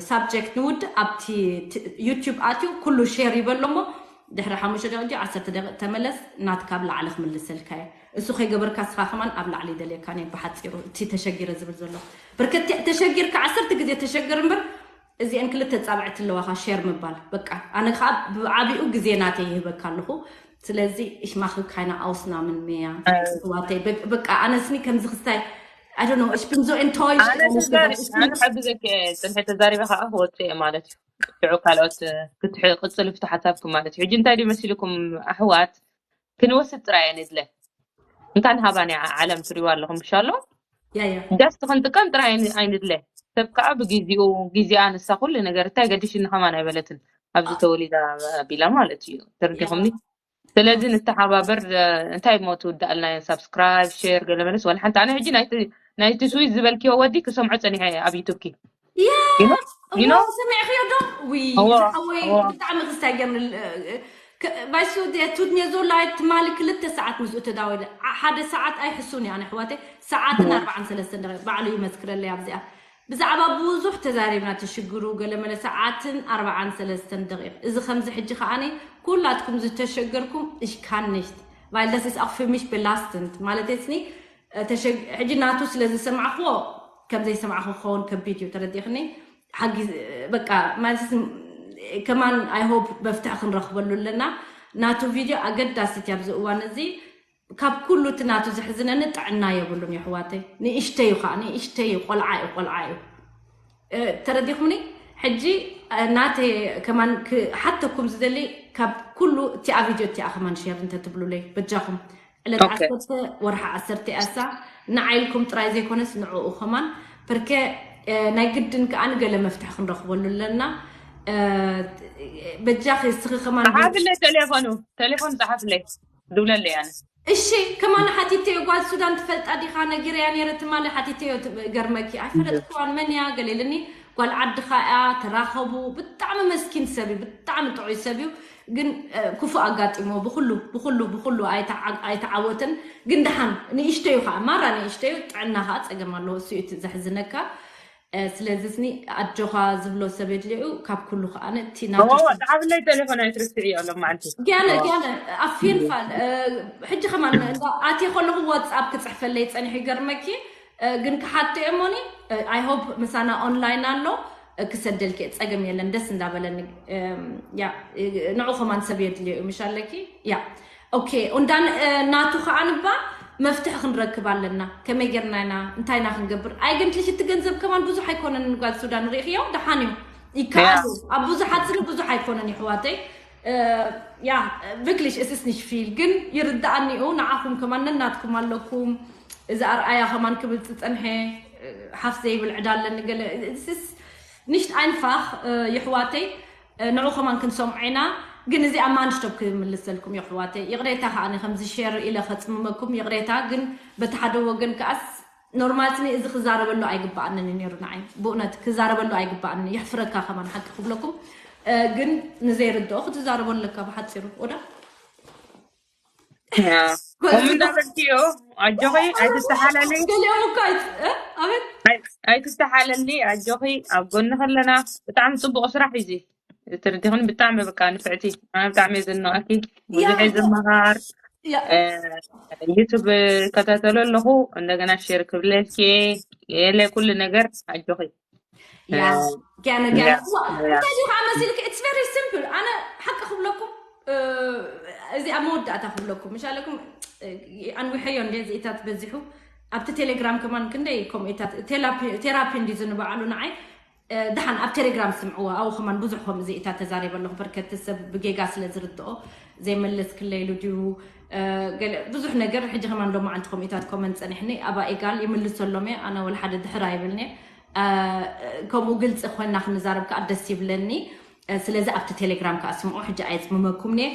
ሳብጀክት ንውድእ ኣብቲ ዩቲዩብ ኣትዩ ኩሉ ሼር ይበሎ እሞ ድሕሪ ሓሙሽተ ደቂቕ ዓሰርተ ደቂቕ ተመለስ ናትካ ኣብ ላዕሊ ክምልሰልካ እየ። እሱ ከይገበርካ እስኻ ከማን ኣብ ላዕሊ ይደልየካ እየ ብሓፂሩ እቲ ተሸጊረ ዝብል ዘሎ በርከት ተሸጊርካ ዓሰርተ ግዜ ተሸገር እምበር እዚአን ክልተ ፃብዕቲ ኣለዋካ ሼር ምባል በቃ ኣነ ከዓ ብዓቢኡ ግዜ ናተይ ይህበካ ኣለኹ። ስለዚ ich mache keine Ausnahmen mehr። ዋተይ በቃ ኣነስኒ ከምዚ ክስታይ I don't know ich bin so enttäuscht ኣነ ትዛሪ ኣነ ሓግዘኪ እየ ፅንሒ ተዛሪበ ከዓ ክወፅእ እየ ማለት እዩ። ሽዑ ካልኦት ክትቅፅሉ ፍቲ ሓሳብኩም ማለት እዩ። ሕጂ እንታይ ድዩ መሲልኩም ኣሕዋት ክንወስድ ጥራይ እየ ንድለ እንታ ንሃባ ናይ ዓለም ትሪዋ ኣለኹም ብሻሎ ያያ ጃስት ክንጥቀም ጥራይ ኣይን- ኣይንድለ ሰብ ከዓ ብግዜኡ ግዜኣ ንሳ ኩሉ ነገር እንታይ ገዲሽኒ ከማን ኣይበለትን ኣብዚ ተወሊዳ ቢላ ማለት እዩ ተረዲኹምኒ ስለዚ ንተሓባበር እንታይ ሞ ትውዳእልና ሳብስክራይብ ሼር ገለመለስ ዋላ ሓንቲ ኣነ ሕጂ ናይቲ ናይቲ ስዊዝ ዝበልክዮ ወዲ ክሰምዖ ፀኒሐ እየ ኣብ ዩቱብኪ Yeah. You know? ሰሚዕክዮ ዶ ውይ እዎ፣ ዝሓወይ እዎ። ብጣዕሚ ክስታይ ገርኒ ባይሱ ቱት ሜዞ ላይ ትማሊ ክልተ ሰዓት ምስኡ ተዳወለ ሓደ ሰዓት ኣይሕሱን እየ ኣነ ኣሕዋተይ ሰዓትን ኣርባዓን ሰለስተን ደቂቕ ባዕሉ ይመስክረለይ ኣብዚኣ ብዛዕባ ብዙሕ ተዛሪብና እቲ ሽግሩ ገለመለ ሰዓትን ኣርባዓን ሰለስተን ደቂቕ እዚ ከምዚ ሕጂ ከዓኒ ኩላትኩም ዝተሸገርኩም ich kann nicht weil das ist auch für mich belastend ማለት ስኒ ሕጂ ናቱ ስለ ዝሰማዕክዎ ከም ዘይሰማዕኩ ክኸውን ከቢድ እዩ ተረዲእክኒ ሓጊዝ በቃ ማለት ከማን I hope መፍትሒ ክንረኽበሉ ኣለና ናቱ ቪድዮ ኣገዳሲት ኣብዚ እዋን እዚ ካብ ኩሉ እቲ ናቱ ዘሕዝነኒ ጥዕና የብሉን የሕዋተይ ንእሽተይ እዩ ከዓ ንእሽተይ እዩ ቆልዓ እዩ ቆልዓ እዩ ተረዲኹምኒ ሕጂ ናተ ከማን ክሓተኩም ዝደሊ ካብ ኩሉ እቲኣ ቪድዮ እቲኣ ከማን ሼር እንተትብሉለይ በጃኹም ዕለት ዓሰርተ ወርሒ ዓሰርተ እያ እሳ ንዓይ ኢልኩም ጥራይ ዘይኮነስ ንዕኡ ከማን በርከ ናይ ግድን ከዓ ንገለ መፍትሒ ክንረኽበሉ ኣለና በጃኺ እስኺ ከማን ጸሓፍለይ ቴሌፎኑ ቴሌፎን ጸሓፍለይ ድብለለይ ኣነ እሺ ከማን ሓቲተዮ ጓል ሱዳን ትፈልጣ ዲኻ ነጊረያ ነይረ ትማሊ ሓቲተዮ ገርመኪ ኣይፈለጥክዋን መን እያ ገለ ኢልኒ ጓል ዓድኻ እያ ተራኸቡ ብጣዕሚ መስኪን ሰብ እዩ ብጣዕሚ ጥዑይ ሰብ እዩ ግን ክፉእ ኣጋጢሞ ብኩሉ ብኩሉ ብኩሉ ኣይተዓወትን ግን ደሓን ንእሽተዩ ከዓ ማራ ንእሽተዩ ጥዕና ከዓ ፀገም ኣለዎ እሱ እዩ ዘሕዝነካ ስለዚ ስኒ ኣጆኻ ዝብሎ ሰብ የድልዩ ካብ ኩሉ ከዓ እቲ ዳዓብለይ ቴሌፎን ኣይትርስዒ ኣሎ ማዓንቲ ጊያነ ጊያነ ኣብ ፊልፋል ሕጂ ከማን ኣትየ ከለኹ ዋትስኣፕ ክፅሕፈለይ ፀኒሑ ይገርመኪ ግን ክሓቶ እየ ሞኒ I hope ምሳና ኦንላይን ኣሎ ክሰደልኪ እየ፣ ጸገም የለን፣ ደስ እንዳበለኒ። እም፣ ያ፣ ንዑ ከማን ሰብ የድልዮ እዩ፣ ምሽ ኣለኪ? ያ። ኦኬ፣ ኡንዳን፣ እ፣ ናቱ ከኣ ንባ መፍትሒ ክንረክብ ኣለና። ከመይ ጌርና ኢና፣ እንታይ ኢና ክንገብር? ኣይገንትልሽ፣ እቲ ገንዘብ ከማን ብዙሕ ኣይኮነን፣ ጓል ሱዳን ርኢኽዮ፣ ደሓን እዩ። ይከኣል እዩ። ኣብ ብዙሓት ስለ ብዙሕ ኣይኮነን፣ ይሕዋተይ። እ፣ ያ፣ wirklich፣ es ist nicht viel፣ ግን ይርድኣኒ እዩ። ንዓኹም ከማን ነናትኩም ኣለኩም። እዚ ኣርኣያ ከማን ክብል ዝጸንሐ፣ እ፣ ሓፍ ዘይብል ዕዳ ኣለኒ፣ ገለ፣ es ist nicht einfach፣ እ፣ ይሕዋተይ። እ፣ ንዑ ከማን ክንሰምዖ ኢና። ግን እዚ ኣብ ማንሽቶብ ክምልሰልኩም ይሕዋተይ። ይቕሬታ ከኣ ከምዚ ሼር ኢለ ከጽምመኩም ይቕሬታ። ግን በቲ ሓደ ወገን ከኣስ ኖርማል ስኒ እዚ ክዛረበሉ ኣይግባኣንን እዩ ነይሩ ንዓይ። ብእውነት ክዛረበሉ ኣይግባኣንን። የሕፍረካ ከማን ሓቂ ክብለኩም። እ፣ ግን ንዘይርድኦ ክትዛረቦ ኣለካ ብሓጺሩ። ወዳ? ያ። ከምኡ እንዳበልክዮ፣ ኣጆኺ፣ ኣይትተሓላለይ። ገሊኦም እኮ ኣይት-፣ እ? ኣቤት? ኣይ-፣ ኣይትተሓለሊ፣ ኣጆኺ፣ ኣብ ጎንኺ ኣለና። ብጣዕሚ ጽቡቕ ስራሕ እዩ እዚ። ትርዲኽን ብጣዕሚ በቃ ንፍዕቲ። ኣነ ብጣዕሚ እየ ዘድንቐኪ። ብዙሕ እየ ያ። ዝመሃር። ያ። እ፣ ዩቱብ እከታተሎ ኣለኹ። እንደገና ሼር ክብለልኪ እየ። የለ ኩሉ ነገር ኣጆኺ። ያ፣ እ፣ ገና፣ ገና። ያ፣ ዋ፣ ያ። እንታይ ድዩ ከዓ መሲልክ? It's very simple። ኣነ ሓቂ ክብለኩም፣ እ፣ እዚ ኣብ መወዳእታ ክብለኩም፣ ምሽ ኣለኩም፣ እ፣ ኣንዊሐዮ እንደ እዚኢታት በዚሑ። ኣብቲ ቴሌግራም ከማን ክንደይ ከምኡታት ቴላፒ-፣ ቴራፒ እንዲ ዝንበዓሉ ንዓይ፣ እ፣ ደሓን ኣብ ቴሌግራም ስምዕዎ። ኣብኡ ከማን ብዙሕ ከምኡ እዚኢታት ተዛሪበ ኣለኹ። በርከቲ ሰብ ብጌጋ ስለ ዝርድኦ ዘይመለስክለይ ኢሉ ድዩ፣ እ፣ ገለ ብዙሕ ነገር። ሕጂ ከማን ሎማዓንቲ ከምኡታት ኮመንት ጸኒሕኒ። ኣባ ኤጋል ይምልሰሎም እየ። ኣነ ወላ ሓደ ድሕር ኣይብልኒ። እ፣ ከምኡ ግልጺ ኮይና ክንዛረብ ከኣ ደስ ይብለኒ። እ፣ ስለዚ ኣብቲ ቴሌግራም ከኣ ስምዑ። ሕጂ ኣየጽምመኩም እየ።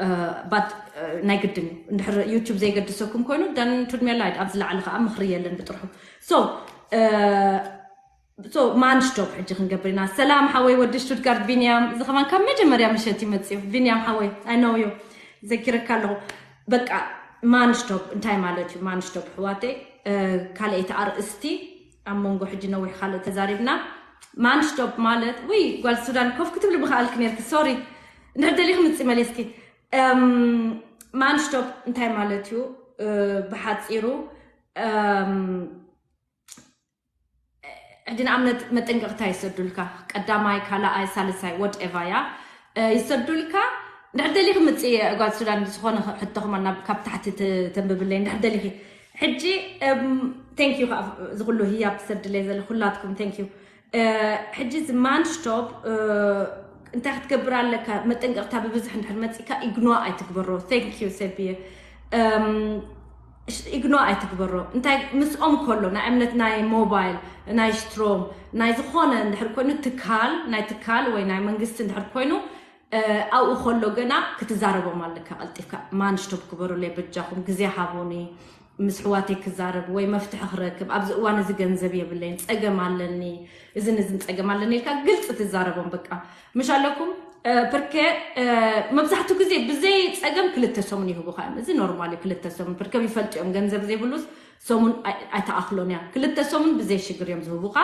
እ፣ ባት፣ እ፣ ናይ ግድን እዩ። እንድሕር ዩቱብ ዘይገድሰኩም ኮይኑ፣ ደን ቱድሜ ላይድ ኣብዚ ላዕሊ ከኣ ምኽሪ የለን ብጥርሑ። ሶ፣ እ፣ ሶ፣ ማንሽቶፕ ሕጂ ክንገብር ኢና። ሰላም ሓወይ ወዲ ሽቱትጋርት ቢንያም፣ እዚ ከማን ካብ መጀመርያ ምሸት ይመጽእ እዩ። ቢንያም ሓወይ፣ I know you፣ ዘኪረካ ኣለኹ። በቃ ማንሽቶፕ እንታይ ማለት እዩ? ማንሽቶፕ ኣሕዋተይ፣ እ፣ ካልኣይቲ ኣርእስቲ ኣብ መንጎ ሕጂ ነዊሕ ካልእ ተዛሪብና። ማንሽቶፕ ማለት፣ ውይ፣ ጓል ሱዳን ኮፍ ክትብሊ ምኽኣልኪ ነርኪ፣ ሶሪ። እንድሕር ደሊኺ ምጺ መሊስኪ። እም፣ ማንሽቶፕ እንታይ ማለት እዩ? እ፣ ብሓጺሩ፣ እም፣ ሕጂ ንኣብነት መጠንቀቕታ ይሰዱልካ፣ ቀዳማይ፣ ካልኣይ፣ ሳልሳይ፣ ወድኤቫ እያ፣ እ፣ ይሰዱልካ። እንድሕር ደሊኺ ምጽእ እየ፣ ጓል ሱዳን፣ ዝኾነ ሕቶ ከማን ናብ፣ ካብ ታሕቲ ተ-፣ ተንብብለይ፣ እንድሕር ደሊኺ። ሕጂ፣ እም፣ ቴንክ ዩ ከኣ፣ እዚ ኩሉ ህያብ ትሰድለይ ዘለ፣ ኩላትኩም ቴንክ ዩ። እ፣ ሕጂ እዚ ማንሽቶፕ፣ እ፣ እንታይ ክትገብር ኣለካ? መጠንቀቕታ ብብዝሕ እንድሕር መጺእካ፣ ኢግኖ ኣይትግበሮ። ቴንክ ዩ፣ ሰብየ። እም፣ ሽ-፣ ኢግኖ ኣይትግበሮ። እንታይ ምስኦም ከሎ፣ ናይ እምነት፣ ናይ ሞባይል፣ ናይ ስትሮም፣ ናይ ዝኾነ እንድሕር ኮይኑ፣ ትካል፣ ናይ ትካል ወይ ናይ መንግስቲ እንድሕር ኮይኑ፣ እ፣ ኣብኡ ከሎ ገና ክትዛረቦም ኣለካ ቀልጢፍካ። ማንሽቶፕ ግበሩለይ በጃኹም፣ ግዜ ሃቡኒ፣ ምስ ኣሕዋተይ ክዛረብ ወይ መፍትሒ ክረክብ፣ ኣብዚ እዋን እዚ ገንዘብ የብለይን፣ ጸገም ኣለኒ፣ እዝን እዝን ጸገም ኣለኒ ኢልካ ግልጺ ትዛረቦም በቃ። ምሽ ኣለኩም፣ እ፣ ፕርኬ፣ እ፣ መብዛሕትኡ ግዜ ብዘይ ጸገም ክልተ ሰሙን ይህቡኻ እዮም። እዚ ኖርማል እዩ፣ ክልተ ሰሙን። ፕርከ ይፈልጡ እዮም፣ ገንዘብ ዘይብሉስ ሰሙን ኣይ-፣ ኣይተኣኽሎን እያ። ክልተ ሰሙን ብዘይ ሽግር እዮም ዝህቡኻ።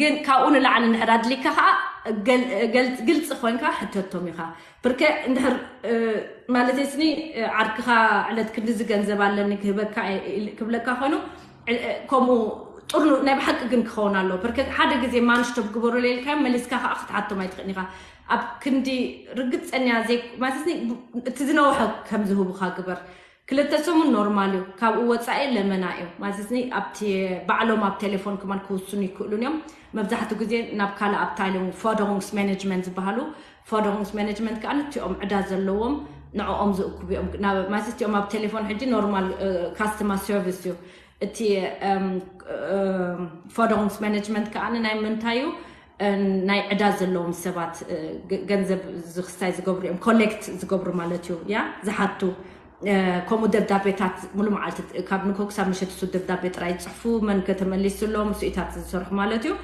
ግን ካብኡ ንላዕሊ እንድሕር ኣድሊካ ኸዓ ገል-፣ ገል-፣ ግልጺ ኮይንካ ሕተቶም ኢኻ። ፕርከ እንድሕር፣ እ፣ ማለተይ ስኒ፣ እ፣ ዓርክኻ ዕለት ክንድዚ ገንዘብ ኣለኒ ክህበካ እየ ኢል-፣ ክብለካ ኮይኑ፣ እ፣ ከምኡ ጥርኑ ናይ ብሓቂ ግን ክኸውን ኣለዎ። ፕርከ ሓደ ግዜ ማንሽቶፕ ግበሩ ለይልካዮም መሊስካ ኸዓ ክትሓቶም ኣይትኽእልን ኢኻ። ኣብ ክንዲ ርግጸኛ ዘይ-፣ ማለተይ ስኒ፣ ብ-፣ እቲ ዝነውሐ ከም ዝህቡኻ ግበር። ክልተ ሰሙን ኖርማል እዩ። ካብኡ ወጻኢ ለመና እዩ። ማለተይ ስኒ ኣብቲ ባዕሎም ኣብ ቴሌፎን ከማን ክውስኑ ይክእሉን እዮም። መብዛሕትኡ ግዜ ናብ ካልእ ኣብ ታይላንድ ፎደሩንግስ ማኔጅመንት ዝበሃሉ፣ ፎደሩንግስ ማኔጅመንት ከኣ እቲኦም ዕዳ ዘለዎም ንዕኦም ዝእክቡ እዮም። ናብ፣ ማለት እቲኦም ኣብ ቴሌፎን ሕጂ ኖርማል፣ እ፣ ካስተመር ሰርቪስ እዩ። እቲ፣ እም፣ እም፣ ፎደሩንግስ ማኔጅመንት ከኣ ናይ ምንታይ እዩ? እ፣ ናይ ዕዳ ዘለዎም ሰባት፣ እ፣ ገ-፣ ገንዘብ ዝኽሳይ ዝገብሩ እዮም፣ ኮሌክት ዝገብሩ ማለት እዩ፣ ያ፣ ዝሓቱ። እ፣ ከምኡ ደብዳቤታት ሙሉ መዓልቲ፣ ካብ ንግሆ ክሳብ ምሸት እሱ ደብዳቤ ጥራይ ይጽሕፉ፣ መን ከተመሊሱ ኣለዎም፣ ስኢታት ዝሰርሑ ማለት እዩ።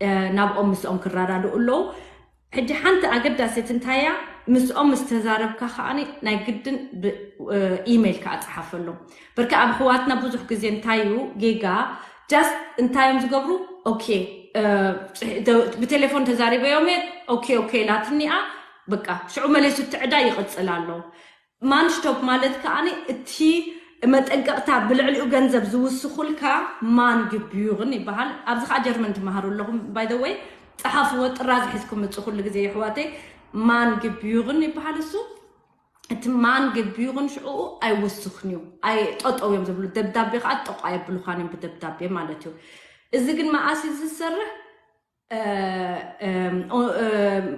እ፣ ናብኦም ምስኦም ክረዳድኡ ኣለዉ። ሕጂ ሓንቲ ኣገዳሲት እንታይ እያ? ምስኦም ምስ ተዛረብካ ከኣ ናይ ግድን ብ-፣ እ፣ ኢሜይል ከኣ ጸሓፈሎም። በርካ ኣብ ኣሕዋትና ብዙሕ ግዜ እንታይ እዩ ጌጋ? ጃስት እንታይ እዮም ዝገብሩ? ኦኬ፣ እ፣ ጽሕ-፣ ደ-፣ ብቴሌፎን ተዛሪበዮም እየ፣ ኦኬ፣ ኦኬ ኢላትኒ እያ፣ በቃ፣ ሽዑ መሊሱ እቲ ዕዳ ይቕጽል ኣሎ። ማንሽቶፕ ማለት ከኣ እቲ መጠንቀቕታ ብልዕሊኡ ገንዘብ ዝውስኹልካ ማን ግቢዩግን ይበሃል። ኣብዚ ከኣ ጀርመን ትመሃሩ ኣለኹም፣ ባይ ዘ ወይ። ጸሓፍዎ፣ ጥራዝ ሒዝኩም ምጹ። ኩሉ ግዜ የሕዋተይ ማን ግብዩግን ይበሃል እሱ። እቲ ማን ግብዩግን ሽዑኡ ኣይውስኽን እዩ፣ ኣይ ጠጠው እዮም ዝብሉ። ደብዳቤ ከዓ ጠቋ የብሉኻን እዮም ብደብዳቤ ማለት እዩ። እዚ ግን መኣስ እዩ ዝሰርሕ?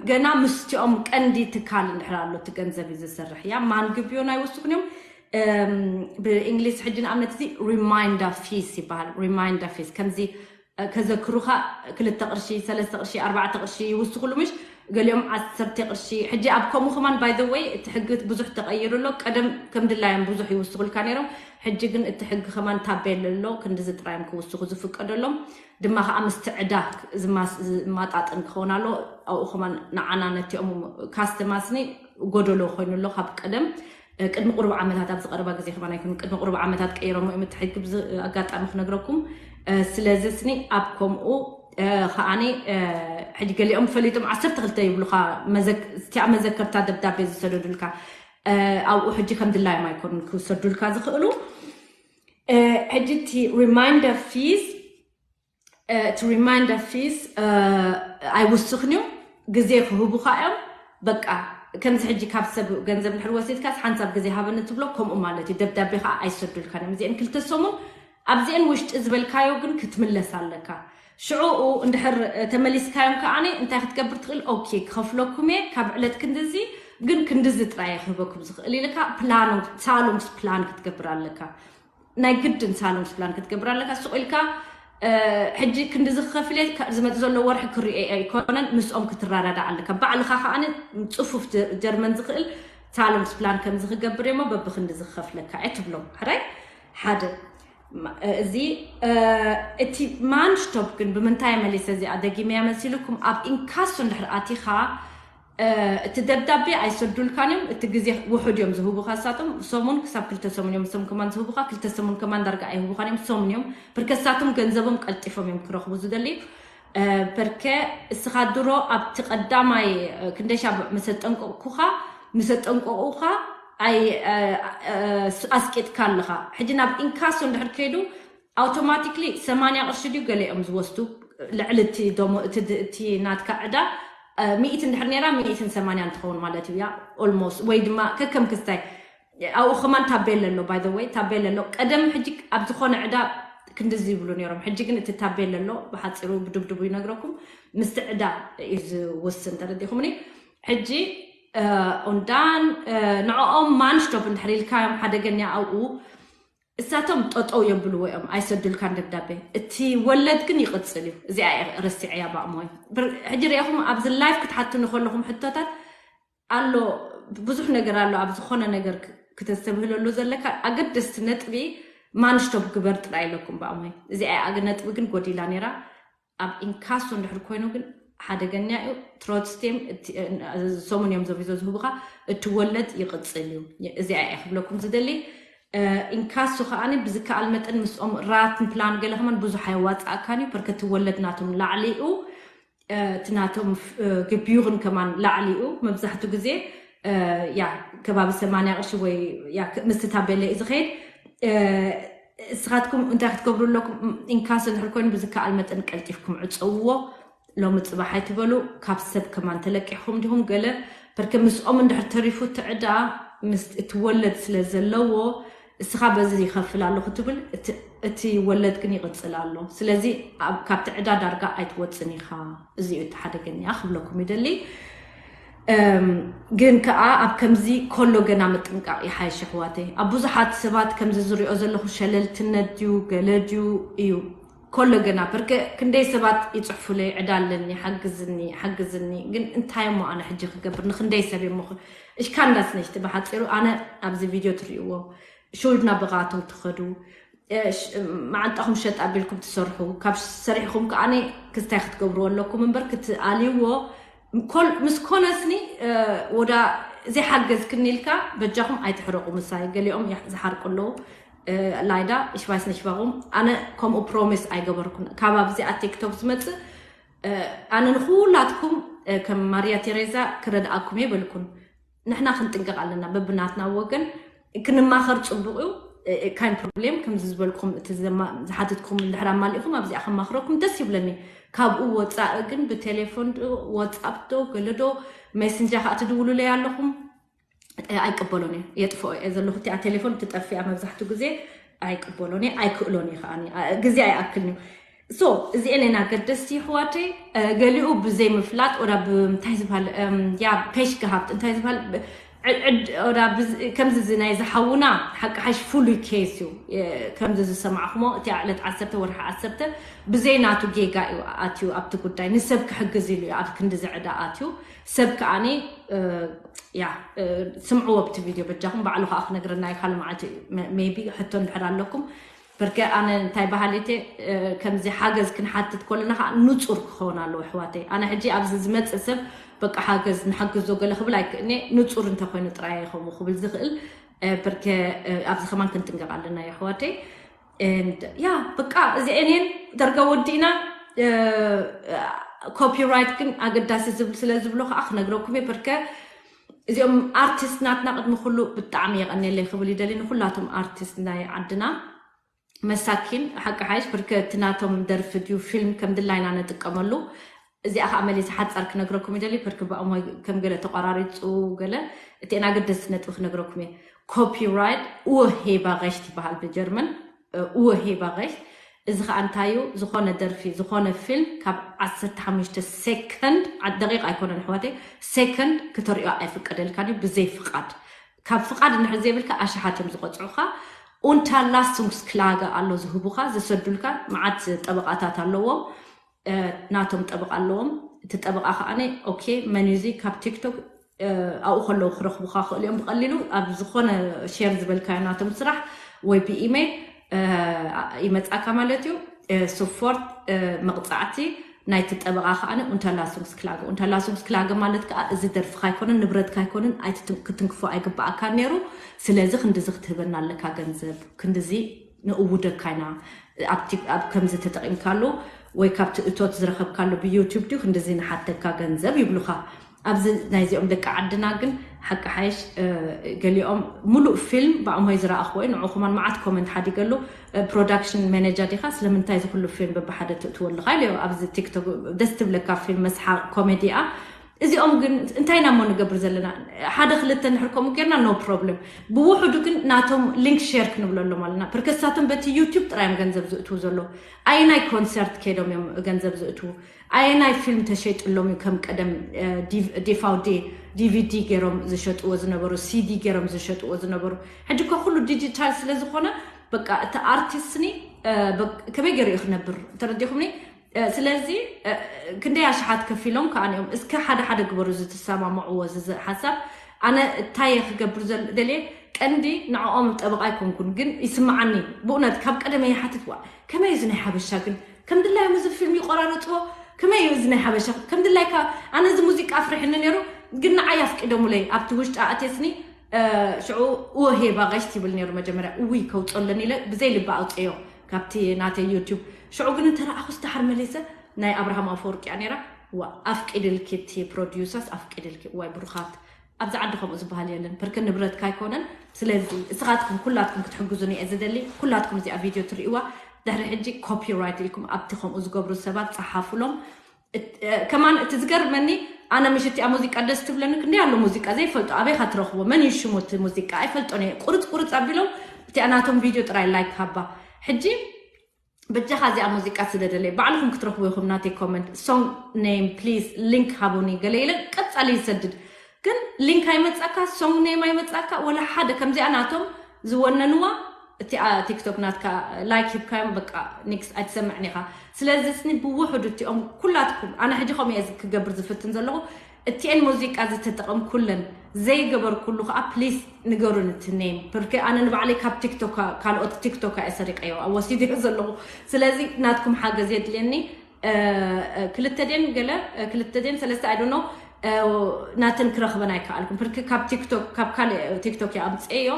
ገና ምስቲኦም ቀንዲ ትካል እንድሕር ኣሎ እቲ ገንዘብ እዩ ዝሰርሕ። ያ ማን ግብዮን ኣይወስኹን እዮም። ብእንግሊዝ ሕጂ ንኣብነት እዚ reminder fees ይበሃል። Reminder fees ከምዚ ከዘክሩኻ ክልተ ቅርሺ፣ ሰለስተ ቅርሺ፣ ኣርባዕተ ቅርሺ ይውስኹሉ ምሽ? ገሊኦም ዓሰርተ ቅርሺ። ሕጂ ኣብ ከምኡ ከማን by the way እቲ ሕጊ ብዙሕ ተቐይሩ ኣሎ። ቀደም ከም ድላዮም ብዙሕ ይውስኹልካ ነይሮም። ሕጂ ግን እቲ ሕጊ ከማን ታቤል ኣሎ፣ ክንድዚ ጥራዮም ክውስኹ ዝፍቀደሎም። ድማ ከዓ ምስቲ ዕዳ ዝማጣጥን ክኸውን ኣሎ። ኣብኡ ከማን ንዓና ነቲኦም ካስተማስኒ ጎደሎ ኮይኑ ኣሎ ካብ ቀደም። ቅድሚ ቁሩብ ዓመታት፣ ኣብዚ ቀረባ ግዜ ከማን ኣይኮኑ፣ ቅድሚ ቁሩብ ዓመታት ቀይሮም እዮም እቲ ሕጊ። ኣጋጣሚ ክነግረኩም። ስለዚ ስኒ ኣብ ከምኡ ከዓኒ ሕጂ ገሊኦም ፈሊጦም ዓሰርተ ክልተ ይብሉካ፣ እቲኣ መዘከርታ ደብዳቤ ዝሰደዱልካ። ኣብኡ ሕጂ ከም ድላዮም ኣይኮኑን ክሰዱልካ ዝኽእሉ። ሕጂ እቲ reminder fees እቲ reminder fees ኣይውስኽን እዩ። ግዜ ክህቡኻ እዮም። በቃ ከምዚ ሕጂ ካብ ሰብ ገንዘብ ድሕር ወሲድካስ ሓንሳብ ግዜ ሃበኒ ትብሎ፣ ከምኡ ማለት እዩ። ደብዳቤ ከዓ ኣይሰዱልካን እዮም። እዚአን ክልተ ሰሙን ኣብዚአን ውሽጢ ዝበልካዮ ግን ክትምለስ ኣለካ። ሽዑኡ እንድሕር ተመሊስካዮም ከዓኒ እንታይ ክትገብር ትኽእል? ኦኬ፣ ክኸፍለኩም እየ ካብ ዕለት ክንድዚ፣ ግን ክንድዚ ጥራይ እየ ክህበኩም ዝኽእል ኢልካ ፕላን፣ ሳሎንስ ፕላን ክትገብር ኣለካ። ናይ ግድን ሳሎንስ ፕላን ክትገብር ኣለካ። ሱቕ ኢልካ ሕጂ ክንድዚ ክኸፍል እየ፣ ዝመፅእ ዘሎ ወርሒ ክሪኦ ኣይኮነን፣ ምስኦም ክትረዳዳእ ኣለካ። ባዕልኻ ከዓኒ ፅፉፍ ጀርመን ዝኽእል ሳሎንስ ፕላን ከምዚ ክገብር እሞ በብክንድዚ ክኸፍለካ እየ ትብሎም። ሕራይ ሓደ እዚ እቲ ማንሽቶፕ ግን ብምንታይ መሊሰ እዚኣ ደጊመያ መሲልኩም? ኣብ ኢንካሶ እንድሕር ኣቲኻ እቲ ደብዳቤ ኣይሰዱልካን እዮም። እቲ ግዜ ውሑድ እዮም ዝህቡኻ እሳቶም። ሰሙን ክሳብ ክልተ ሰሙን እዮም እሶም ከማን ዝህቡኻ። ክልተ ሰሙን ከማን ዳርጋ ኣይህቡኻን እዮም። ሰሙን እዮም። ብርከሳቶም ገንዘቦም ቀልጢፎም እዮም ክረኽቡ ዝደልዩ። በርከ እስኻ ድሮ ኣብቲ ቀዳማይ ክንደሻ ምስ ኣጠንቀቕኩኻ፣ ምስ ኣጠንቀቑኻ ኣይ ኣስቂጥካ ኣለኻ። ሕጂ ናብ ኢንካሶ እንድሕር ከይዱ ኣውቶማቲክሊ ሰማንያ ቅርሺ ድዩ ገለ እዮም ዝወስዱ፣ ልዕሊ እቲ ደሞ-፣ እቲ ድ-፣ እቲ ናትካ ዕዳ ሚእቲ እንድሕር ነይራ፣ ሚእትን ሰማንያን ትኸውን ማለት እዩ። ያ ኦልሞስት። ወይ ድማ ከከም ክስታይ ኣብኡ ከማን ታቤል ኣሎ፣ by the way፣ ታቤል ኣሎ። ቀደም ሕጂ ኣብ ዝኾነ ዕዳ ክንድዚ ይብሉ ነይሮም። ሕጂ ግን እቲ ታቤል ኣሎ፣ ብሓፂሩ ብድብድቡ ይነግረኩም፣ ምስቲ ዕዳ እዩ ዝወስን። ተረዲኹምኒ? ሕጂ ኦንዳን ንዕኦም ማንሽቶፕ እንድሕር ኢልካዮም ሓደገኛ ኣብኡ እሳቶም ጠጠው የብልዎ እዮም፣ ኣይሰዱልካን ደብዳቤ። እቲ ወለድ ግን ይቕጽል እዩ። እዚኣ እየ ረሲዐያ ብኣእምሮይ። ብር-፣ ሕጂ ርኢኹም ኣብዚ ላይፍ ክትሓትኑ ከለኹም ሕቶታት ኣሎ፣ ብዙሕ ነገር ኣሎ። ኣብ ዝኾነ ነገር ክ-፣ ክተስተብህለሉ ዘለካ ኣገደስቲ ነጥቢ ማንሽቶፕ ግበር ጥራይ ኢለኩም ብኣእምሮይ። እዚኣ እያ ኣገ-፣ ነጥቢ ግን ጎዲላ ነይራ። ኣብ ኢንካሶ እንድሕር ኮይኑ ግን ሓደገኛ እዩ። ትሮትስቴም እቲ፣ እ፣ ሰሙን እዮም ዘቢዞ ዝህቡኻ፣ እቲ ወለድ ይቕጽል እዩ። እዚኣ እየ ክብለኩም ዝደሊ። እ፣ ኢንካሶ ከዓኒ ብዝከኣል መጠን ምስኦም ራትን ፕላን ገለ ከማን ብዙሕ ኣይዋፅኣካን እዩ። በርከ እቲ ወለድ ናቶም ላዕሊ እዩ። እ፣ እቲ ናቶም ፍ-፣ እ፣ ግቢዩኽን ከማን ላዕሊ እዩ። መብዛሕቱ ግዜ እ፣ ያ ከባቢ ሰማንያ ቅርሺ ወይ ያ ክ-፣ ምስቲ ታቤላ እዩ ዝኸይድ። እ፣ እስኻትኩም እንታይ ክትገብሩ ኣለኩም? ኢንካስ እንድሕር ኮይኑ ብዝከኣል መጠን ቀልጢፍኩም ዕፀውዎ። ሎሚ ፅባሕ ኣይትበሉ። ካብ ሰብ ከማን ተለቂሕኩም ዲኹም? ገለ በርከ ምስኦም እንድሕር ተሪፉ እቲ ዕዳ ምስ እቲ ወለድ ስለ ዘለዎ እስኻ በዚ ይኸፍል ኣለኹ ትብል፣ እቲ፣ እቲ ወለድ ግን ይቕጽል ኣሎ። ስለዚ ኣብ፣ ካብቲ ዕዳ ዳርጋ ኣይትወጽን ኢኻ። እዚ እዩ እቲ ሓደገኛ ክብለኩም ይደሊ። እም፣ ግን ከኣ ኣብ ከምዚ ከሎ ገና ምጥንቃቕ ይሓይሽ ኣሕዋተይ። ኣብ ብዙሓት ሰባት ከምዚ ዝሪኦ ዘለኹ ሸለልትነት ድዩ ገለ ድዩ እዩ። ከሎ ገና በርከ ክንደይ ሰባት ይጽሕፉለይ፣ ዕዳ ኣለኒ፣ ሓግዝኒ፣ ሓግዝኒ። ግን እንታይ እሞ ኣነ ሕጂ ክገብር? ንክንደይ ሰብ እየ እሞ ክ-፣ እሽካ እንዳስነሽቲ ብሓጺሩ ኣነ ኣብዚ ቪድዮ ትርእይዎ፣ ሹልድና ብቓቶም ትኸዱ፣ እ፣ ሽ-፣ መዓንጣኹም ሸጥ ኣቢልኩም ትሰርሑ፣ ካብ ሰሪሕኹም ከኣ ክስታይ ክትገብርዎ ኣለኩም እምበር ክትኣልይዎ ኮል-፣ ምስ ኮነስኒ፣ እ፣ ወዳ ዘይሓገዝክኒ ኢልካ በጃኹም ኣይትሕረቑ። ምሳይ ገሊኦም ይሕ-፣ ዝሓርቁ ኣለዉ። እ፣ ላይዳ፣ ich weiß nicht warum፣ ኣነ ከምኡ ፕሮሚስ ኣይገበርኩን። ካብ ኣብዚኣ ቲክቶክ ዝመጽእ፣ እ፣ ኣነ ንኹላትኩም፣ እ፣ ከም ማርያ ቴሬዛ ክረድኣኩም እየ በልኩን። ንሕና ክንጥንቀቕ ኣለና፣ በብናትና ወገን ክንማኸር ጽቡቕ እዩ። kind problem ከምዚ ዝበልኩም እቲ ዝሓትትኩም እንድሕር ኣማሊእኹም ኣብዚኣ ከማኽረኩም ደስ ይብለኒ። ካብኡ ወፃኢ ግን ብቴሌፎን ዶ ዋትሳፕ ዶ ገለ ዶ ሜሴንጀር ከዓ ትድውሉለይ ኣለኹም ኣይቅበሎን እየ፣ የጥፍኦ እየ ዘለኹ። እቲኣ ቴሌፎን ትጠፍያ መብዛሕትኡ ግዜ ኣይቅበሎን እየ፣ ኣይክእሎን እየ ከዓ ግዜ ኣይኣክልን እዩ። ሶ እዚኤን እየን ኣገደስቲ ይሕዋተይ። ገሊኡ ብዘይ ምፍላጥ ወዳ ብምንታይ ዝበሃል ያ ፔሽ ገሃብት እንታይ ዝበሃል ከምዚ እዚ ናይ ዝሓውና ሓቂ ሓሽ ፍሉይ ኬስ እዩ። ከምዚ ዝሰማዕኩሞ እቲ ዕለት ዓሰርተ ወርሒ ዓሰርተ ብዘይ ናቱ ጌጋ እዩ ኣትዩ ኣብቲ ጉዳይ፣ ንሰብ ክሕግዝ ኢሉ እዩ ኣብ ክንዲ ዝዕዳ ኣትዩ። ሰብ ከዓኒ ያ ስምዕዎ ኣብቲ ቪድዮ በጃኹም፣ ባዕሉ ከዓ ክነግረና እዩ ካልእ መዓልቲ። ሜቢ ሕቶ እንድሕር ኣለኩም በርከ ኣነ እንታይ በሃሊት እየ፣ ከምዚ ሓገዝ ክንሓትት ከለና ከዓ ንፁር ክኸውን ኣለዎ ኣሕዋተይ። ኣነ ሕጂ ኣብዚ ዝመፅእ ሰብ በቃ ሓገዝ ንሓግዞ ገለ ክብል ኣይክእልኒ፣ ንፁር እንተኮይኑ ጥራይ ከምኡ ክብል ዝኽእል በርከ ኣብዚ ከማን ክንጥንቀቕ ኣለና ኣሕዋተይ። ያ በቃ እዚኤን እየን ደርጋ ወዲእና። ኮፒራይት ግን ኣገዳሲ ዝብል ስለ ዝብሎ ከዓ ክነግረኩም እየ በርከ እዚኦም ኣርቲስት ናትና ቅድሚ ኩሉ ብጣዕሚ የቐንየለይ ክብል ይደሊ ንኩላቶም ኣርቲስት ናይ ዓድና። መሳኪን ሓቂ ሓይሽ ብርከ እቲ ናቶም ደርፊ ድዩ ፊልም ከም ድላይና ንጥቀመሉ። እዚኣ ከዓ መሊሰ ሓፃር ክነግረኩም ይደሊ ብርክ ብኣሞ ከም ገለ ተቋራሪፁ ገለ እቲኤን ኣገደስቲ ነጥቢ ክነግረኩም እየ። ኮፒራይት ኡሄባ ገሽት ይበሃል ብጀርመን። ኡሄባ ገሽት እዚ ከዓ እንታይ እዩ? ዝኾነ ደርፊ ዝኾነ ፊልም ካብ ዓሰርተ ሓሙሽተ ሴከንድ ደቂቕ ኣይኮነን ኣሕዋተይ፣ ሴከንድ ክተርእዮ ኣይፍቀደልካን እዩ ብዘይ ፍቓድ። ካብ ፍቓድ እንድሕር ዘይብልካ ኣሽሓት እዮም ዝቐፅዑኻ። ኡንታ ላስቱንግስ ክላገ ኣሎ ዝህቡኻ ዘሰዱልካ መዓት ጠበቓታት ኣለዎም። ናቶም ጠበቓ ኣለዎም። እቲ ጠበቓ ከዓኒ ኦኬ መን እዩ እዚ ካብ ቲክቶክ ኣብኡ ከለዉ ክረኽቡኻ ክእሉ እዮም ብቐሊሉ ኣብ ዝኾነ ሼር ዝበልካዮ ናቶም ስራሕ ወይ ብኢሜይል ይመፃካ ማለት እዩ። ስፖርት መቕፃዕቲ ናይቲ ጠበቓ ከዓኒ ኡንተርላሱንግስ ክላገ። ኡንተርላሱንግስ ክላገ ማለት ከዓ እዚ ደርፍካ ኣይኮነን ንብረትካ ኣይኮነን ክትንክፎ ኣይግበኣካን ነይሩ። ስለዚ ክንድዚ ክትህበና ኣለካ ገንዘብ ክንድዚ ንእውደካ ኢና። ኣብ ከምዚ ተጠቒምካሉ ወይ ካብቲ እቶት ዝረኸብካሉ ብዩቱብ ድዩ ክንድዚ ንሓተካ ገንዘብ ይብሉኻ። ኣብዚ ናይዚኦም ደቂ ዓድና ግን ሓቂ ሓይሽ ገሊኦም ሙሉእ ፊልም ብኣምሆይ ዝረኣኽዎ እዩ። ንዑ ከማን መዓት ኮመንት ሓዲገሉ ፕሮዳክሽን ማኔጀር ዲኻ ስለምንታይ እዚ ኩሉ ፊልም በብሓደ ትእትወልኻ ኢሉ ኣብዚ ቲክቶክ ደስ ትብለካ ፊልም መስሓ ኮሜዲኣ። እዚኦም ግን እንታይ ኢና እሞ ንገብር ዘለና? ሓደ ክልተ እንድሕር ከምኡ ጌርና ኖ ፕሮብለም። ብውሕዱ ግን ናቶም ሊንክ ሼር ክንብለሎም ኣለና። ፕርከሳቶም በቲ ዩቱብ ጥራዮም ገንዘብ ዝእትዉ ዘለዉ። ኣየናይ ኮንሰርት ከይዶም እዮም ገንዘብ ዝእትዉ? ኣየናይ ፊልም ተሸይጥሎም እዩ ከም ቀደም ዲፋውዲ ዲቪዲ ገይሮም ዝሸጥዎ ዝነበሩ ሲዲ ገይሮም ዝሸጥዎ ዝነበሩ? ሕጂ እኮ ኩሉ ዲጂታል ስለ ዝኾነ በቃ እቲ ኣርቲስትኒ ከመይ ገይሩ እዩ ክነብር? ተረዲኹምኒ? ስለዚ ክንደይ ኣሽሓት ከፊሎም ከዓኒኦም እስከ ሓደ ሓደ ግበሩ ዝትሰማምዕዎ ዝዝ ሓሳብ። ኣነ እታየ ክገብር ደልየ ቀንዲ ንዕኦም ጠበቃ ኣይኮንኩን ግን ይስምዓኒ ብእውነት ካብ ቀደመ ይሓትት ዋ ከመይ እዚ ናይ ሓበሻ ግን ከም ድላዮም እዚ ፊልም ይቆራረፅዎ ከመይ እዚ ናይ ሓበሻ ከም ድላይካ ኣነ እዚ ሙዚቃ ኣፍሪሕኒ ነይሩ ግን ንዓይ ኣፍቂዶሙለይ ኣብቲ ውሽጢ ኣእቴስኒ ሽዑ እወሄ ባቀሽት ይብል ነይሩ መጀመርያ እውይ ከውፅኦ ኣለኒ ኢለ ብዘይ ልቢ ኣውፅዮ ካብቲ ናተይ ዩቱብ ሽዑ ግን እንተረኣኹስ ደሓር መሊሰ ናይ ኣብርሃም ኣፈወርቂ እያ ነይራ ዋ ኣፍቂድልኪ እቲ ፕሮዲዩሰርስ ኣፍቂድልኪ እዋይ ብሩኻት ኣብዚ ዓዲ ከምኡ ዝበሃል የለን ብርክ ንብረትካ ኣይኮነን ስለዚ እስኻትኩም ኩላትኩም ክትሕግዙኒ እየ ዝደሊ ኩላትኩም እዚኣ ቪድዮ ትርእይዋ ድሕሪ ሕጂ ኮፒራይት ኢልኩም ኣብቲ ከምኡ ዝገብሩ ሰባት ፀሓፉሎም ከማን እቲ ዝገርመኒ ኣነ ምሽ እቲኣ ሙዚቃ ደስ ትብለኒ ክንደይ ኣሎ ሙዚቃ ዘይፈልጦ ኣበይ ካ ትረኽቦ መን እዩ ሽሙ እቲ ሙዚቃ ኣይፈልጦን እየ ቁርፅ ቁርፅ ኣቢሎም እቲኣ ናቶም ቪድዮ ጥራይ ላይክ ሃባ ሕጂ በጃኻ እዚኣ ሙዚቃ ስደደለይ ባዕልኹም ክትረኽቡ ኢኹም ናተይ ኮመንት song name please link ሃቡኒ ገለ ኢለ ቀፃሊ ይሰድድ ግን ሊንክ ኣይመፃካ song name ኣይመፃካ ወላ ሓደ ከምዚኣ ናቶም ዝወነንዋ እቲኣ ቲክቶክ ናትካ ላይክ ሂብካዮም በቃ ኒክስ ኣይትሰምዕን ኢኻ ስለዚ ስኒ ብውሕዱ እቲኦም ኩላትኩም ኣነ ሕጂ ከምኡ እየ ክገብር ዝፍትን ዘለኹ እቲኤን ሙዚቃ ዝተጠቐምኩለን ዘይገበርኩሉ ከዓ ፕሊስ ንገሩን እቲ ኔም ብርክ ኣነ ንባዕለይ ካብ ቲክቶክ ካልኦት ቲክቶክ እየ ሰሪቀዮ ወሲድዮ ዘለኹ ስለዚ ናትኩም ሓገዝ የድልየኒ ክልተ ደን ገለ ክልተ ደን ሰለስተ ኣይዶኖ ናተን ክረኽበን ኣይከኣልኩም ብርክ ካብ ቲክቶክ ካብ ካልእ ቲክቶክ እየ ኣምፅኤዮ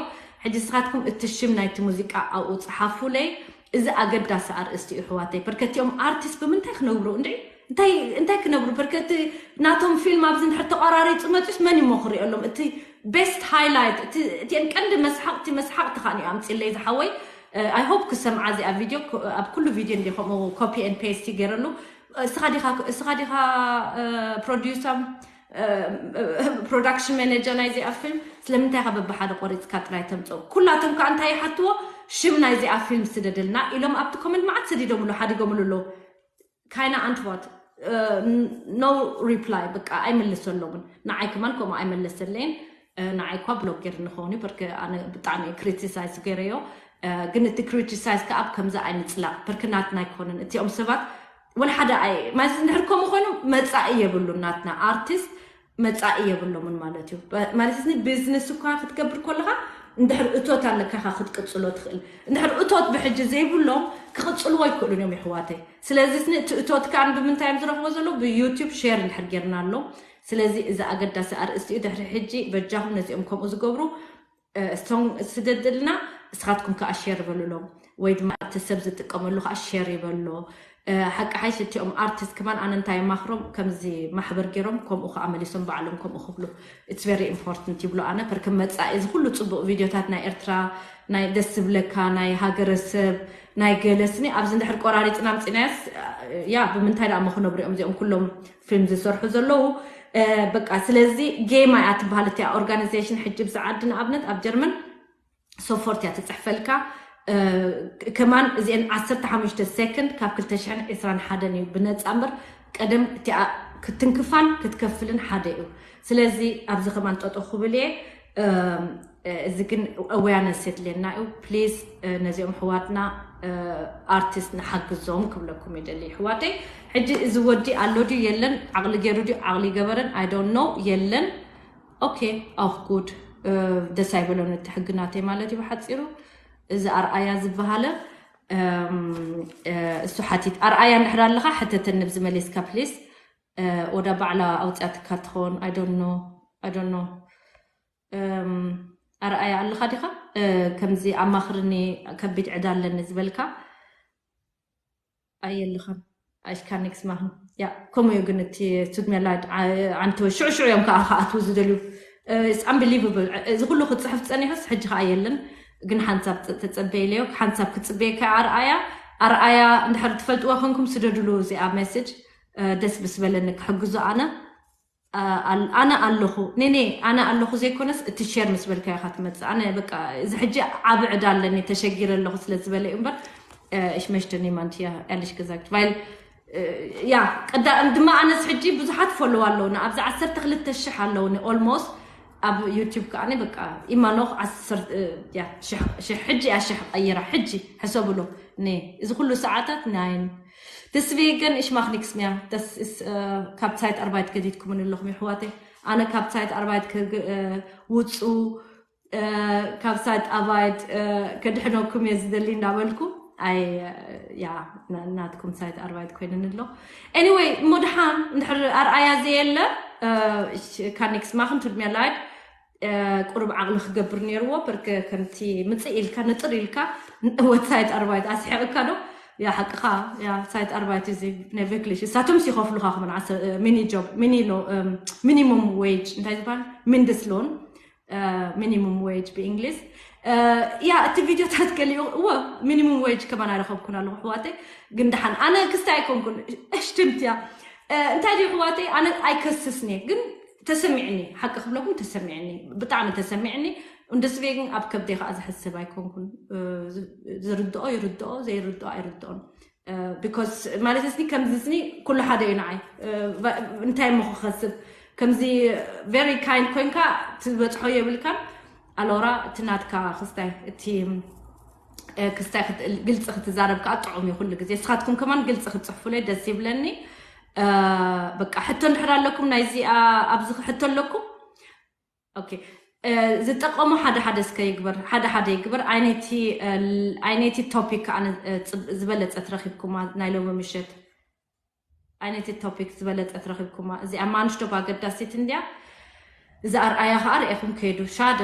ሕጂ ንስኻትኩም እቲ ሽም ናይቲ ሙዚቃ ኣብኡ ፀሓፉለይ እዚ ኣገዳሲ ኣርእስቲ እዩ ኣሕዋተይ። በርከቲኦም ኣርቲስት ብምንታይ ክነብሩ እንድዒ እንታይ እንታይ ክነብሩ በርከቲ ናቶም ፊልም ኣብዚ እንድሕር ተቋራሪፁ መፅስ መን ይሞ ክሪኦ ኣለዎም? እቲ ቤስት ሃይላይት እቲአን ቀንዲ መስሓቅ እቲ መስሓቅ ትኻን እዩ ኣምፅለይ ዝሓወይ። ኣይ ሆፕ ክሰምዓ እዚኣ ቪድዮ ኣብ ኩሉ ቪድዮ እንዲ ከምኡ ኮፒ ን ፔስት ይገይረሉ። እስኻ ዲኻ እስኻ ዲኻ ፕሮዲሰር ፕሮዳክሽን ማኔጀር ናይዚኣ ፊልም ስለምንታይ ኢኻ በብሓደ ቆሪፅካ ጥራይ ተምፅኦ? ኩላቶም ከዓ እንታይ ይሓትዎ? ሽም ናይዚኣ ፊልም ስደደልና ኢሎም ኣብቲ ኮመንት መዓት ሰዲዶምሉ ሓዲጎምሉ ኣለዉ። ካይና ኣንትዋት ኖ ሪፕላይ በቃ ኣይመለሰሎምን። ንዓይ ከማን ከምኡ ኣይመለሰለይን። ንዓይ እኳ ብሎክ ገይር ንኸውን እዩ በርክ ኣነ ብጣዕሚ ክሪቲሳይዝ ገይረዮ። ግን እቲ ክሪቲሳይዝ ከዓ ኣብ ከምዚ ኣይንፅላቕ በርክ ናትና ኣይኮነን እቲኦም ሰባት ወላ ሓደ ኣይ ማለት እንድሕር ከምኡ ኮይኑ መፃኢ የብሉ ናትና ኣርቲስት መፃኢ የብሎምን ማለት እዩ። ማለት እዚ ቢዝነስ እኳ ክትገብር ከለካ እንድሕር እቶት ኣለካ ኢካ ክትቅፅሎ ትኽእል። እንድሕር እቶት ብሕጂ ዘይብሎም ክቕፅልዎ ኣይክእሉን እዮም ይሕዋተይ። ስለዚ እቲ እቶት ከዓ ብምንታይ እዮም ዝረኽቦ ዘለዉ? ብዩቲብ ሼር እንድሕር ጌርና ኣሎ። ስለዚ እዚ ኣገዳሲ ኣርእስቲ እዩ። ድሕሪ ሕጂ በጃኹም ነዚኦም ከምኡ ዝገብሩ ስደድልና እስኻትኩም ከዓ ሼር በሉሎም ወይ ድማ እቲ ሰብ ዝጥቀመሉ ከዓ ሼር ይበሎ። ሓቂ ሓይሽ እቲኦም ኣርቲስት ከማን ኣነ እንታይ የማኽሮም ከምዚ ማሕበር ገይሮም ከምኡ ከዓ መሊሶም ባዕሎም ከምኡ ክብሉ it's very important ይብሎ ኣነ ፐርክ መፃኢ እዚ ኩሉ ፅቡቅ ቪድዮታት ናይ ኤርትራ ናይ ደስ ዝብለካ ናይ ሃገረሰብ ናይ ገለስኒ ኣብዚ እንድሕር ቆራሪፅና ምፅናያስ ያ ብምንታይ ደኣ መክነብሪኦም እዚኦም ኩሎም ፊልም ዝሰርሑ ዘለዉ በቃ ስለዚ ጌማ እያ ትበሃል እቲያ ኦርጋናይዜሽን ሕጂ ብዚ ዓዲ ንኣብነት ኣብ ጀርመን ሶፎርት እያ ትፅሕፈልካ ከማን እዚአን ዓሰርተ ሓሙሽተ ሰከንድ ካብ ክልተ ሽሕን ዕስራን ሓደን እዩ ብነፃ እምበር ቀደም እቲኣ ክትንክፋን ክትከፍልን ሓደ እዩ ስለዚ ኣብዚ ከማን ጠጦ ክብል እየ እዚ ግን ኣዌርነስ የድልየና እዩ ፕሊዝ ነዚኦም ኣሕዋትና ኣርቲስት ንሓግዞም ክብለኩም ይደሊ ኣሕዋተይ ሕጂ እዚ ወዲ ኣሎ ድዩ የለን ዓቕሊ ገይሩ ድዩ ዓቕሊ ይገበረን I don't know የለን okay auch gut ደስ ኣይበሎን እቲ ሕጊ ናተይ ማለት እዩ ብሓፂሩ እዚ ኣርኣያ ዝበሃለ እሱ ሓቲት ኣርኣያ እንድሕር ኣለኻ ሕተተኒ ብዝመሊስካ ፕሊዝ ወዳ ባዕላ ኣውፅኣትካ ትኸውን I don't know ኣርኣያ ኣለኻ ዲኻ ከምዚ ኣማኽርኒ ከቢድ ዕዳ ኣለኒ ዝበልካ ኣየልኻን ኣይሽካን ኔክስ ማህን ያ ከምኡ እዩ ግን እቲ ቱድሜላ ዓንተወ ሽዑ ሽዑ እዮም ከዓ ክኣትዉ ዝደልዩ it's unbelievable እዚ ኩሉ ክፅሕፍ ፀኒሑስ ሕጂ ከዓ የለን ግን ሓንሳብ ተፀበይለዮ ሓንሳብ ክፅበየካ ኣርኣያ ኣርኣያ እንድሕር ትፈልጥዎ ኮንኩም ስደድሉ እዚኣ ሜሴጅ ደስ ምስ በለኒ ክሕግዞ ኣነ ኣነ ኣለኹ ኔኔ ኣነ ኣለኹ ዘይኮነስ እቲ ሸር ምስ በልካ ኢኻ ትመፅእ ኣነ በቃ እዚ ሕጂ ዓብ ዕዳ ኣለኒ ተሸጊረ ኣለኹ ስለ ዝበለ እዩ እምበር ich möchte niemand hier ehrlich gesagt weil ja ቀዳ ድማ ኣነስ ሕጂ ብዙሓት ፎሎው ኣለውና ኣብዚ ዓሰርተ ክልተ ሽሕ ኣለውኒ almost ኣብ ዩቲብ ከዓ በቃ ኢማኖክ ሽሕ ሕጂ እያ ሽሕ ቀይራ ሕጂ ሕሰብሎ ኔ እዚ ኩሉ ሰዓታት ናይን Deswegen, ich mache nichts mehr. Das ist äh, ካብ ሳይት ኣርባይት ገዲድኩምኒ ኣለኹም ይሕዋተይ። ኣነ ካብ ሳይት ኣርባይት ውፁ ካብ ሳይት ኣርባይት ከድሕነኩም እየ ዝደሊ እንዳበልኩ ኣይ ያ ናትኩም ሳይት ኣርባይት ኮይነን ኣሎ። Anyway እሞ ድሓን እንድሕር ኣርኣያ ዘየለ ካኒክስ ማኽን ቱድሚያ ላይድ ቁሩብ ዓቕሊ ክገብር ነይርዎ በርከ ከምቲ ምፅእ ኢልካ ንጥር ኢልካ ወት ሳይት ኣርባይት ኣስሒቕካ ዶ ያ ሓቅኻ ያ ሳይት ኣርባይት እዚ ናይ ቨክሊሽ እሳቶም ይኸፍሉኻ ክመን ሚኒ ጆብ ሚኒ ሎ ሚኒሙም ዌጅ እንታይ ዝበሃል ሚንድስ ሎን ሚኒሙም ዌጅ ብእንግሊዝ ያ እቲ ቪድዮታት ገሊኡ እዎ ሚኒሙም ዌጅ ከማን ኣይረኸብኩን ኣለኹ ኣሕዋተይ ግን ደሓን ኣነ ክስታይ ኣይኮንኩን እሽትምትያ እንታይ ድዩ ኣሕዋተይ ኣነ ኣይከስስን እየ ግን ተሰሚዕኒ ሓቂ ክብለኩም ተሰሚዕኒ ብጣዕሚ ተሰሚዕኒ እንደስቤ ግን ኣብ ከብደይ ከዓ ዝሕስብ ኣይኮንኩን ዝርድኦ ይርድኦ ዘይርድኦ ኣይርድኦን because ማለት እስኒ ከምዚ ስኒ ኩሉ ሓደ እዩ ንዓይ እንታይ እሞ ክኸስብ ከምዚ very kind ኮይንካ ትበፅሖ የብልካን ኣሎራ እቲ ናትካ ክስታይ እቲ ክስታይ ግልፂ ክትዛረብ ከዓ ጥዑም እዩ ኩሉ ግዜ እስኻትኩም ከማን ግልፂ ክትፅሕፉለይ ደስ ይብለኒ በቃ ሕቶ እንድሕር ኣለኩም ናይዚ ኣብዚ ሕቶ ኣለኩም ኦኬ ዝጠቀሙ ሓደ ሓደ እስከ ይግበር ሓደ ሓደ ይግበር ኣይነቲ ኣይነቲ ቶፒክ ኣነ ዝበለፀት ረኪብኩማ ናይ ሎሚ ምሸት ኣይነቲ ቶፒክ ዝበለፀት ረኪብኩማ እዚኣ ማንሽቶ ኣገዳሲት እንድያ እዚ ኣርኣያ ከዓ ርኤኹም ከይዱ ሻደ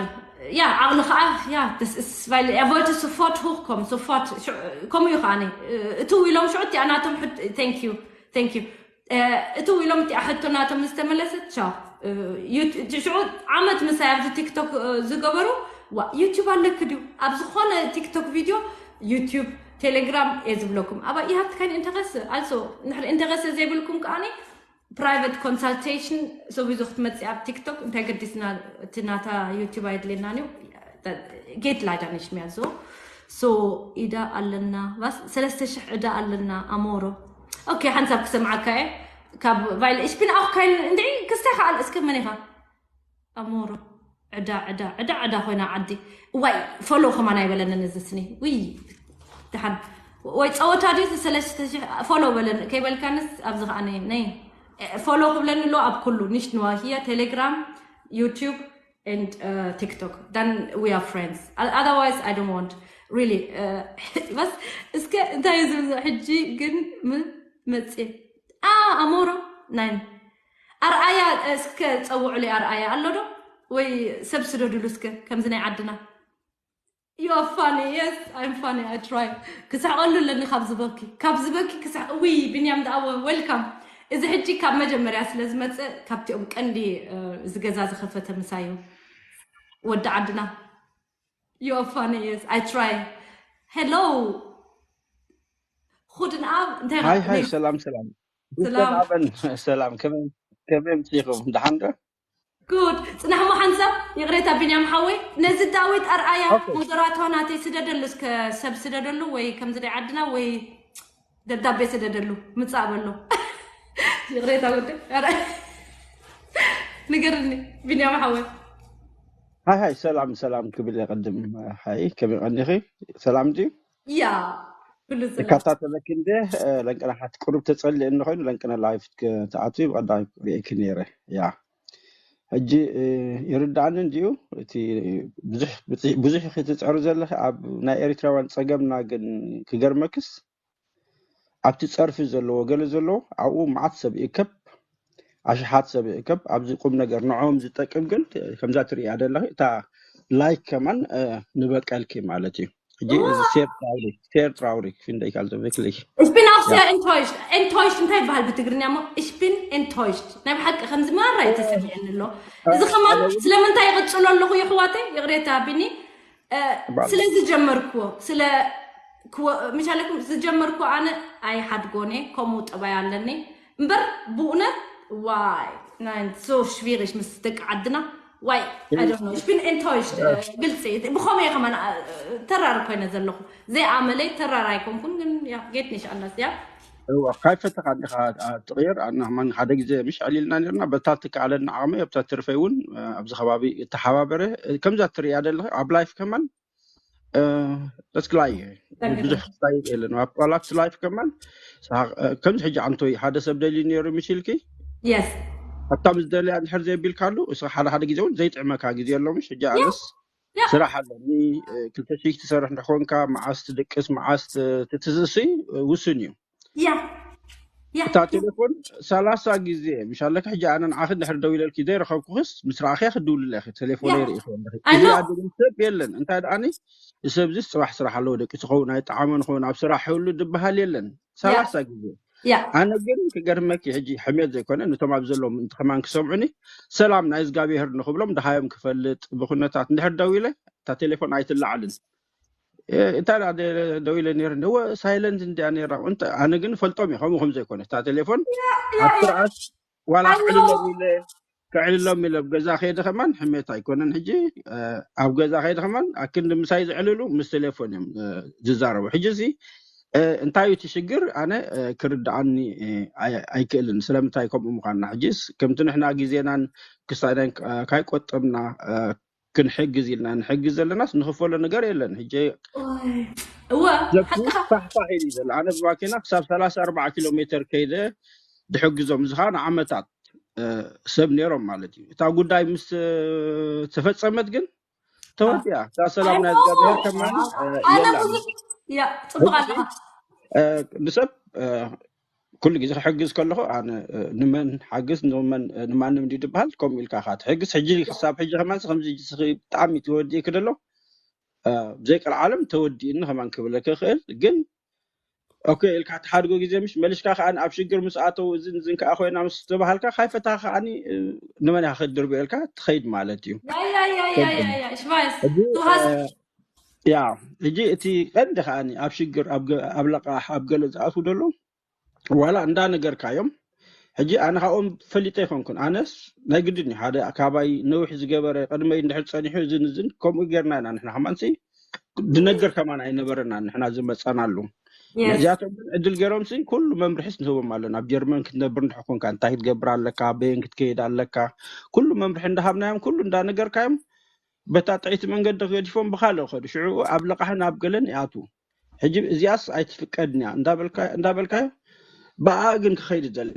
Ja, alle ge-, ah, ja, das ist, weil er wollte sofort hochkommen, sofort. Sch-, komme ich auch nicht. Äh, tu ilom schutti anatom hut, thank you, thank you. Äh, tu ilom ti ahut anatom ist der Melesse, ciao. Äh, YouTube, die Schuh, Ahmed Messiah, die TikTok, äh, so gabaru, wa, YouTube alle kedu. Ab so eine TikTok Video, YouTube, Telegram, es blocken. Aber ihr habt kein Interesse. Also, nach Interesse sehr willkommen gar nicht. Private consultation sowieso ክትመፅእ ኣብ ቲክቶክ እንታይ ገዲስና? እቲ ናታ ዩቲብ ኣይድልየናን እዩ። ጌት ላይዳ ነሽ ሚያ ዞ ሶ ኢዳ ኣለና ባስ ሰለስተ ሽሕ ዕዳ ኣለና ኣሞሮ። ኦኬ ሓንሳብ ክሰምዓካ እየ። ካብ ቫይል እሽፒን ኣፍ ካይን እንድዒ ክስታይ ከኣል እስከ መን ኢኻ ኣሞሮ? ዕዳ ዕዳ ዕዳ ዕዳ ኮይና ዓዲ። እዋይ ፎሎ ከማን ኣይበለንን እዚ ስኒ ውይ። ደሓን ወይ ፀወታ ድዩ? ሰለስተ ሽሕ ፎሎ በለን ከይበልካንስ ኣብዚ ከዓ ነይ ነይ ፎሎ ክብለኒ ኣሎ ኣብ ኩሉ ንሽት ንዋሂያ ቴሌግራም ዩቲዩብ and ቲክቶክ then we are friends. Otherwise I don't want really. በስ እስከ እንታይ እዩ ዝብል ሕጂ ግን ምን መፅእ ኣሞሮ ናይ ኣርኣያ እስከ ፀውዕሉ ኣርኣያ ኣሎ ዶ ወይ ሰብ ስደድሉ እስከ ከምዚ ናይ ዓድና። You are funny. Yes, I'm funny. I try. ክስሕቀሉ ኣለኒ ካብ ዝበኪ ካብ ዝበኪ ክስሕ ውይ ብንያም ደኣ welcome። እዚ ሕጂ ካብ መጀመርያ ስለ ዝመፅእ ካብቲኦም ቀንዲ እዚ ገዛ ዝኸፈተ ምሳዩ ወዲ ዓድና። You are funny. Yes, I try. Hello. Guten Abend. ሃይ ሃይ ሰላም ሰላም ሰላም። ሰላም ከመይ ከመይ ምፅኢኹም ደሓን ዶ? ጉድ ፅናሕሞ ሓንሳብ ይቕሬታ ቢንያም ሓወይ ነዚ ዳዊት ኣርኣያ ሞደራቶ ናተይ ስደደሉ እስከ ሰብ ስደደሉ ወይ ከምዚ ናይ ዓድና ወይ ደብዳቤ ስደደሉ ምፃእ በሎ። ይቕሬታ ወደ ንገርኒ ቢንያም ሓወይ። ሃይ ሃይ ሰላም ሰላም ክብል እየ ቅድም። ሃይ ከመይ ቀኒኺ? ሰላም ድዩ? ያ ኩሉ ሰላም። እካታተለኪ እንደ ለንቅና ሓት ቅሩብ ተጸልእ እንኾይኑ ለንቅና ላይፍ ክትኣትዊ ብቐዳሚ ርእየኪ ነይረ። ያ ሕጂ ይርዳኣኒ እንድዩ እቲ ብዙሕ ክትጽዕሪ ዘለኺ ኣብ ናይ ኤሪትራውያን ጸገምና ግን ክገርመክስ ኣብቲ ጸርፊ ዘለዎ ገለ ዘለዎ ኣብኡ መዓት ሰብ ይእከብ ኣሽሓት ሰብ ይእከብ ኣብዚ ቁም ነገር ንዕኦም ዝጠቅም ግን ከምዛ ትርእያ ዘለኺ እታ ላይክ ከማን ንበቀልኪ ማለት እዩ ሕጂ እዚ ሴር ትራውሪ ሴር ትራውሪ finde ich also wirklich Ich bin auch sehr enttäuscht. Enttäuscht እንታይ ይበሃል ብትግርኛ እሞ? Ich bin enttäuscht ናይ ብሓቂ ከምዚ ማራ እዩ ተሰሚዐኒ ኣሎ። እዚ ከማን ስለምንታይ ይቕፅሎ ኣለኹ የሕዋተይ ይቕሬታ ቢኒ ስለ ዝጀመርክዎ ስለ ምሻለኩም ዝጀመርኩ ኣነ ኣይሓድጎን እየ ከምኡ ጠባይ ኣለኒ እምበር ብእውነት ዋይ ናይ so schwierig ምስ ደቂ ዓድና ዋይ I don't know ich bin enttäuscht ግልፂ ብኸመይ ከማን ተራር ኮይነ ዘለኹ ዘይኣመለይ ተራር ኣይኮንኩን ግን ጌት ንሽ ኣናስ ያ እዋ ካይፈተኻ እንዲኻ ትቕየር ኣና ማን ሓደ ግዜ ምሽ ዕሊልና ነርና በታ ትከኣለና ዓቕመ ኣብታ ትርፈይ እውን ኣብዚ ከባቢ እተሓባበረ ከምዛ ትርእያ ዘለኺ ኣብ ላይፍ ከማን ተስክላይ ብዙሕ ክሳይድ የለን ኣብ ቋላት ላይፍ ከማን ከምዚ ሕጂ ኣንቶይ ሓደ ሰብ ደልዩ ነይሩ ምሽልኪ የስ ኣታ ምስ ደለያ እንድሕር ዘየቢልካሉ እስኻ ሓደ ሓደ ግዜ እውን ዘይጥዕመካ ግዜ ኣሎ ምሽ ሕጂ ኣነስ ስራሕ ኣለኒ ክልተ ሽሽ ትሰርሕ እንድኾንካ መዓስ ትድቅስ መዓስ ትትዝእሲ ውሱን እዩ ያ እታ ቴሌፎን ሰላሳ ግዜ ምሽ ኣለካ ሕጂ ኣነ ንዓኺ እንድሕር ደው ኢለልኪ ዘይረኸብኩኽስ ምስ ረኣኽያ ክድውልለ ኢኺ ቴሌፎነይ ርኢኽዮ ኣለኺ እዚኣ ሰብ የለን እንታይ ደኣኒ እሰብዚስ ፅባሕ ስራሕ ኣለዎ ደቂ ትኸውን ኣይጠዓመ ንኸውን ኣብ ስራሕ ህሉ ዝበሃል የለን ሰላሳ ግዜ ኣነ ግን ክገርመኪ ሕጂ ሕሜት ዘይኮነ ነቶም ኣብ ዘለዎም ምእንቲ ከማን ክሰምዑኒ ሰላም ናይ እግዚኣብሄር ንክብሎም ድሃዮም ክፈልጥ ብኩነታት እንድሕር ደው ኢለ እታ ቴሌፎን ኣይትለዓልን እንታይ ደው ኢለ ነይረ እወ ሳይለንት እንዲያ ነይራ ኣነ ግን ፈልጦም እየ ከምኡ ከም ዘይኮነ እታ ቴሌፎን ኣብ ስርዓት ዋላ ክዕልሎም ኢለ ክዕልሎም ኢለ ኣብ ገዛ ከይደ ከማን ሕሜት ኣይኮነን ሕጂ ኣብ ገዛ ከይደ ከማን ኣክንዲ ምሳይ ዝዕልሉ ምስ ቴሌፎን እዮም ዝዛረቡ ሕጂ እዚ እንታይ እቲ ሽግር ኣነ ክርድኣኒ ኣይክእልን ስለምንታይ ከምኡ ምዃንና ሕጂስ ከምቲ ንሕና ግዜናን ክሳድናን ካይቆጠብና ክንሕግዝ ኢልና ንሕግዝ ዘለናስ ንኽፈሎ ነገር የለን ሕጂ እወ ፋሕፋሕ ኢሉ ዘሎ ኣነ ብማኪና ክሳብ ሰላሳ ኣርባዓ ኪሎ ሜተር ከይደ ድሕግዞም እዚ ከዓ ንዓመታት ሰብ ነይሮም ማለት እዩ እታ ጉዳይ ምስ ተፈፀመት ግን ተወዲያ እዛ ሰላም ናይ እግዚኣብሔር ከማን ጽቡቅ ኣለካ ንሰብ ኩሉ ግዜ ክሕግዝ ከለኹ ኣነ ንመን ሓግዝ ንመን ንማንም ድዩ ዝበሃል ከምኡ ኢልካ ኢኻ ትሕግዝ። ሕጂ ክሳብ ሕጂ ከማን ከምዚ ብጣዕሚ ተወዲእክ ደሎ ብዘይ ቀልዓለም ተወዲእኒ ከማን ክብለክ ይኽእል። ግን ኦኬ ኢልካ ትሓድጎ ግዜ ምሽ መሊሽካ ከኣ ኣብ ሽግር ምስ ኣተው እዝን እዝን ከኣ ኮይና ምስ ተባሃልካ ካይፈታካ ከኣ ንመን ኢኻ ክትድርብዮ ኢልካ ትኸይድ ማለት እዩ። Ja, ja, ja, ja, ja, ja. Ich weiß. ሕጂ Du hast ያ ሕጂ እቲ ቀንዲ ከኣ ኣብ ሽግር ኣብ ገ- ኣብ ለቃሕ ኣብ ገለ ዝኣትዉ ደሎ ዋላ እንዳነገርካዮም። ሕጂ ኣነ ካብኦም ፈሊጠ ይኮንኩን ኣነስ ናይ ግድን እዩ ሓደ ካባይ ነዊሕ ዝገበረ ቅድመይ እንድሕር ፀኒሑ እዝን እዝን ከምኡ ጌርና ኢና ንሕና ከማንሲ ድነገር ከማን ኣይነበረና ንሕና ዝመፀናሉ። Yes. እዚኣቶም ግን ዕድል ገይሮም ሲ ኩሉ መምርሒስ ንህቦም ኣለና ኣብ ጀርመን ክትነብር እንድሕር ኮንካ እንታይ ክትገብር ኣለካ በየን ክትከይድ ኣለካ ኩሉ መምርሒ እንዳሃብናዮም ኩሉ እንዳነገርካዮም በታ ጥዕይቲ መንገዲ ገዲፎም ብካልእ ከዱ ሽዑ ኣብ ለቃሕን ኣብ ገለን ይኣትዉ። ሕጂ እዚኣስ ኣይትፍቀድን እያ እንዳበልካ- እንዳበልካዮ ብኣ ግን ክኸይድ ደሊ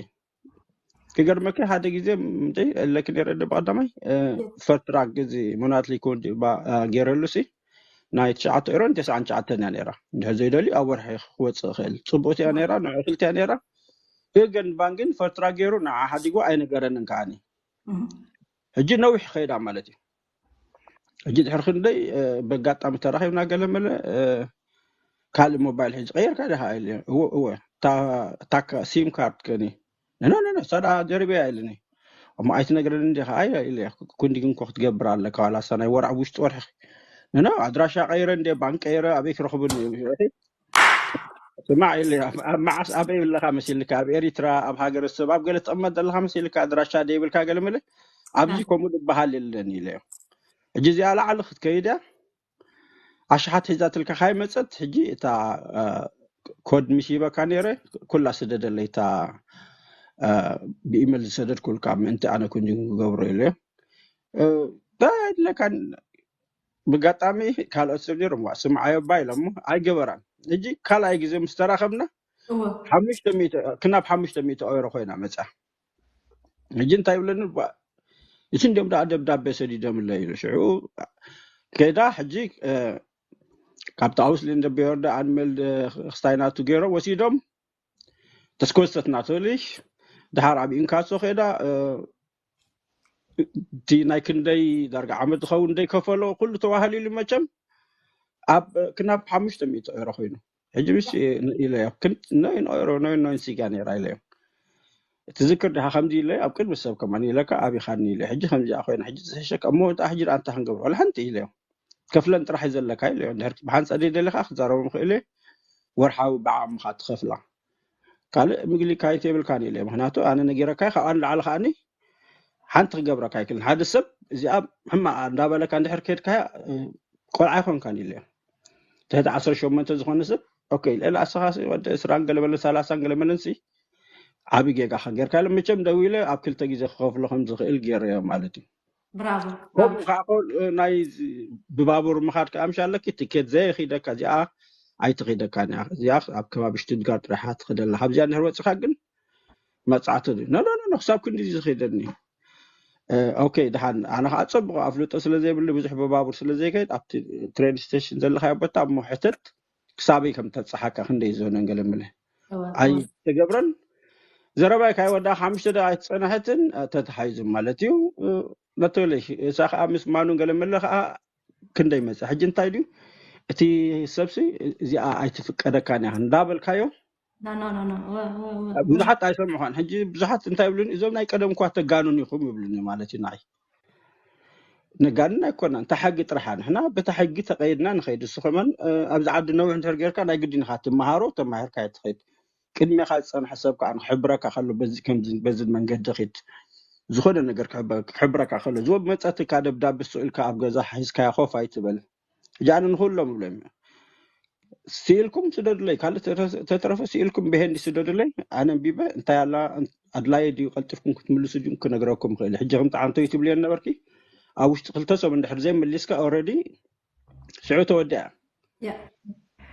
ክገርመኪ ሓደ ግዜ ምንታይ ኣለኪ ነይረ ዶ ብቐዳማይ ፈርትራክ እዚ ሞናትሊ ኮንዲ ገይረሉ ሲ ናይ ትሽዓተ ኤሮን ተስዓን ትሽዓተን እያ ነይራ እንድሕር ዘይደልዩ ኣብ ወርሒ ክወፅእ ይኽእል ፅቡቅቲ እያ ነይራ ንዑ ክልቲያ ነይራ ግን ባንግን ፈርትራክ ገይሩ ንዓ ሓዲጎ ኣይነገረንን ከዓኒ Mhm. ሕጂ ነዊሕ ከይዳ ማለት እዩ ሕጂ ድሕሪ ክንደይ በጋጣሚ ተራኺብና ገለ መለ ካልእ ሞባይል ሕጂ ቀየርካ ዲኻ ኢለ እወ እወ ታካ ሲም ካርድ ከኒ ኖ ኖ ኖ ሳዳ ጀሪበያ ኢልኒ እሞ ኣይትነግረኒ እንዲኻ ኣይ ኢለ ኩንዲ ግን ኮ ክትገብር ኣለካ ዋላ ሳ ናይ ወርዕ ውሽጢ ወርሒ ኖ ኣድራሻ ቀይረ እንደ ባንክ ቀይረ ኣበይ ክረኽብኒ ስማዕ ኢለ ኣብ መዓስ ኣበይ ኣለኻ መሲልካ ኣብ ኤሪትራ ኣብ ሃገረ ሰብ ኣብ ገለ ትቕመጥ ዘለኻ መሲልካ ኣድራሻ ደይብልካ ገለ መለ ኣብዚ ከምኡ ዝበሃል የለን ኢለ ሕጂ እዚኣ ላዕሊ ክትከይድ እያ ኣሽሓት ሒዛትልካ ካይመፀት ሕጂ እታ ኮድ ምስ ሂበካ ነይረ ኩላ ስደደለይ እታ ብኢመል ዝሰደድኩልካ ምእንቲ ኣነ ኩንዲን ክገብሮ ኢለ እንታይ ኣድለካ ብጋጣሚ ካልኦት ሰብ ነይሮም ስምዓዮ ባ ኢሎሞ ኣይገበራን ሕጂ ካልኣይ ግዜ ምስ ተራኸብና እወ ሓሙሽተ ሚእቲ ክናብ ሓሙሽተ ሚእቲ ኦይሮ ኮይና መፃ ሕጂ እንታይ ይብለኒ ባ እቲ እንዲኦም ደኣ ደብዳቤ ሰዲዶምለይ ኢሉ ሽዑ ከይዳ ሕጂ ካብቲ ኣውስሊን ደቢወርደ ኣንሜልድ ክስታይ ናቱ ገይሮም ወሲዶም ተስኮስተት ናተልሽ ድሓር ኣብ ኢንካሶ ከይዳ እቲ ናይ ክንደይ ዳርጋ ዓመት ዝኸውን ደይከፈሎ ኩሉ ተዋህሊሉ መቸም ኣብ ክናብ ሓሙሽተ ሚእቲ ኦይሮ ኮይኑ ሕጂ ምስ ኢለዮ ነይን ኦይሮ ነይን ነይን ሲጋ ነይራ ኢለዮ ትዝክር ድኻ ከምዚ ኢለ ኣብ ቅድሚ ሰብ ከማን ኢለካ ኣቢኻኒ ኢለ ሕጂ ከምዚኣ ኮይና ሕጂ ዝሕሸካ እሞ ወጣ ሕጂ ደኣ እንታይ ክንገብር ወላ ሓንቲ ኢለዮ ከፍለን ጥራሕ እዩ ዘለካ ኢለዮ እንድሕር ብሓንሳእ ደይ ደሊኻ ክዛረቦም ክእል እየ ወርሓዊ ብዓቕምኻ ትኸፍላ ካልእ ምግሊ ካይት የብልካን ኢለዮ ምክንያቱ ኣነ ነጊረካ ካብኣ ንላዕሊ ከዓኒ ሓንቲ ክገብረካ ኣይክልን ሓደ ሰብ እዚኣ ሕማቕ እንዳበለካ እንድሕር ከድካያ ቆልዓ ይኮንካን ኢለዮ ትሕቲ ዓሰርተ ሸሞንተ ዝኾነ ሰብ ኦኬ ልዕሊ ኣስኻ ወደ ዕስራን ገለመለን ሰላሳን ገለመለን ሲ ዓቢ ጌጋ ከ ጌርካ ኢለ መቸም ደዊለ ኣብ ክልተ ግዜ ክኸፍሎ ከም ዝኽእል ገይረዮ ማለት እዩ ብራቮ ከምኡ ከዓ ከ ናይ ብባቡር ምኻድ ከዓ ምሽ ኣለኪ ትኬት ዘየኺደካ እዚኣ ኣይትኺደካን እያ እዚኣ ኣብ ከባቢ ሽቱትጋርት ጥራሕ ትኽደላ ካብዚኣ እንድሕር ወፅኻ ግን መፅዓቲ ኖ ኖ ኖ ክሳብ ክንዲ ዝኺደኒ ኦኬ ድሓን ኣነ ከዓ ፀብቑ ኣፍልጦ ስለ ዘይብሉ ብዙሕ ብባቡር ስለ ዘይከይድ ኣብቲ ትሬን ስቴሽን ዘለካዮ ቦታ እሞ ሕተት ክሳበይ ከም ተብፅሓካ ክንደይ ዝሆነን ገለ ምለ ኣይተገብረን ዘረባይ ካይ ወዳ ሓሙሽተ ደቂ ኣይተፀናሐትን ተተሓይዙ ማለት እዩ ነተለይ እሳ ከዓ ምስ ማኑን ገለ ምለ ከዓ ክንደይ መፀ ሕጂ እንታይ ድዩ እቲ ሰብሲ እዚኣ ኣይትፍቀደካን እያ እንዳበልካዮ No, no, no, no. Well, well, well. ብዙሓት ኣይሰምዑኻን ሕጂ ብዙሓት እንታይ ይብሉኒ እዞም ናይ ቀደም እኳ ተጋኑን ኢኹም ይብሉኒ ማለት እዩ ንዓይ ነጋንን ኣይኮና እንታ ሕጊ ጥራሓ ንሕና በታ ሕጊ ተቀይድና ንኸይድ እሱ ከመን ኣብዚ ዓዲ ነዊሕ እንድሕር ጌርካ ናይ ግድን ኢኻ ትመሃሮ ተማሂርካ እየ ትኸይድ ቅድሜኻ ዝፀንሐ ሰብ ከዓ ክሕብረካ ከሎ በዚ መንገዲ ኺድ ዝኾነ ነገር ክሕብረካ ከሎ ዝወ መፀትካ ደብዳቤ ስቕ ኢልካ ኣብ ገዛ ሒዝካያ ኮፍ ኣይትበል ሕጂ ኣነ ንክሎም ይብሎም ስኢልኩም ስደዱለይ ካልእ ተተረፈ ስኢልኩም ብሄንዲ ስደዱለይ ኣነ ኣንቢበ እንታይ ኣላ ኣድላየ ድዩ ቀልጢፍኩም ክትምልሱ ድዩ ክነግረኩም ክእል ሕጂ ከምቲ ዓንተዩ ትብልዮ ነበርኪ ኣብ ውሽጢ ክልተ ሰብ እንድሕር ዘይመሊስካ ኦረዲ ሽዑ ተወዲኣ Yeah.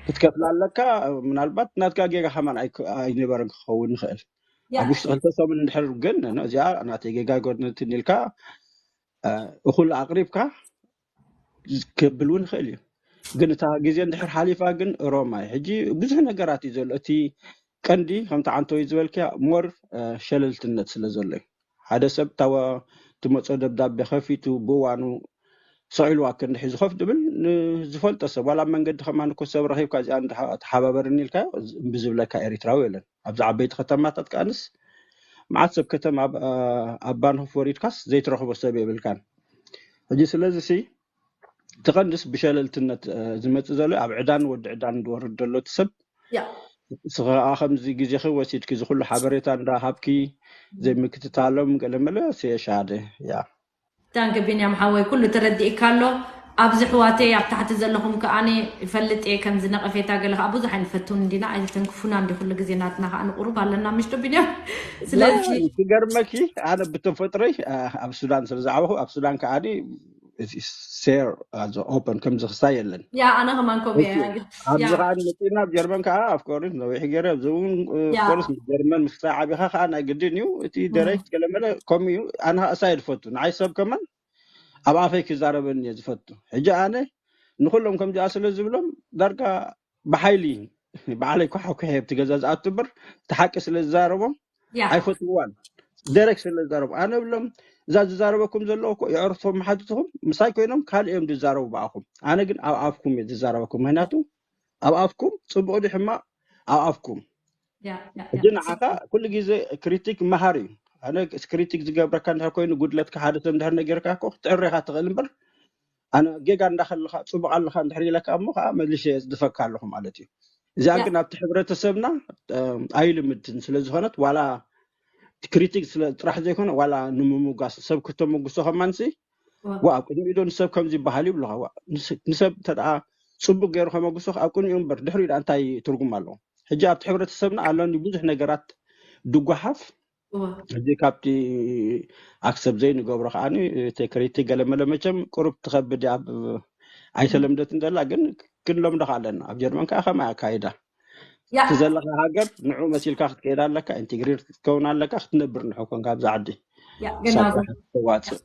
ክትከፍል ኣለካ ምናልባት ናትካ ጌጋ ከማን ኣይክ- ኣይነበረን ክኸውን ይኽእል Yeah. ኣብ ውሽጢ ክልተ ሰሙን እንድሕር ግን ኖ፣ እዚኣ ናተይ ጌጋ ጎድነትን ኢልካ እ፣ እኹል ኣቕሪብካ ከብል እውን ይኽእል እዩ ግን እታ ግዜ እንድሕር ሓሊፋ ግን ሮማይ ሕጂ ብዙሕ ነገራት እዩ ዘሎ እቲ ቀንዲ ከምቲ ዓንተወይ ዝበልክያ ሞር ሸለልትነት ስለ ዘሎ እዩ። ሓደ ሰብ ታወ ትመፆ ደብዳቤ ከፊቱ ብእዋኑ ሰቂልዋ ክንድሒ ዝኸፍ ድብል ንዝፈልጦ ሰብ ዋላ ኣብ መንገዲ ከማን እኮ ሰብ ረኺብካ እዚኣ ተሓባበርኒ ኢልካ ብዝብለካ ኤሪትራዊ የለን። ኣብዚ ዓበይቲ ከተማታት ከኣንስ መዓት ሰብ ከተማ ኣብ ባንሆፍ ወሪድካስ ዘይትረኽቦ ሰብ የብልካን። ሕጂ ስለዚ ሲ ትቐንድስ ብሸለልትነት ዝመፅእ ዘሎ ኣብ ዕዳን ወዲ ዕዳን ዝወርድ ዘሎ እቲ ሰብ ስኻ ከምዚ ግዜኺ ወሲድኪ ዝኩሉ ሓበሬታ እንዳሃብኪ ዘይምክትታሎም ገለመለ ሴሻደ ያ ዳንከ ቢንያም ሓወይ ኩሉ ተረዲእካ ኣሎ። ኣብዚ ሕዋተይ ኣብ ታሕቲ ዘለኹም ከኣኒ ይፈልጥ እየ ከምዚ ነቐፌታ ገለ ከዓ ብዙሕ ኣይንፈትውን እንዲና ኣይተተንክፉና እንዲ ኩሉ ግዜ ናትና ከዓ ንቁሩብ ኣለና ምሽጡ ቢንያም። ስለዚ ትገርመኪ ኣነ ብተፈጥሮይ ኣብ ሱዳን ስለ ዝዓበኹ ኣብ ሱዳን ከዓኒ ሴር ኦፐን ከምዚ ክስታይ የለን። ያ ኣነ ከማን ከምኡ እየ። ኣብዚ ከዓ መፂና ኣብ ጀርመን ከዓ ኣፍኮርስ ነዊሕ ገይረ ኣብዚ እውን ኮርስ ጀርመን ምስ ክሳይ ዓቢኻ ከዓ ናይ ግድን እዩ እቲ ዳይሬክት ገለመለ ከምኡ እዩ። ኣነ ከዓ እሳይ ዝፈቱ ንዓይ ሰብ ከማን ኣብ ኣፈይ ክዛረበኒ እየ ዝፈቱ። ሕጂ ኣነ ንኩሎም ከምዚኣ ስለ ዝብሎም ዳርጋ ብሓይሊ ባዕለይ ኳሓኩሐ ኣብቲ ገዛ ዝኣቱ እምበር እቲ ሓቂ ስለ ዝዛረቦም ኣይፈትውዋን። ደረክ ስለ ዝዛረቡ ኣነ ብሎም እዛ ዝዛረበኩም ዘለዎ እኮ የዕርፎ መሓትትኹም ምሳይ ኮይኖም ካልእ እዮም ዝዛረቡ ብኣኹም። ኣነ ግን ኣብ ኣፍኩም እየ ዝዛረበኩም። ምክንያቱ ኣብ ኣፍኩም ፅቡቕ ዲ ሕማቕ ኣብ ኣፍኩም። ሕጂ ንዓኻ ኩሉ ግዜ ክሪቲክ መሃር እዩ። ኣነ ክሪቲክ ዝገብረካ እንድሕር ኮይኑ ጉድለትካ ሓደ ሰብ እንድሕር ነጊርካ እኮ ክትዕሬኻ ትኽእል እምበር ኣነ ጌጋ እንዳኸልኻ ፅቡቕ ኣለኻ እንድሕር ኢለካ እሞ ከዓ መሊሸ የፅድፈካ ኣለኹ ማለት እዩ። እዚኣ ግን ኣብቲ ሕብረተሰብና ኣይልምድን ስለ ዝኾነት ዋላ ክሪቲክ ስለ ጥራሕ ዘይኮነ ዋላ ንምምጓስ ሰብ ክተመጉሶ ከማንሲ ዋ ኣብ ቅድሚኡ ዶ ንሰብ ከምዚ ይበሃል ይብሉኻ። ንሰብ እንተ ደኣ ፅቡቅ ገይሩ ከመጉሶ ኣብ ቅድሚኡ እምበር ድሕሪኡ ደኣ እንታይ ትርጉም ኣለዎ? ሕጂ ኣብቲ ሕብረተሰብና ኣሎ እንዲ ብዙሕ ነገራት ድጓሓፍ ሕጂ ካብቲ ኣክሰብ ዘይንገብሮ ከዓኒ እቲ ክሪቲ ገለመለ መቸም ቅሩብ ትኸብድ ኣብ ኣይተለምደትን ዘላ ግን ክንለምዶ ኣለና። ኣብ ጀርመን ከዓ ከማ ኣካይዳ እቲ ዘለካ ሃገር ንዑ መሲልካ ክትከይድ ኣለካ፣ ኢንቴግሬት ክትከውን ኣለካ፣ ክትነብር ንሑ ኮንካ ኣብዛ ዓዲ ተዋፅእ።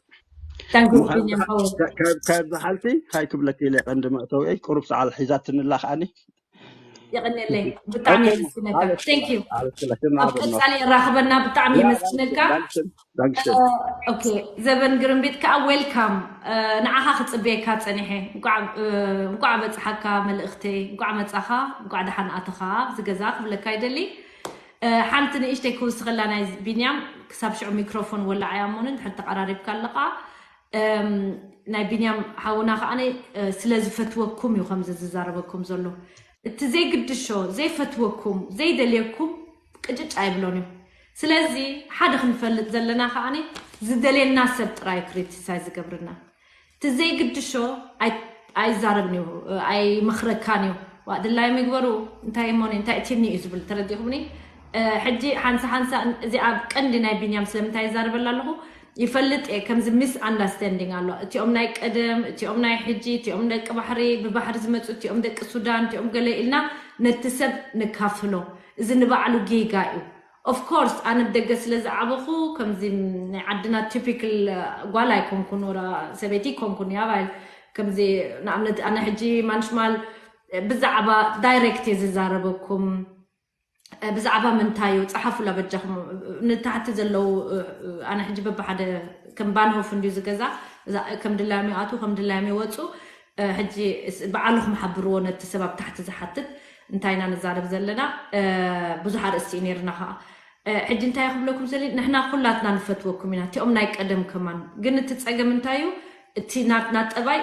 ካብዛ ሓልቲ እንታይ ክብለክ ኢለ ቀንዲ መእተዊአይ ቅሩብ ሰዓል ሒዛትንላ ከዓኒ የቀንየለይ ብጣዕሚ የመስግነካ። Thank you። ኣብ ቀፃሊ የራኽበና። ብጣዕሚ የመስግነካ። ኦኬ ዘበን ግርምቢጥ ከዓ ዌልካም ንዓኻ ክፅበየካ ፀኒሐ። እንኳዕ በፅሓካ መልእኽተይ፣ እንኳዕ መፃኻ፣ እንኳዕ ደሓን ኣተኻ ኣብዚ ገዛ ክብለካ ይደሊ። ሓንቲ ንእሽተይ ክውስኸላ ናይ ቢንያም ክሳብ ሽዑ ሚክሮፎን ወላዓያ እሞኒ ድሕር ተቐራሪብካ ኣለኻ። ናይ ቢንያም ሓውና ከዓነ ስለ ዝፈትወኩም እዩ ከምዚ ዝዛረበኩም ዘሎ። እቲ ዘይግድሾ ዘይፈትወኩም ዘይደልየኩም ቅጭጭ ኣይብሎን እዩ። ስለዚ ሓደ ክንፈልጥ ዘለና ከዓነ ዝደልየና ሰብ ጥራይ ክሪቲሳይ ዝገብርና። እቲ ዘይግድሾ ኣይዛረብን እዩ ኣይመኽረካን እዩ። ዋ ድላዮም ይግበሩ። እንታይ እሞኒ እንታይ እትኒ እዩ ዝብል ተረዲኹምኒ። ሕጂ ሓንሳ ሓንሳ እዚኣ ቀንዲ ናይ ቢንያም ስለምንታይ ይዛረበላ ኣለኹ ይፈልጥ እየ። ከምዚ ሚስ ኣንዳስታንዲንግ ኣሎ። እቲኦም ናይ ቀደም፣ እቲኦም ናይ ሕጂ፣ እቲኦም ደቂ ባሕሪ፣ ብባሕሪ ዝመፁ፣ እቲኦም ደቂ ሱዳን፣ እቲኦም ገለ ኢልና ነቲ ሰብ ንካፍሎ። እዚ ንባዕሉ ጌጋ እዩ። ኦፍኮርስ ኣነ ብደገ ስለ ዝዓበኹ ከምዚ ናይ ዓድና ቲፒክል ጓል ኣይኮንኩን ወላ ሰበይቲ ኣይኮንኩን ያባይ ከምዚ ንኣብነት ኣነ ሕጂ ማንሽማል ብዛዕባ ዳይሬክት እየ ዝዛረበኩም። ብዛዕባ ምንታይ እዩ ፀሓፉላ በጃኹም። ንታሕቲ ዘለዉ ኣነ ሕጂ በብሓደ ከም ባንሆፍ እንድዩ ዝገዛ ከም ድላዮም ይኣትዉ ከም ድላዮም ይወፁ። ሕጂ በዓልኹም ሓብርዎ ነቲ ሰብ ኣብ ታሕቲ ዝሓትት እንታይ ኢና ንዛረብ ዘለና። ብዙሕ ኣርእስቲ እዩ ነይርና ከዓ። ሕጂ እንታይ ክብለኩም ዘሊ ንሕና ኩላትና ንፈትወኩም ኢና እቲኦም ናይ ቀደም ከማን ግን እቲ ፀገም እንታይ እዩ? እቲ ናትና ጠባይ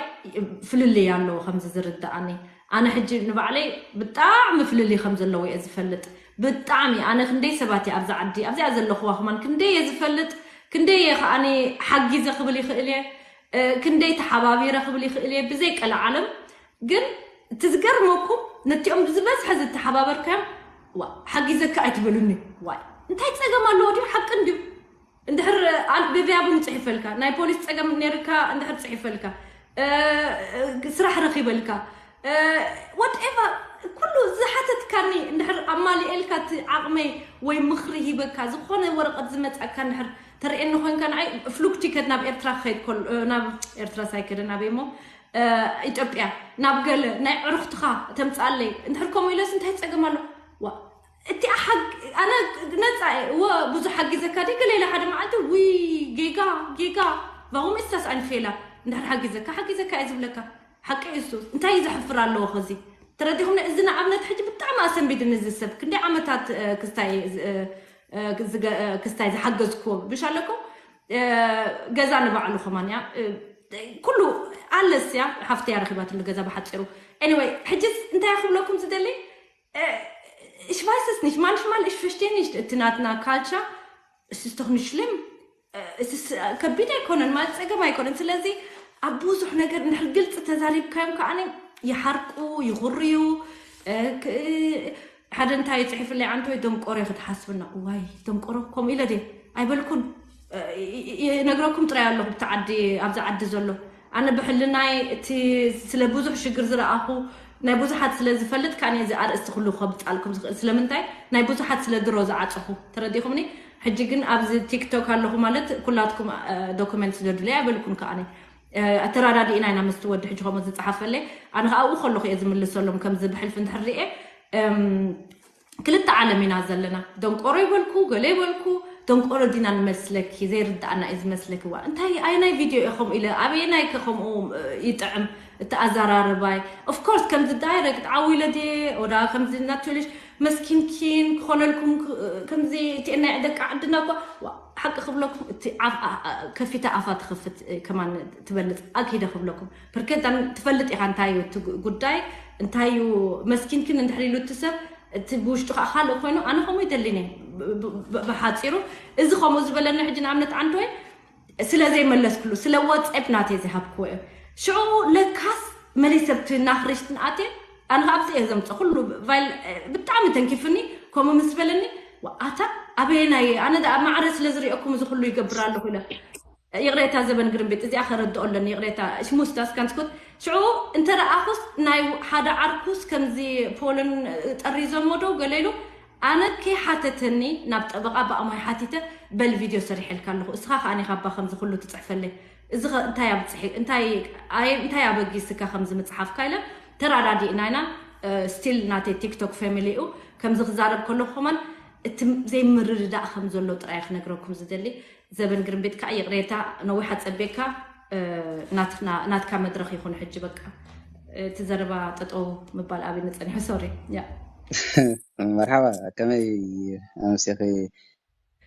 ፍልልይ ኣለዎ ከምዚ ዝርዳኣኒ። ኣነ ሕጂ ንባዕለይ ብጣዕሚ ፍልልይ ከም ዘለዎ እየ ዝፈልጥ። ብጣዕሚ ኣነ ክንደይ ሰባት እየ ኣብዛ ዓዲ ኣብዚኣ ዘለኹዋ ከማን ክንደይ እየ ዝፈልጥ። ክንደይ እየ ከዓኒ ሓጊዘ ክብል ይኽእል እየ። ክንደይ ተሓባቢረ ክብል ይኽእል እየ ብዘይ ቀለዓለም። ግን እቲ ዝገርመኩም ነቲኦም ብዝበዝሐ ዝተሓባበርካዮም ዋ ሓጊዘካ ኣይትበሉኒ። ዋይ እንታይ ፀገም ኣለዎ ድዩ ሓቂ እንድዩ። እንድሕር ብቪያቡን ፅሒፈልካ ናይ ፖሊስ ፀገም ነርካ እንድሕር ፅሒፈልካ ስራሕ ረኪበልካ ወትኤቨር ኩሉ ዝሓተትካኒ እንድሕር ኣማሊኤልካ እቲ ዓቕመይ ወይ ምኽሪ ሂበካ ዝኾነ ወረቐት ዝመፃካ እንድሕር ተርእየኒ ኮንካ ንዓይ ፍሉክ ቲከት ናብ ኤርትራ ክኸይድ ከሎ ናብ ኤርትራ ሳይከደ ናበይ እሞ ኢትዮጵያ ናብ ገለ ናይ ዕሩኽትኻ ተምፅኣለይ እንድሕር ከምኡ ኢለስ እንታይ ፀገም ኣሎ ዋ እቲ ሓግ ኣነ ነፃ እየ። እወ ብዙሕ ሓጊዘካ ድየ? ገለ ኢለ ሓደ መዓልቲ ውይ ጌጋ ጌጋ፣ warum ist das ein Fehler? እንድሕር ሓጊዘካ ሓጊዘካ እየ ዝብለካ። ሓቂ እዩ እሱ። እንታይ እዩ ዘሕፍር ኣለዎ ከዚ? ተረዲኹም? እዚ ንኣብነት ሕጂ ብጣዕሚ ኣሰንቢድኒ እዚ ሰብ። ክንደይ ዓመታት ክስታይ ክስታይ ዝሓገዝክዎ ብሽ ኣለኩም ገዛ ንባዕሉ ከማን እያ ኩሉ ኣለስ እያ ሓፍቲ እያ ረኪባትሉ ገዛ ብሓፂሩ። Anyway ሕጅስ እንታይ ክብለኩም ዝደሊ ich weiß es nicht manchmal ich verstehe nicht እቲ ናትና ካልቸር es ist doch nicht schlimm ከቢድ ኣይኮነን ማለት ፀገም ኣይኮነን። ስለዚ ኣብ ብዙሕ ነገር እንድሕር ግልፂ ተዛሪብካዮም ከዓ ይሓርቁ ይኹርዩ። ሓደ እንታይ ፅሒፍለይ ዓንቶ ደንቆሮ ክትሓስብና እዋይ ደንቆሮ ከምኡ ኢለ ደ ኣይበልኩን። ነግረኩም ጥራይ ኣለኹ ብቲ ዓዲ ኣብዚ ዓዲ ዘሎ ኣነ ብሕልናይ እቲ ስለ ብዙሕ ሽግር ዝረኣኹ ናይ ብዙሓት ስለ ዝፈልጥ ካን እዚ ኣርእስቲ ኩሉ ከብፃልኩም ዝኽእል ስለምንታይ ናይ ብዙሓት ስለ ድሮ ዝዓፀኹ ተረዲኹምኒ። ሕጂ ግን ኣብዚ ቲክቶክ ኣለኹ ማለት ኩላትኩም ዶክመንት ስለ ድለይ ኣይበልኩን ከዓኒ ተራዳዲእና ኢና ምስቲ ወዲ ሕጂ ከምኡ ዝፀሓፈለይ ኣነ ከዓ ኣብኡ ከለኹ እየ ዝምልሰሎም ከምዚ ብሕልፊ እንድሕር ርኤ ክልተ ዓለም ኢና ዘለና። ደንቆሮ ይበልኩ ገለ ይበልኩ ደንቆሮ ዲና ንመስለኪ ዘይርዳኣና እዩ ዝመስለኪ ዋ እንታይ ኣይናይ ቪድዮ እየ ከምኡ ኢለ ኣበየናይ ከ ከምኡ ይጥዕም እቲ ኣዘራርባይ of course ከምዚ ዳይረክት ዓው ኢለ ድየ ወዳ ከምዚ ናትልሽ መስኪንኪን ክኾነልኩም ከምዚ እቲኤናይ ደቂ ዓድና እኳ ሓቂ ክብለኩም እቲ ከፊተ ኣፋ ትኸፍት ከማን ትበልፅ ኣኪደ ክብለኩም ፕርከዳን ትፈልጥ ኢኻ እንታይ እዩ እቲ ጉዳይ እንታይ እዩ መስኪንክን እንድሕር ኢሉ እቲ ሰብ እቲ ብውሽጡ ከዓ ካልእ ኮይኑ ኣነ ከምኡ ይደሊኒ ብሓፂሩ እዚ ከምኡ ዝበለኒ ሕጂ ንኣብነት ዓንዶይ ስለ ዘይመለስክሉ ስለ ዋትስኣፕ ናተይ ዝሃብክዎ እዩ ሽዑ ለካስ መለይ ሰብቲ ናኽርሽትን ኣትየ ኣነ ከዓ ኣብዚ እየ ዘምፀ ኩሉ ቫይል ብጣዕሚ ተንኪፍኒ ከምኡ ምስ በለኒ ኣታ ኣበየናይ ኣነ ደኣ ማዕረ ስለ ዝሪኦኩም እዚ ኩሉ ይገብር ኣለኹ ኢለ ይቕሬታ ዘበን ግርምቢጥ እዚኣ ከረድኦ ኣለኒ ይቕሬታ ሽሙስ ዳስ ካንስኩት ሽዑ እንተ ረኣኹስ ናይ ሓደ ዓርኩስ ከምዚ ፖለን ጠሪዞሞ ዶ ገለ ኢሉ ኣነ ከይሓተተኒ ናብ ጠበቓ ብኣማይ ሓቲተ በል ቪድዮ ሰሪሐልካ ኣለኹ እስኻ ከኣ ኔኻባ ከምዚ ኩሉ ትፅሕፈለይ እዚ እንታይ ኣብፅሒ እንታይ ኣበጊስካ ከምዚ ምፅሓፍካ ኢለ ተራዳዲእና ኢና ስቲል ናተይ ቲክቶክ ፋሚሊ እዩ ከምዚ ክዛረብ ከለኹ ከማን እቲ ዘይምርድዳእ ከም ዘሎ ጥራይ ክነግረኩም ዝደሊ ዘበን ግርምቤት ከዓ ይቕሬታ ነዊሕ ኣፀቤካ ናትካ መድረኽ ይኹን ሕጂ በቃ እቲ ዘረባ ጠጠው ምባል ኣብኒ ፀኒሑ ሶሪ ያ መርሓባ ከመይ ኣምሲኺ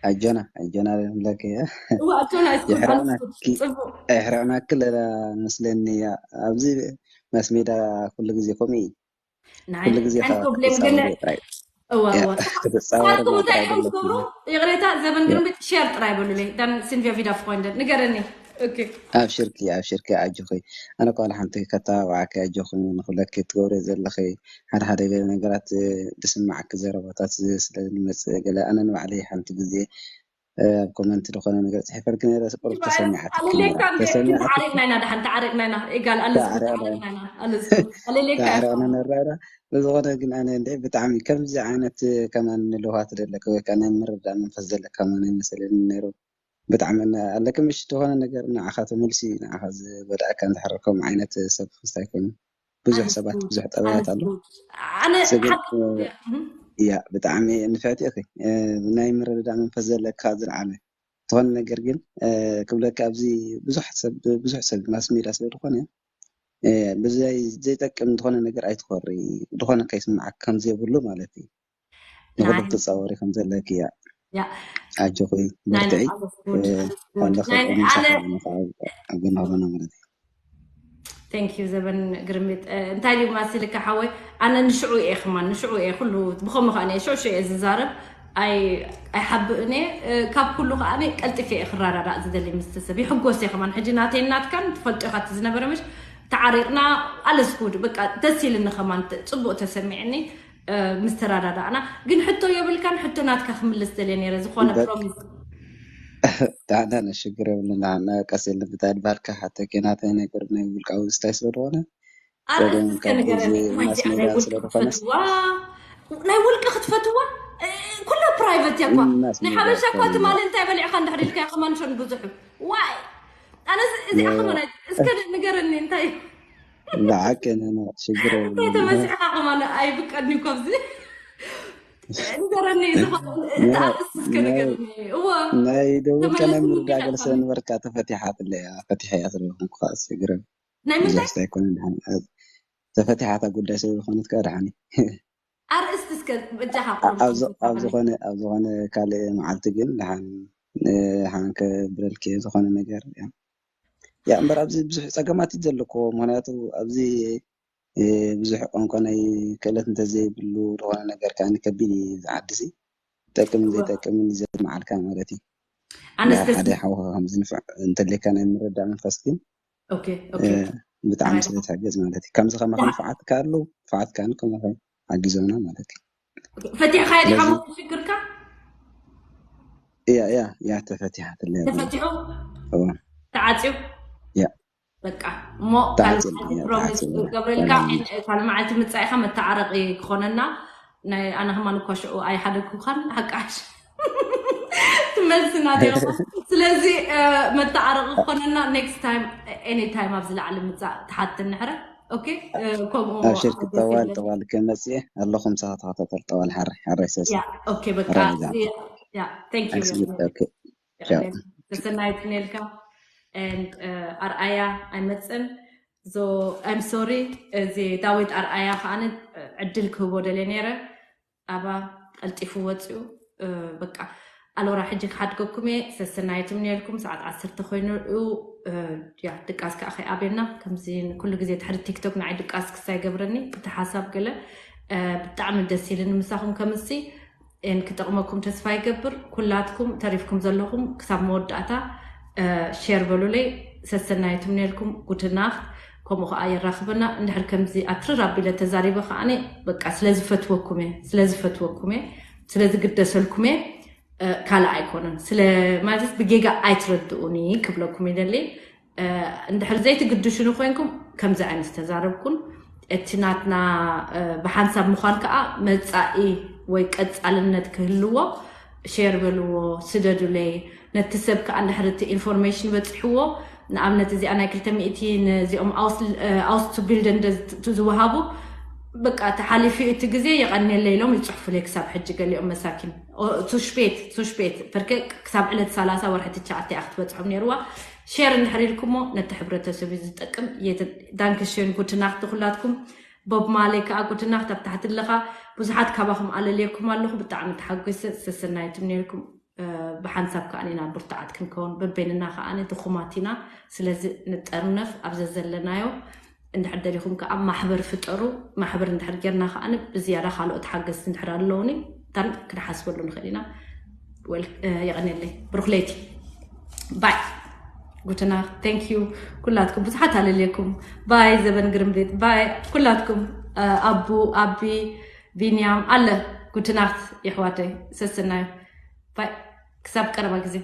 ኣጆና ኣጆና ንብለኪ እዋ ኣጆና እስኩም የሕረቕናኪ ለላ መስለኒ ኣብዚ ማስሜዳ ኩሉ ግዜ ከምኡ እዩ ኩሉ ግዜ problem ግን ክትፃወሩ ይቕሬታ ዘበን ግርምት ሼር ጥራይ በሉለይ ዳን ሲልቪያ ቪዳ ፍኮንደ ንገረኒ ኣብሽርኪ ኣብሽርኪ ኣጆኺ ኣነ ኳል ሓንቲ ከተባብዓኪ ኣጆኺ ንክብለኪ ትገብሪ ዘለኺ ሓደ ሓደ ገለ ነገራት ዝስማዓኪ ዘረባታት ስለ ዝመፅእ ገለ ኣነ ንባዕለይ ሓንቲ ግዜ ኣብ ኮመንት ዝኾነ ነገር ፅሒፈልኪ ነረ ቁሩብ ተሰሚዓትኪ ዓሪቅና ኢና ድሓን ተዓሪቅና ኢና ኢጋል ኣለስኩ ዓሪቅና ኢና ኣለስኩ ኣለሌካ ተዓሪቅና ነራራ ብዝኾነ ግን ኣነ እንደ ብጣዕሚ ከምዚ ዓይነት ከማን ንልውሃት ዘለካ ወይ ከዓ ናይ ምርዳእ መንፈስ ዘለካ ማን ኣይመሰለኒ ነይሩ ብጣዕሚ ኣለኪ ምሽ ዝኾነ ነገር ንዓኻ ተመልሲ ንዓኻ ዝጎዳእካ እንድሕር ከም ዓይነት ሰብ ክስታ ኣይኮኑ ብዙሕ ሰባት ብዙሕ ጠባያት ኣሎ ኣነ እያ ብጣዕሚ ንፍዕቲ ኢኺ ናይ ምርድዳእ መንፈስ ዘለካ ዝለዓለ ዝኾነ ነገር ግን ክብለካ ኣብዚ ብዙሕ ሰብ ብዙሕ ሰብ ማስ ሜዳ ስለ ዝኾነ ብዘይ ዘይጠቅም ዝኾነ ነገር ኣይትኾሪ ዝኾነ ከይስምዓካ ከም ዘይብሉ ማለት እዩ ንኹሉ ክትፃወሪ ከም ዘለኪ እያ ኣጆኺ በርትዒ ኣለኺ ኣብ ጎንና ማለት እዩ Thank you ዘበን ግርምት እንታይ ድዩ ማሲልካ ሓወይ ኣነ ንሽዑ እየ ከማን ንሽዑ እየ ኩሉ ብኸምኡ ከዓ ሽዑ ሽዑ እየ ዝዛረብ ኣይሓብእን እየ ካብ ኩሉ ከዓ ቀልጢፈ እየ ክረዳዳእ ዝደሊ ምስ ሰብ ይሕጎስ እየ ከማን ሕጂ ናተይ ናትካን ትፈልጦ ኢኻ ዝነበረ ምሽ ተዓሪቕና ኣለስኩድ በቃ ደስ ኢልኒ ከማን ፅቡቅ ተሰሚዕኒ ምስ ተረዳዳእና ግን ሕቶ የብልካን ሕቶ ናትካ ክምልስ ደልየ ነይረ ዝኾነ ፕሮሚስ ዳዕዳ ነሽግር የብልና ቀስ የለን ብታይ ድባልካ ሓተኪ ናተይ ነገር ናይ ውልቃዊ ስታይ ስለ ዝኾነ ኣርእስቲ እስከ ንገረኒ እማይ እዚኣ ናይ ውልቂ ክትፈትዋ ናይ ውልቂ ክትፈትዋ ኩላ ፕራይቨት እያ እኳ ናይ ሓበሻ እኳ ትማሊ እንታይ በሊዕካ እንድሕር ኢልካ ከማን ሸን ብዙሕ ዋይ ኣነ እዚኣ ከማን እስከ ንገረኒ እንታይ ብሓቂ ሽግር እንታይ ተመሲዕካ ከማን ኣይብቀድኒ እኮ ኣብዚ ንገረኒ፣ ዝኸ- እቲ ኣርእስቲ እስከ ንገረኒ። እወ፣ ናይ ደቡብ ከ ናይ ተመለስኒ ምርዳእ ገለ ሰብ ዲኻ? ንበርካ ተፈቲሓትለ እያ፣ ፈቲሐ እያ ስለኹም ክኸኣስ ይግረም። ናይ ምንታይ? ዛስታ ኣይኮነ ድሓን ተፈቲሓታ ጉዳይ ስለ ዝኾነት ከ ድሓን እዩ። ኣርእስቲ እስከ በጃኻ ኣብ ቁሩብ ዝ- ኣብ ተፈታተኒ። ዝኾነ ኣብ ዝኾነ ካልእ መዓልቲ ግን ድሓን ሓን ከብረልኪ ዝኾነ ነገር እያ። ያ እምበር ኣብዚ ብዙሕ ፀገማት እዩ ዘለኮ። ምክንያቱ ኣብዚ እ፣ ብዙሕ ቋንቋ ናይ ክእለት እንተዘይብሉ ዝኾነ ነገር ከዓ ከቢድ እዩ። ዝዓዲ ሲ ጠቅምን እወ። ዘይጠቅምን ዘመዓልካ ማለት እዩ። ኣነስ ናይ ደስ ሓደ ሓው ከምዚ ንፍዕ እንተለካ ናይ ምረዳእ መንፈስ ግን ኦኬ እ፣ ኦኬ ብጣዕሚ ኣራይ ስለ ትሕገዝ ማለት እዩ። ከምዚ ከማኸ ዳ- ንፍዓት ካሉ ፍዓት ከዓ ከማኸ ሓጊዞምና ማለት እዩ። ፈቲሕካዮ ዲኻ ስለዚ ሽግርካ? እያ እያ እያ ተፈቲሓ ትለ ተፈቲሑ እዋ ተዓፅዩ እያ በቃ እሞ ተዓፅዩ ካልእ መዓልቲ እያ ፕሮሚስ ተዓፅዩ እያ ገብረልካ። ሰላም ካልእ መዓልቲ ምፃኢኻ መተዓረቂ ክኾነና። ናይ ኣነ ከማን እኳ ሽዑ ኣይሓደግኩኻን ሓቃሽ ትመልስና ዲኻ። ስለዚ እ፣ መተዓረቂ ክኾነና ኔክስት ታይም ኤኒ ታይም ኣብዚ ላዕሊ ምፃእ ትሓትን ንሕረ። ኦኬ እ፣ ከምኡ ኣብሽር ኣገደስ ክጠዋል የለን። ጠዋል ከመፅእ ኣለኹም ሰኻ ተኸታተል ጠዋል ሓረ ሓረ ሰስ ያ ኦኬ በቃ ሓረ እዚ ዛዕባ ያ thank you ኣክስሊት ኦኬ ቻው ተሰናይት ነልካ and ኣርኣያ ኣይመፅን። So I'm sorry። እዚ ዳዊት ኣርኣያ ከዓኒ ዕድል ክህቦ ደልየ ነይረ። ኣባ ቀልጢፉ ወፂኡ። በቃ ኣሎራ ሕጂ ክሓድገኩም እየ። ሰሰናየት ምንየልኩም። ሰዓት ዓሰርተ ኮይኑ እዩ። ያ ድቃስ ከዓ ከይኣብየና ከምዚ ኩሉ ግዜ ድሕሪ ቲክቶክ ንዓይ ድቃስ ክሳይ ገብረኒ እቲ ሓሳብ ገለ ብጣዕሚ ደስ ኢልን ምሳኹም ከምሲ ን ክጠቕመኩም ተስፋ ይገብር። ኩላትኩም ተሪፍኩም ዘለኹም ክሳብ መወዳእታ ሸር በሉለይ። ሰሰናየት ምንየልኩም። ጉድናት ከምኡ ከዓ የራኽበና። እንድሕር ከምዚ ኣትርር ኣቢለ ተዛሪበ ከዓኒ በቃ ስለዝፈትወኩም እየ ስለዝፈትወኩም እየ ስለዝግደሰልኩም እየ። ካልእ ኣይኮነን ስለ ማለት ብጌጋ ኣይትረድኡኒ ክብለኩም ይደሊ። እንድሕር ዘይትግድሽኑ ኮይንኩም ከምዚ ዓይነት ዝተዛረብኩን እቲ ናትና ብሓንሳብ ምዃን ከዓ መፃኢ ወይ ቀፃልነት ክህልዎ ሼር በልዎ ስደዱለይ። ነቲ ሰብ ከዓ እንድሕር እቲ ኢንፎርሜሽን በፂሕዎ ንኣብነት እዚኣ ናይ ክልተ ሚእቲ ነዚኦም ኣውስ ቱ ቢልደን ዝወሃቡ በቃ ተሓሊፉ እቲ ግዜ የቐንየለ ኢሎም ይፅሕፉለይ ክሳብ ሕጂ ገሊኦም መሳኪን ቱ ስፔት ቱ ስፔት ፐርከ ክሳብ ዕለት ሰላሳ ወርሒ ትቻ ኣትያ ክትበፅሖም ነይርዋ። ሼር እንድሕር ኢልኩሞ ነቲ ሕብረተሰብ እዩ ዝጠቅም። ዳንክሽን ጉትናክት ኩላትኩም። ቦብ ማሌ ከዓ ጉትናክት ኣብ ታሕቲ ኣለኻ። ብዙሓት ካባኹም ኣለልየኩም ኣለኹ። ብጣዕሚ ተሓጒሰ። ሰሰናይትም ነይርኩም። ብሓንሳብ ከዓ ኢና ብርቱዓት ክንከውን በበይንና ከዓ ድኹማት ኢና። ስለዚ ንጠርነፍ ኣብ ዘዘለናዮ እንድሕር ደሊኹም ከዓ ማሕበር ፍጠሩ። ማሕበር እንድሕር ጌርና ከዓ ብዝያዳ ካልኦት ሓገዝቲ እንድሕር ኣለውኒ እታን ክንሓስበሉ ንኽእል ኢና። የቐንየለይ ብሩክ ለይቲ ባይ ጉትና thank you ኩላትኩም ብዙሓት ኣለልየኩም ባይ ዘበን ግርምቤት ባይ ኩላትኩም ኣቡ ኣቢ ቢንያም ኣለ ጉትናት የሕዋተይ ሰስናዩ ባይ ክሳብ ቀረባ ግዜ